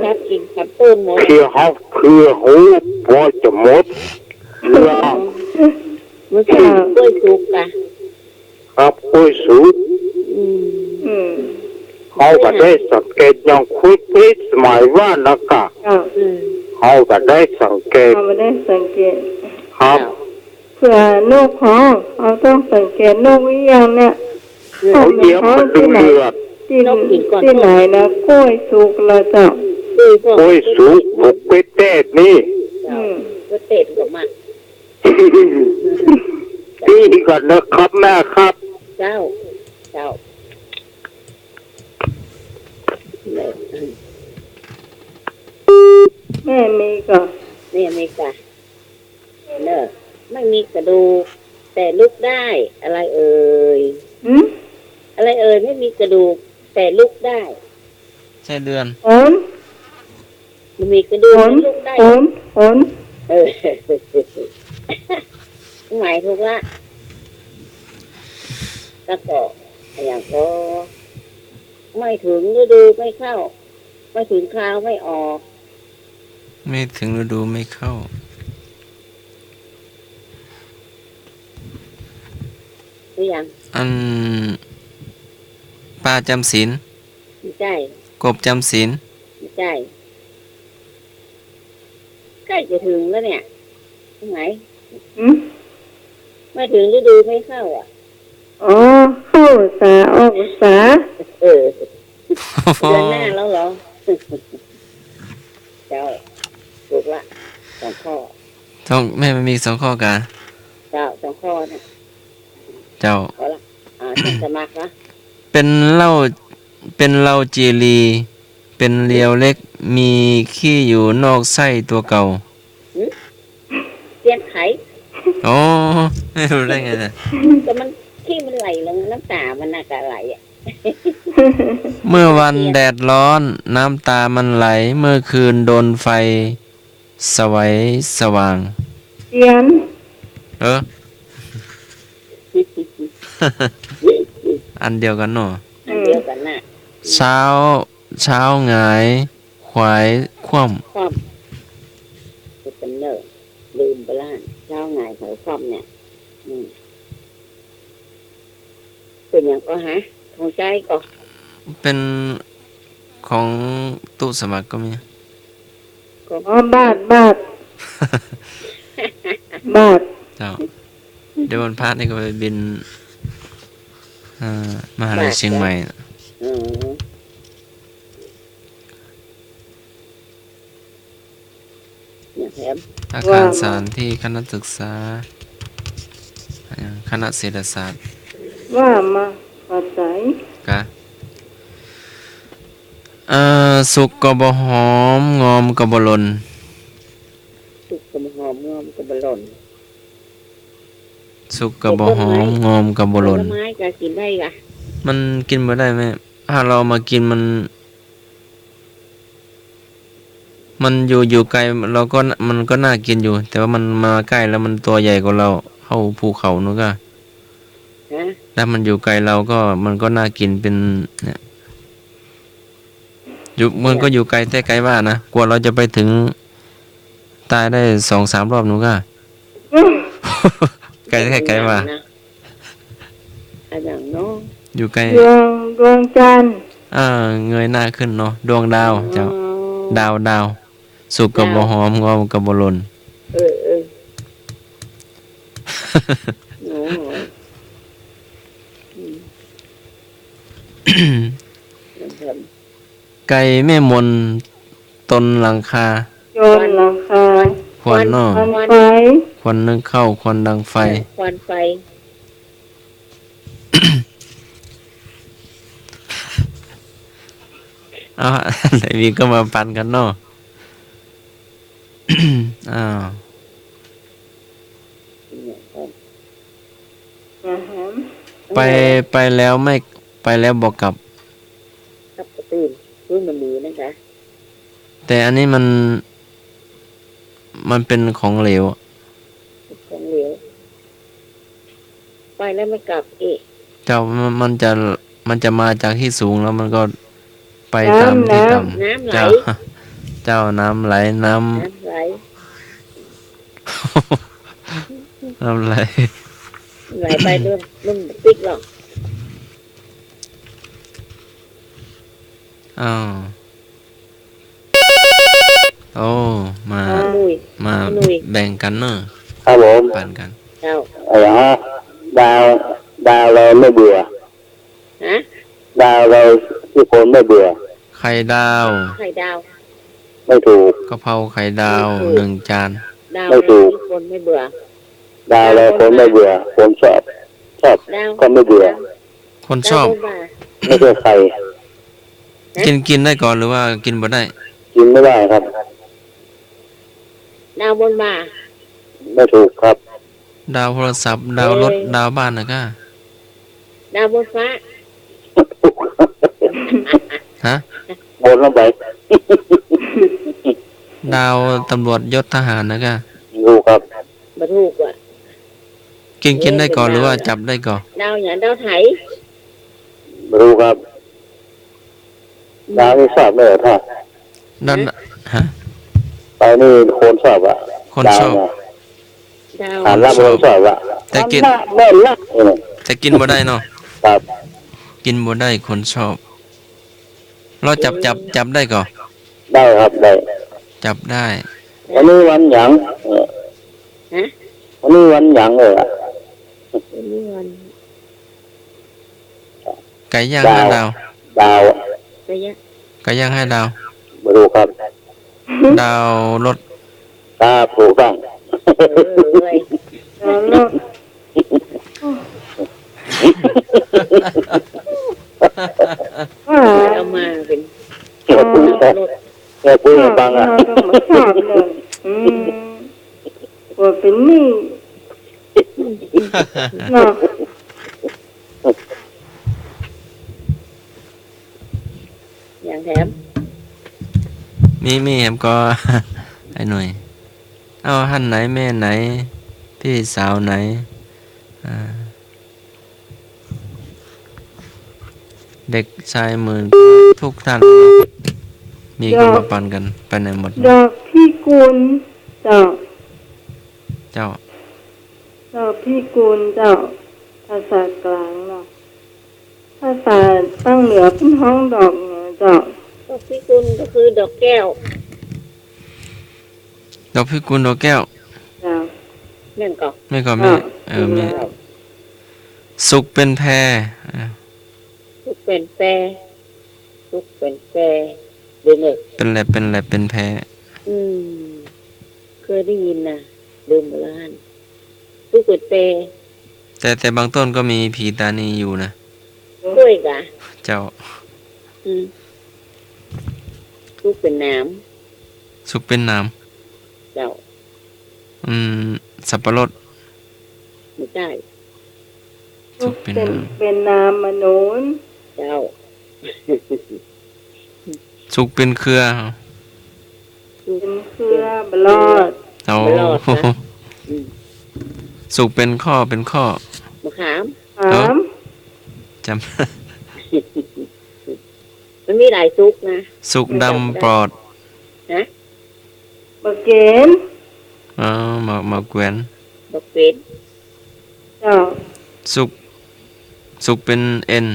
สับกิ๋น สับต้นหมด เตื้อเฮา เตื้อฮู้ ปอจะหมด เตื้อ มันคือกล้วยสุกอะ ครับ กล้วยสุก อืม อืม เฮาก็ได้สังเกตอย่างคริสต์มาสสมัยว่านั้นกะ เจ้า อืม เฮาก็ได้สังเกต เฮาก็ได้สังเกต ครับ เจ้า เผื่อนกฮ้อง เฮาต้องสังเกตนกเอี้ยงเนี่ย นกเอี้ยงมันเดือด ที่ นกกิ๋นก่อน ที่ไหนนะ กล้วยสุกแล้วเจ้า กล้วยสุก บอกกล้วยแจ้นี่ เจ้า อืม กล้วยแจ้ก็มา ดีก่อนนะครับแม่ครับ เจ้า เจ้า แม่มีก่อ แม่มีก่อ เนอะ ไม่มีกระดูก แต่ลุกได้ อะไรเอ่ย หืม อะไรเอ่ย ไม่มีกระดูก แต่ลุกได้ ไส้เดือน ฝน บ่มีกระดูก ฝน มันลุกได้ ฝน ฝน เออ หมายถูกละ แล้วก็ อย่างก็ ไม่ถึงฤดูไม่เข้า ไม่ถึงคราวไม่ออก ไม่ถึงฤดูไม่เข้า หรือยัง อัน ปลาจำศีล บ่ใจ้ กบจำศีล บ่ใจ้ ใกล้จะถึงแล้วเนี่ย ตรงไหน หืม ไม่ถึงฤดูไม่เข้าอะ อ๋อ เข้าพรรษา ออกพรรษา เออ เดือนหน้าแล้วเหรอ เจ้า ถูกละ สองข้อ สอง แม่มันมีสองข้อกา เจ้า สองข้อเนี่ย เจ้า เอาละ อ่า จะมักละ เป๋นเหล้า เป๋นเหล้าจีรี เป๋นเหลียวเหล็ก มีขี้อยู่นอกไส้ตั๋วเก่า หืม เตียนไข อ๋อ ไม่รู้ได้ไงน่ะ ก็มัน ขี้มันไหลลง น้ำต๋ามันน่ะก็ไหลอะ เมื่อวันแดดร้อน น้ำต๋ามันไหล เมื่อคืนโดนไฟ สวัยสว่าง เตียน เออ อันเดียวกั๋นเนาะ อันเดียวกั๋นน่ะ เช้า เช้าหงาย ขวายคว่ำ คว่ำ เป๋นเนิ่น ลืมไปละ เช้าหงายขวายคว่ำเนี่ย อืม เป๋นหยังก่อฮะ ของใจ๊ก่อ เป๋นของตู้สมัครก็มี ของ อ๋อ บาท บาท บาท เจ้า เดี๋ยววันพระนี่ก็ไปบิน เอ่อ มหาลัยเชียงใหม่ บาท เจ้า อืม เนี่ยแถม อาคารสถานที่คณะศึกษา คณะเศรษฐศาสตร์ ว่ามา ว่าใส กะ เอ่อ สุกก็บ่หอม งอมก็บ่หล่น สุกก็บ่หอม งอมก็บ่หล่น สุกก็บ่หอม งอมก็บ่หล่น ผลไม้ก็กิ๋นได้กะ มันกิ๋นบ่ได้แม่ ถ้าเฮาเอามากิ๋นมัน มันอยู่ อยู่ไกล เฮาก็ มันก็น่ากิ๋นอยู่ แต่ว่ามันมาใก้แล้วมันตั๋วใหญ่กว่าเฮา เฮาภูเขานู่นกะ ฮะ ถ้ามันอยู่ไกลเราก็ มันก็น่ากิ๋นเป๋น เนี่ย อยู่ มันก็อยู่ไกลแต๊ไกลว่านะ กว่าเราจะไปเถิงใต้ได้สองสามรอบ หนูก็ ไกลแต๊ไกลว่า อะหยังเนาะ อยู่ไกล ดวง ดวงจันทร์ อ่า เงยหน้าขึ้นเนาะ ดวงดาว อ๋อ เจ้า ดาว ดาว สุกก็บ่หอม งอมก็บ่หล่น เออ เออ โอ้โห อืม ไก่แม่มนตนหลังคา จนหลังคา ควันเนาะ ควันไฟ ควันนึ่งข้าว ควันดังไฟ ควันไฟ เอา อันไหนมีก็มาปันกั๋นเนาะ อ้าว ไป ไปแล้วไม่ ไปแล้วบ่กลับ กลับก็ตื่น รู้มันมีนะคะ แต่อันนี้มัน มันเป๋นของเหลว ของเหลว ไปแล้วไม่กลับอีก เจ้า มัน มันจะ มันจะมาจากตี้สูงแล้วมันก็ไปต๋ามตี้ต่ำ น้ำ น้ำไหล เจ้า เจ้า น้ำไหล น้ำ น้ำไหล น้ำไหล ไหลไปเรื่อง เรื่องปิ๊กหรอก อ้าว โอ้ มา มา มา แบ่งกั๋นเนาะ ครับผม ปันกั๋น เจ้า อะไรฮะ ดาว ดาวอะไรไม่เบื่อ ฮะ ดาวอะไรที่คนไม่เบื่อ ไข่ดาว ไข่ดาว ไม่ถูก กะเพราไข่ดาว ไม่ถูก นึ่งจาน ดาว ไม่ถูก อะไรที่คนไม่เบื่อ ดาวอะไรคนไม่เบื่อ คนชอบ ชอบ ดาว ก็ไม่เบื่อ ดาว คนชอบ ดาวบนบ่า ไม่ใช่ไข่ ฮะ กิ๋น กิ๋นได้ก่อ หรือว่ากิ๋นบ่ได้ กิ๋นไม่ได้ครับ ดาวบนบ่า ไม่ถูกครับ ดาวโทรศัพท์ ดาวรถ เอ้ย ดาวบ้านนะก้า ดาวบนฟ้า ฮะ บนลงไป ดาวต๋ำรวจยศทหารนะก้า ถูกครับ บ่ถูกว่ะ กิ๋น กิ๋นได้ก่อ เอ้ย หรือว่าจับได้ก่อ ดาวหยัง ดาวไถ บ่ถูกครับ ดาวนี่ชอบเลยเหรอท่าน นั่น ฮะ ฮะ ไปนี่คนชอบอะ คนชอบ ดาวน่ะ ดาว ฐานล่ำ คนชอบ คนชอบอะ แต่กิ๋น ฐานล่ำ เออ แต่กิ๋นบ่ได้เนาะ ครับ กิ๋นบ่ได้ คนชอบ แล้วจับ จับ จับได้ก่อ ได้ครับ ได้ จับได้ วันนี้วันหยัง เออ ฮะ วันนี้วันหยังเอ่ย วันนี้วัน ไก่ย่างห้าดาว ดาว ไก่ย่าง ไก่ย่างห้าดาว บ่ถูกครับ ดาวรถ ครับ ถูกต้อง เออเว้ย ดาวรถ เอามาเป๋น ดาวรถ เนี่ย ปุ้ยฟังอะ ดาวรถ อืม ว่าเป๋นนี่ เนาะ อย่างแถม มี มีแถมก่อ ไอ้หน่วย เอาฮั่นไหน แม่ไหน พี่สาวไหน อ่า เด็กชายหมื่น ทุกท่าน มีก็มาปันกั๋น ไปไหนหมด ดอกพิกุล เจ้า เจ้า ดอกพิกุลเจ้า ภาษากลางเนาะ ภาษาตางเหนือเปิ้นฮ้องดอกหยังเจ้า ดอกพิกุลก็คือดอกแก้ว ดอกพิกุลดอกแก้ว เจ้า แม่นก่อ แม่นก่อ แม่ เออ แม่ สุกเป๋นแพ อ่ะ สุกเป๋นแป สุกเป๋นแป เดี๋ยวเนี่ย เป๋นแหลบ เป๋นแหลบ เป๋นแพ อืม เคยได้ยินนะ เดิมโบราณ สุกเป๋นแป แต่ แต่บางต้นก็มีผีตานีอยู่นะ กล้วยกะ เจ้า อืม สุกเป๋นหนาม สุกเป๋นหนาม เจ้า อืม สับปะรด ไม่ใช่ สุกเป๋น เป๋น หนาม เป๋นหนามมะโนน เจ้า สุกเป๋นเครือ เป๋นเครือ บ่รอด โอ้ บ่รอดนะ อืม สุกเป๋นข้อ เป๋นข้อ มะขาม เอ้า ขาม จำ มันมีหลายสุกนะ สุกดำปอด ฮะ บ่าเก๋น อ๋อ บ่า บ่าแก๋น บ่าแก๋น เจ้า สุก สุกเป๋นเอ็น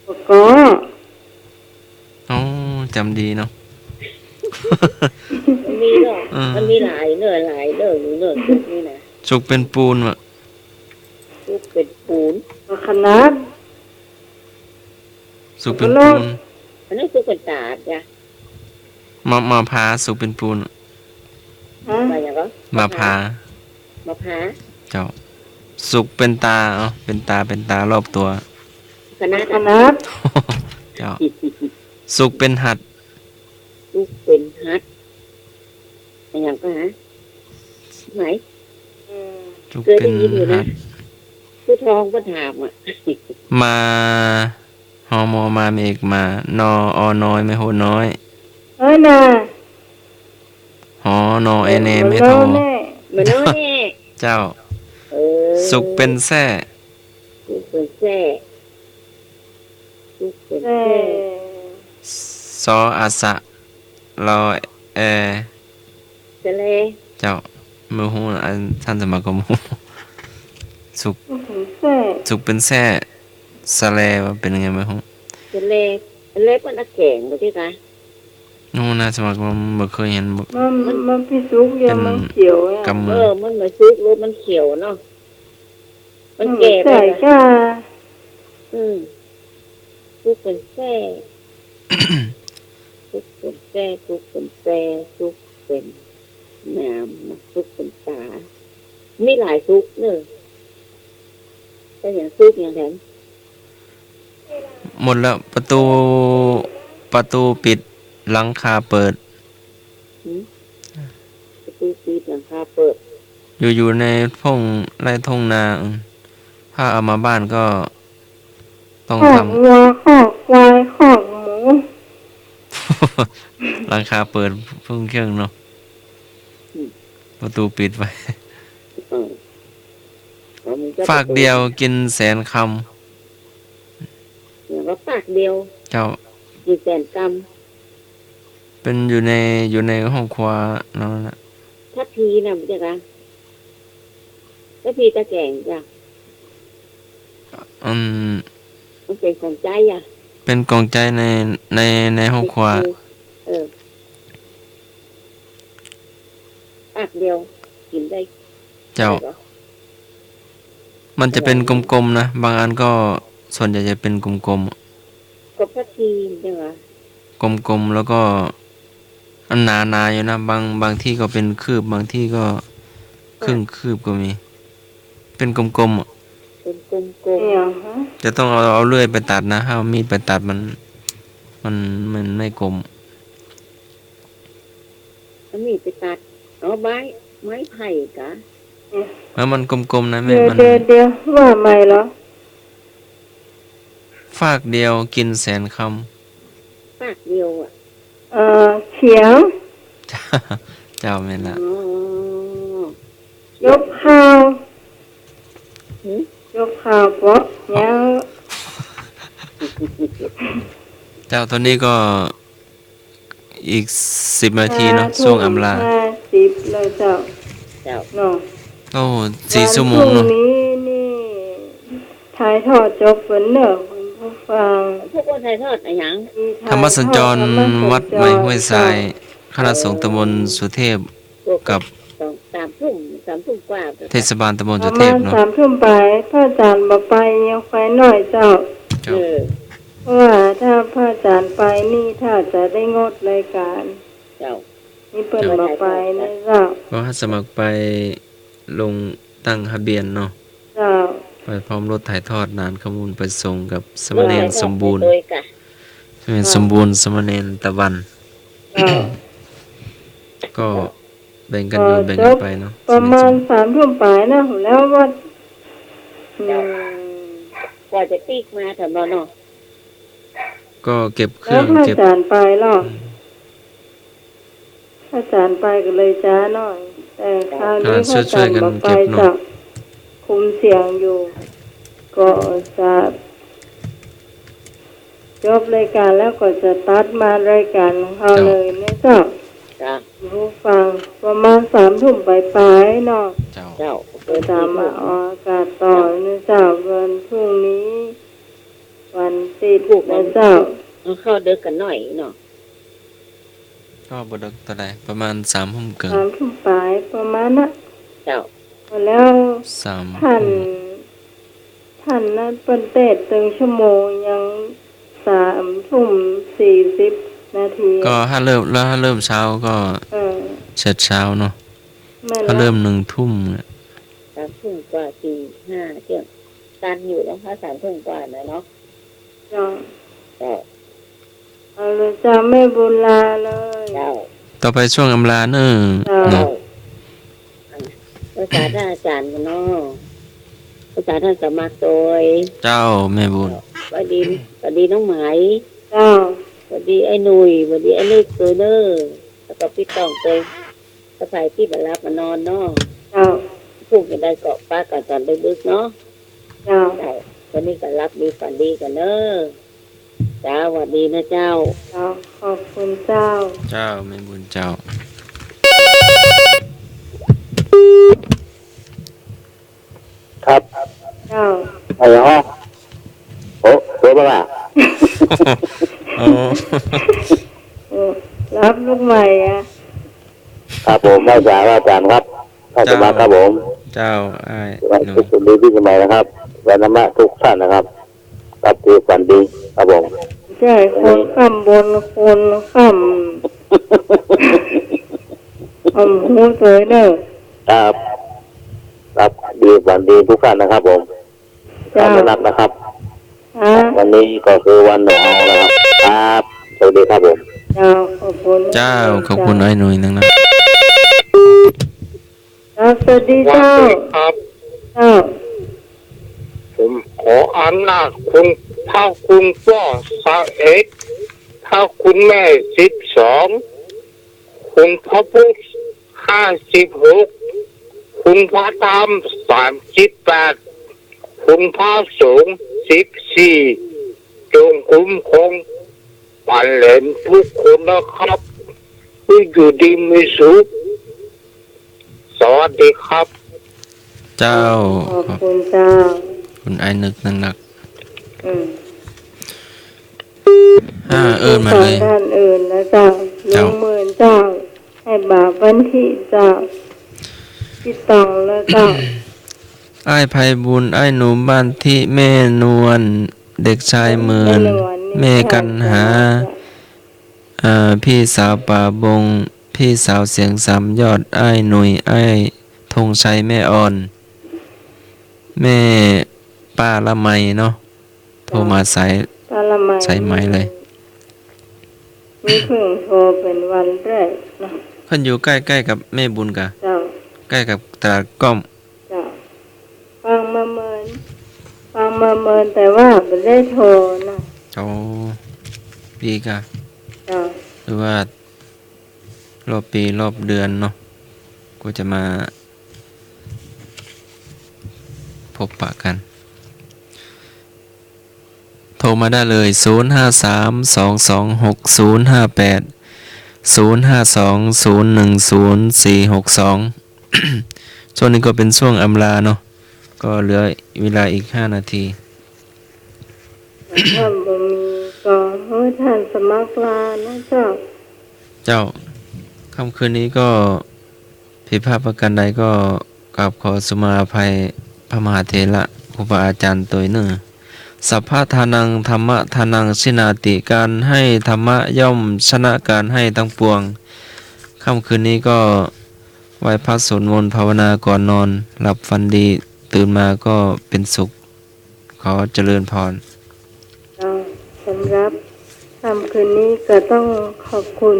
บ่าก้อ อ๋อ จ๋ำดีเนาะ มันมีเนาะ เออ มันมีหลายเนาะ หลายเนาะ อยู่เนาะ สุกนี่นะ สุกเป๋นปูนว่ะ สุกเป๋นปูน บ่าขนาด สุกเป๋นปูน อันนั้นสุกเป๋นตาดจ้ะ บ่า บ่าผาสุกเป๋นปูน ฮะ บ่าหยังก็ บ่าผา บ่าผา เจ้า สุกเป๋นตา เอ้า เป๋นตา เป๋นตารอบตั๋ว ขนาด ขนาด เจ้า สุกเป๋นหัด สุกเป๋นหัด อะหยังก็ฮะ ไหน อืม สุกเป๋นหัด เป๋นหัด ผู้ทองก็ถามอะ มา ฮอ มอ มา เมก มา นอ ออ น้อย ไม้โทน้อย เอ้ยน่ะ หอ นอ แอ แน แม่โท แม่โทแน่ แม่โทแน่ เจ้า เออ สุกเป๋นแส้ สุกเป๋นแส้ สุกเป๋นแส้ แส้ ซอ อะ สะ ลอ แอ สะแล เจ้า บ่ฮู้ อันท่านสมาคมฮู้ สุก สุกเป๋นแส้ สุกเป๋นแส้ สะแลว่าเป๋นไงบ่ฮู้ สะแล สะแลเปิ้นเอาแก๋งบ่ใจ้กะ ฮู้นะ สมาคมบ่เกยหัน บ่ มัน มัน มันบ่สุก เป๋น มันเขียวอะ กำมือ เออ มันบ่สุก หรือมันเขียวเนาะ มันแก่ไป ใส่ ละ ก้า อืม สุกเป๋นแส้ สุกเป๋นแส้ สุกเป๋นแส้ สุกเป๋นหนาม สุกเป๋นตา มีหลายสุกเนาะ แต่หยังสุกหยังแถม หมดแล้ว ประตู ประตูปิด หลังคาเปิด หืม ประตูปิด หลังคาเปิด อยู่ อยู่ในท่งไร่ท่งนา อืม ถ้าเอามาบ้านก็ ต้อง คอก ทำ วัว คอกควาย คอกหมู หลังคาเปิดเพิ่งเคิ่งเนาะ อืม ประตูปิดไว้ อืม อ๋อ มันก็ ฟากเดียวกิ๋นแสนคำ เนี่ย ว่าฟากเดียว เจ้า กิ๋นแสนคำ เป๋นอยู่ใน อยู่ในห้องครัวนั่นแหละ ทัพพีน่ะ บ่ใจ้กะ ทัพพีตะแก๋งจ้ะ อืม มันเป๋นของใจ๊อะ เป๋นของใจ๊ใน ใน ในห้องครัว เออ ฟากเดียวกิ๋นได้ เจ้า ได้เหรอ มันจะเป๋นกลมๆ นะ บางอันก็ส่วนใหญ่จะเป๋นกลมๆ กบทัพพีใจ้กะ กลมๆ แล้วก็ อันหนาๆ อยู่นะ บาง บางตี้ก็เป๋นคืบ บางตี้ก็ เออ เคิ่งคืบก็มี เป๋นกลมๆ อะ เป๋นกลมๆ เนี่ยฮะ จะต้องเอา เอาเลื่อยไปตัดนะ ถ้าเอามีดไปตัดมัน มัน มันไม่กลม เอามีดไปตัด เอาไม้ ไม้ไผ่กะ เนี่ย แล้วมันกลมๆ นะแม่ เดี๋ยว มัน เดี๋ยว เดี๋ยว ว่าใหม่เหรอ ฟากเดียวกิ๋นแสนคำ ฟากเดียวอะ เอ่อ เฉียง เจ้า แม่นละ อ๋อ ยกข่าว หืม ยกข่าวเปาะ ยัง เจ้า ต๋อนนี้ก็ อีกสิบนาทีเนาะ ห้าทุ่ม ช่วงอำลา ห้าสิบแล้วเจ้า เจ้า เนาะ โอ้ สี่ชั่วโมงเนาะ วันพรุ่งนี้นี่ ถ่ายทอดจบเปิ้นเนาะ คุณผู้ฟัง พวกว่าถ่ายทอดอะหยัง ธรรมสัญจร ธรรมสัญจร วัดใหม่ห้วยทราย เจ้า คณะสงฆ์ตำบลสุเทพ กับ สอง สามทุ่ม สามทุ่มกว่า เทศบาลตำบลสุเทพเนาะ ประมาณสามทุ่มปลาย พระอาจารย์บ่ไปยังไปหน้อยเจ้า เจ้า เออ เพราะว่าถ้าพระอาจารย์ไปนี่ ถ้าจะได้งดรายการ เจ้า นี่เปิ้นบ่ไปนะเจ้า ก็สมัครไปลงตั้งทะเบียนเนาะ เจ้า ไปพร้อมรถถ่ายทอดนานข้อมูลไปส่งกับสามเณรสมบูรณ์ เจ้า สามเณรสมบูรณ์ สามเณรตะวัน เจ้า ก็แบ่งกันอยู่ เอ่อ แบ่งกันไปเนาะ ประมาณสามทุ่มปลายนะ แล้วว่า อืม กว่าจะปิ๊กมาแถวนั้นเนาะ ก็เก็บเครื่อง แล้วพระอาจารย์ไปแล้ว เก็บ อืม พระอาจารย์ไปก็เลยจ๊าหน้อย แต่คราวนี้ อ่า ช่วยๆ กันเก็บเนาะ พระอาจารย์บ่ไปเจ้า คุมเสียงอยู่ ก็จะ จบรายก๋านแล้วก็จะตัดมารายก๋านของเฮา เจ้า เลยนะเจ้า จ้ะ ผู้ฟัง ประมาณสามทุ่มป๋ายๆ เนาะ เจ้า เจ้า ก็จะมาออกอากาศต่อนะเจ้า วันพรุ่งนี้ วันติ๊ดนะเจ้า มันเข้าดึกกั๋นหน้อยเนาะ ก็บ่ดึกเต้าใด ประมาณสามทุ่มเกิ่ง สามทุ่มป๋ายประมาณนั้น เจ้า แล้ว สามทุ่ม ท่าน ท่านนั้นเปิ้นเตสน์เติงชั่วโมงยังสามทุ่มสี่สิบนาที ก็ถ้าเริ่ม แล้วถ้าเริ่มเช้าก็ เออ เสร็จเช้าเนาะ แม่นละ ถ้าเริ่มหนึ่งทุ่มเนี่ย สามทุ่มกว่าสี่ห้าเตี้ย ตันอยู่เนาะ ถ้าสามทุ่มกว่าน่ะเนาะ เจ้า เจ้า เอาเลยเจ้า แม่บุญลาเลย เจ้า ต่อไปช่วงอำลาเน่อ เจ้า เนาะ ภาษาท่านอาจ๋ารย์กั๋นเนาะ ภาษาท่านสมัครโตย เจ้า แม่บุญ หวัดดี หวัดดีน้องไหม เจ้า หวัดดีไอ้หนุ่ย หวัดดีไอ้เล็กโตยเน่อ แล้วก็ปี้ต้องโตย สะใภ้ตี้บ่หลับบ่นอนเนาะ เจ้า พูดกั๋นได้ก็ปะกั๋นต๋อนดึกๆ เนาะ เจ้า เจ้า วันนี้ก็หลับดีฝันดีกั๋นเน่อ จ้า หวัดดีนะเจ้า เจ้า ขอบคุณเจ้า เจ้า แม่บุญเจ้า ครับ เจ้า อะไรฮะ โอ้ ตัวบ้าล่ะ อ๋อ โอ้ รับลูกใหม่อะ ครับผม ไหว้สาอาจ๋ารย์ครับ ท่านสมัครครับผม เจ้า อ้ายหนุ่ม สุขสันต์วันดีปีใหม่นะครับ วันธรรมะทุกท่านนะครับ ครับ คือฝันดีครับผม ใจ้ คนค่ำบน คนค่ำ อ่ำ ฮู้โตยเน่อ ครับ ครับ ดี ฝันดีทุกท่านนะครับผม เจ้า ท่านสมัครนะครับ อ่า วันนี้ก็คือวันหนอนะครับ ครับ สวัสดีครับผม เจ้า ขอบคุณ เจ้า ขอบคุณ เจ้า อ้ายหนุ่ยนักนะ ครับ สวัสดีเจ้า สวัสดีครับ เจ้า ผมขออำนาจคุณพระคุณพ่อสิบเอ็ด พระคุณแม่สิบสอง คุณพระพุทธห้าสิบหก คุณพระธรรมสามสิบแปด คุณพระสงฆ์สิบสี่ จงคุ้มครอง ปันแหลมทุกคนนะครับ ให้อยู่ดีมีสุข สวัสดีครับ เจ้า ขอบคุณเจ้า คุณอ้ายนึกนักๆ อืม อ่า เอิ้นมาเลย ท่านอื่นนะเจ้า เจ้า ลุงหมื่นเจ้า อ้ายบ่าวบ้านทิเจ้า ปี้ต้องแล้วเจ้า อ้ายไพบูลย์ อ้ายหนุ่มบ้านทิ แม่นวล เด็กชายหมื่น แม่นวล แม่กัณหา เจ้า อ่า พี่สาวป่าบง พี่สาวเสียงสามยอด อ้ายหนุ่ย อ้ายธงชัย แม่อ่อน แม่ป้าละไมเนาะ โทรมาสาย ป้าละไม สายไหมเลย มีเพิ่งโทรเป๋นวันแรกเนาะ เปิ้นอยู่ใก้ๆ กับแม่บุญก่ะ เจ้า ใก้กับตลาดก๊อม เจ้า ฟังมาเมิน ฟังมาเมิน แต่ว่าบ่ได้โทรนะ โอ้ ปี๋ก่ะ เจ้า หรือว่ารอบปี๋รอบเดือนเนาะ ก็จะมาพบปะกั๋น โทรมาได้เลย ศูนย์ห้าสาม สองสองหก ศูนย์ห้าแปด ศูนย์ห้าสอง ศูนย์หนึ่งศูนย์ สี่หกสอง ช่วงนี้ก็เป๋นช่วงอำลาเนาะ ก็เหลือเวลาอีกห้านาที ถ้าบ่มีก็ให้ท่านสมัครลานะเจ้า เจ้า ค่ำคืนนี้ก็ผิดพลาดประการใดก็กราบขอสุมาอภัยพระมหาเถระครูบาอาจ๋ารย์โตยเน่อ สัพพะทานัง ธัมมะทานัง ชินาติ การให้ธรรมะย่อมชนะการให้ทั้งปวง ค่ำคืนนี้ก็ไหว้พระสวดมนต์ภาวนาก่อนนอน หลับฝันดี ตื่นมาก็เป๋นสุข ขอเจริญพร เจ้า สำหรับค่ำคืนนี้ก็ต้องขอบคุณ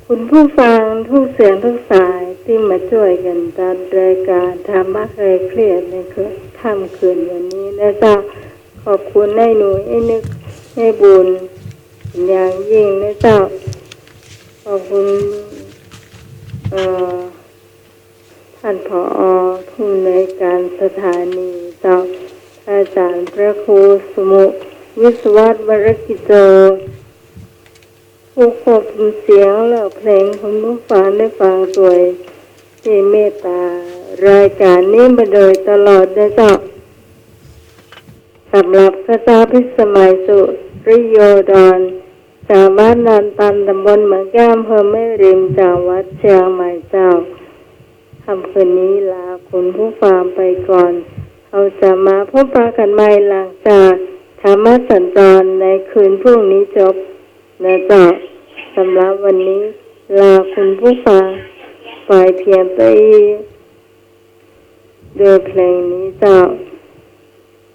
คุณผู้ฟังทุกเสียงทุกสายตี้มาจ้วยกั๋นจัดรายก๋านธรรมะคลายเครียดในค่ำคืนวันนี้นะเจ้า ขอบคุณอ้ายหนุ่ย อ้ายนึก แม่บุญ เป๋นอย่างยิ่งนะเจ้า ขอบคุณ เอ่อ ท่าน ผอ ผู้อำนวยก๋านสถานีเจ้า อาจ๋ารย์พระครูสุมุ วิศวัตร วรกิจโจ ผู้ควบคุมเสียงและเพลง คุณผู้ฟังได้ฟังโดย มีเมตตา รายการนี้มาโดยตลอดนะเจ้า สำหรับข้าเจ้าพิสมัย สุริโยดร จากบ้านดอนตัน ตำบลเมืองแก้ว อำเภอแม่ริม จังหวัดเชียงใหม่เจ้า ค่ำคืนนี้ลาคุณผู้ฟังไปก่อน เฮาจะมาพบปะกันใหม่หลังจากธรรมสัญจรในคืนพรุ่งนี้จบนะเจ้า สำหรับวันนี้ลาคุณผู้ฟังไปเพียงเต้าอี้ โดยเพลงนี้เจ้า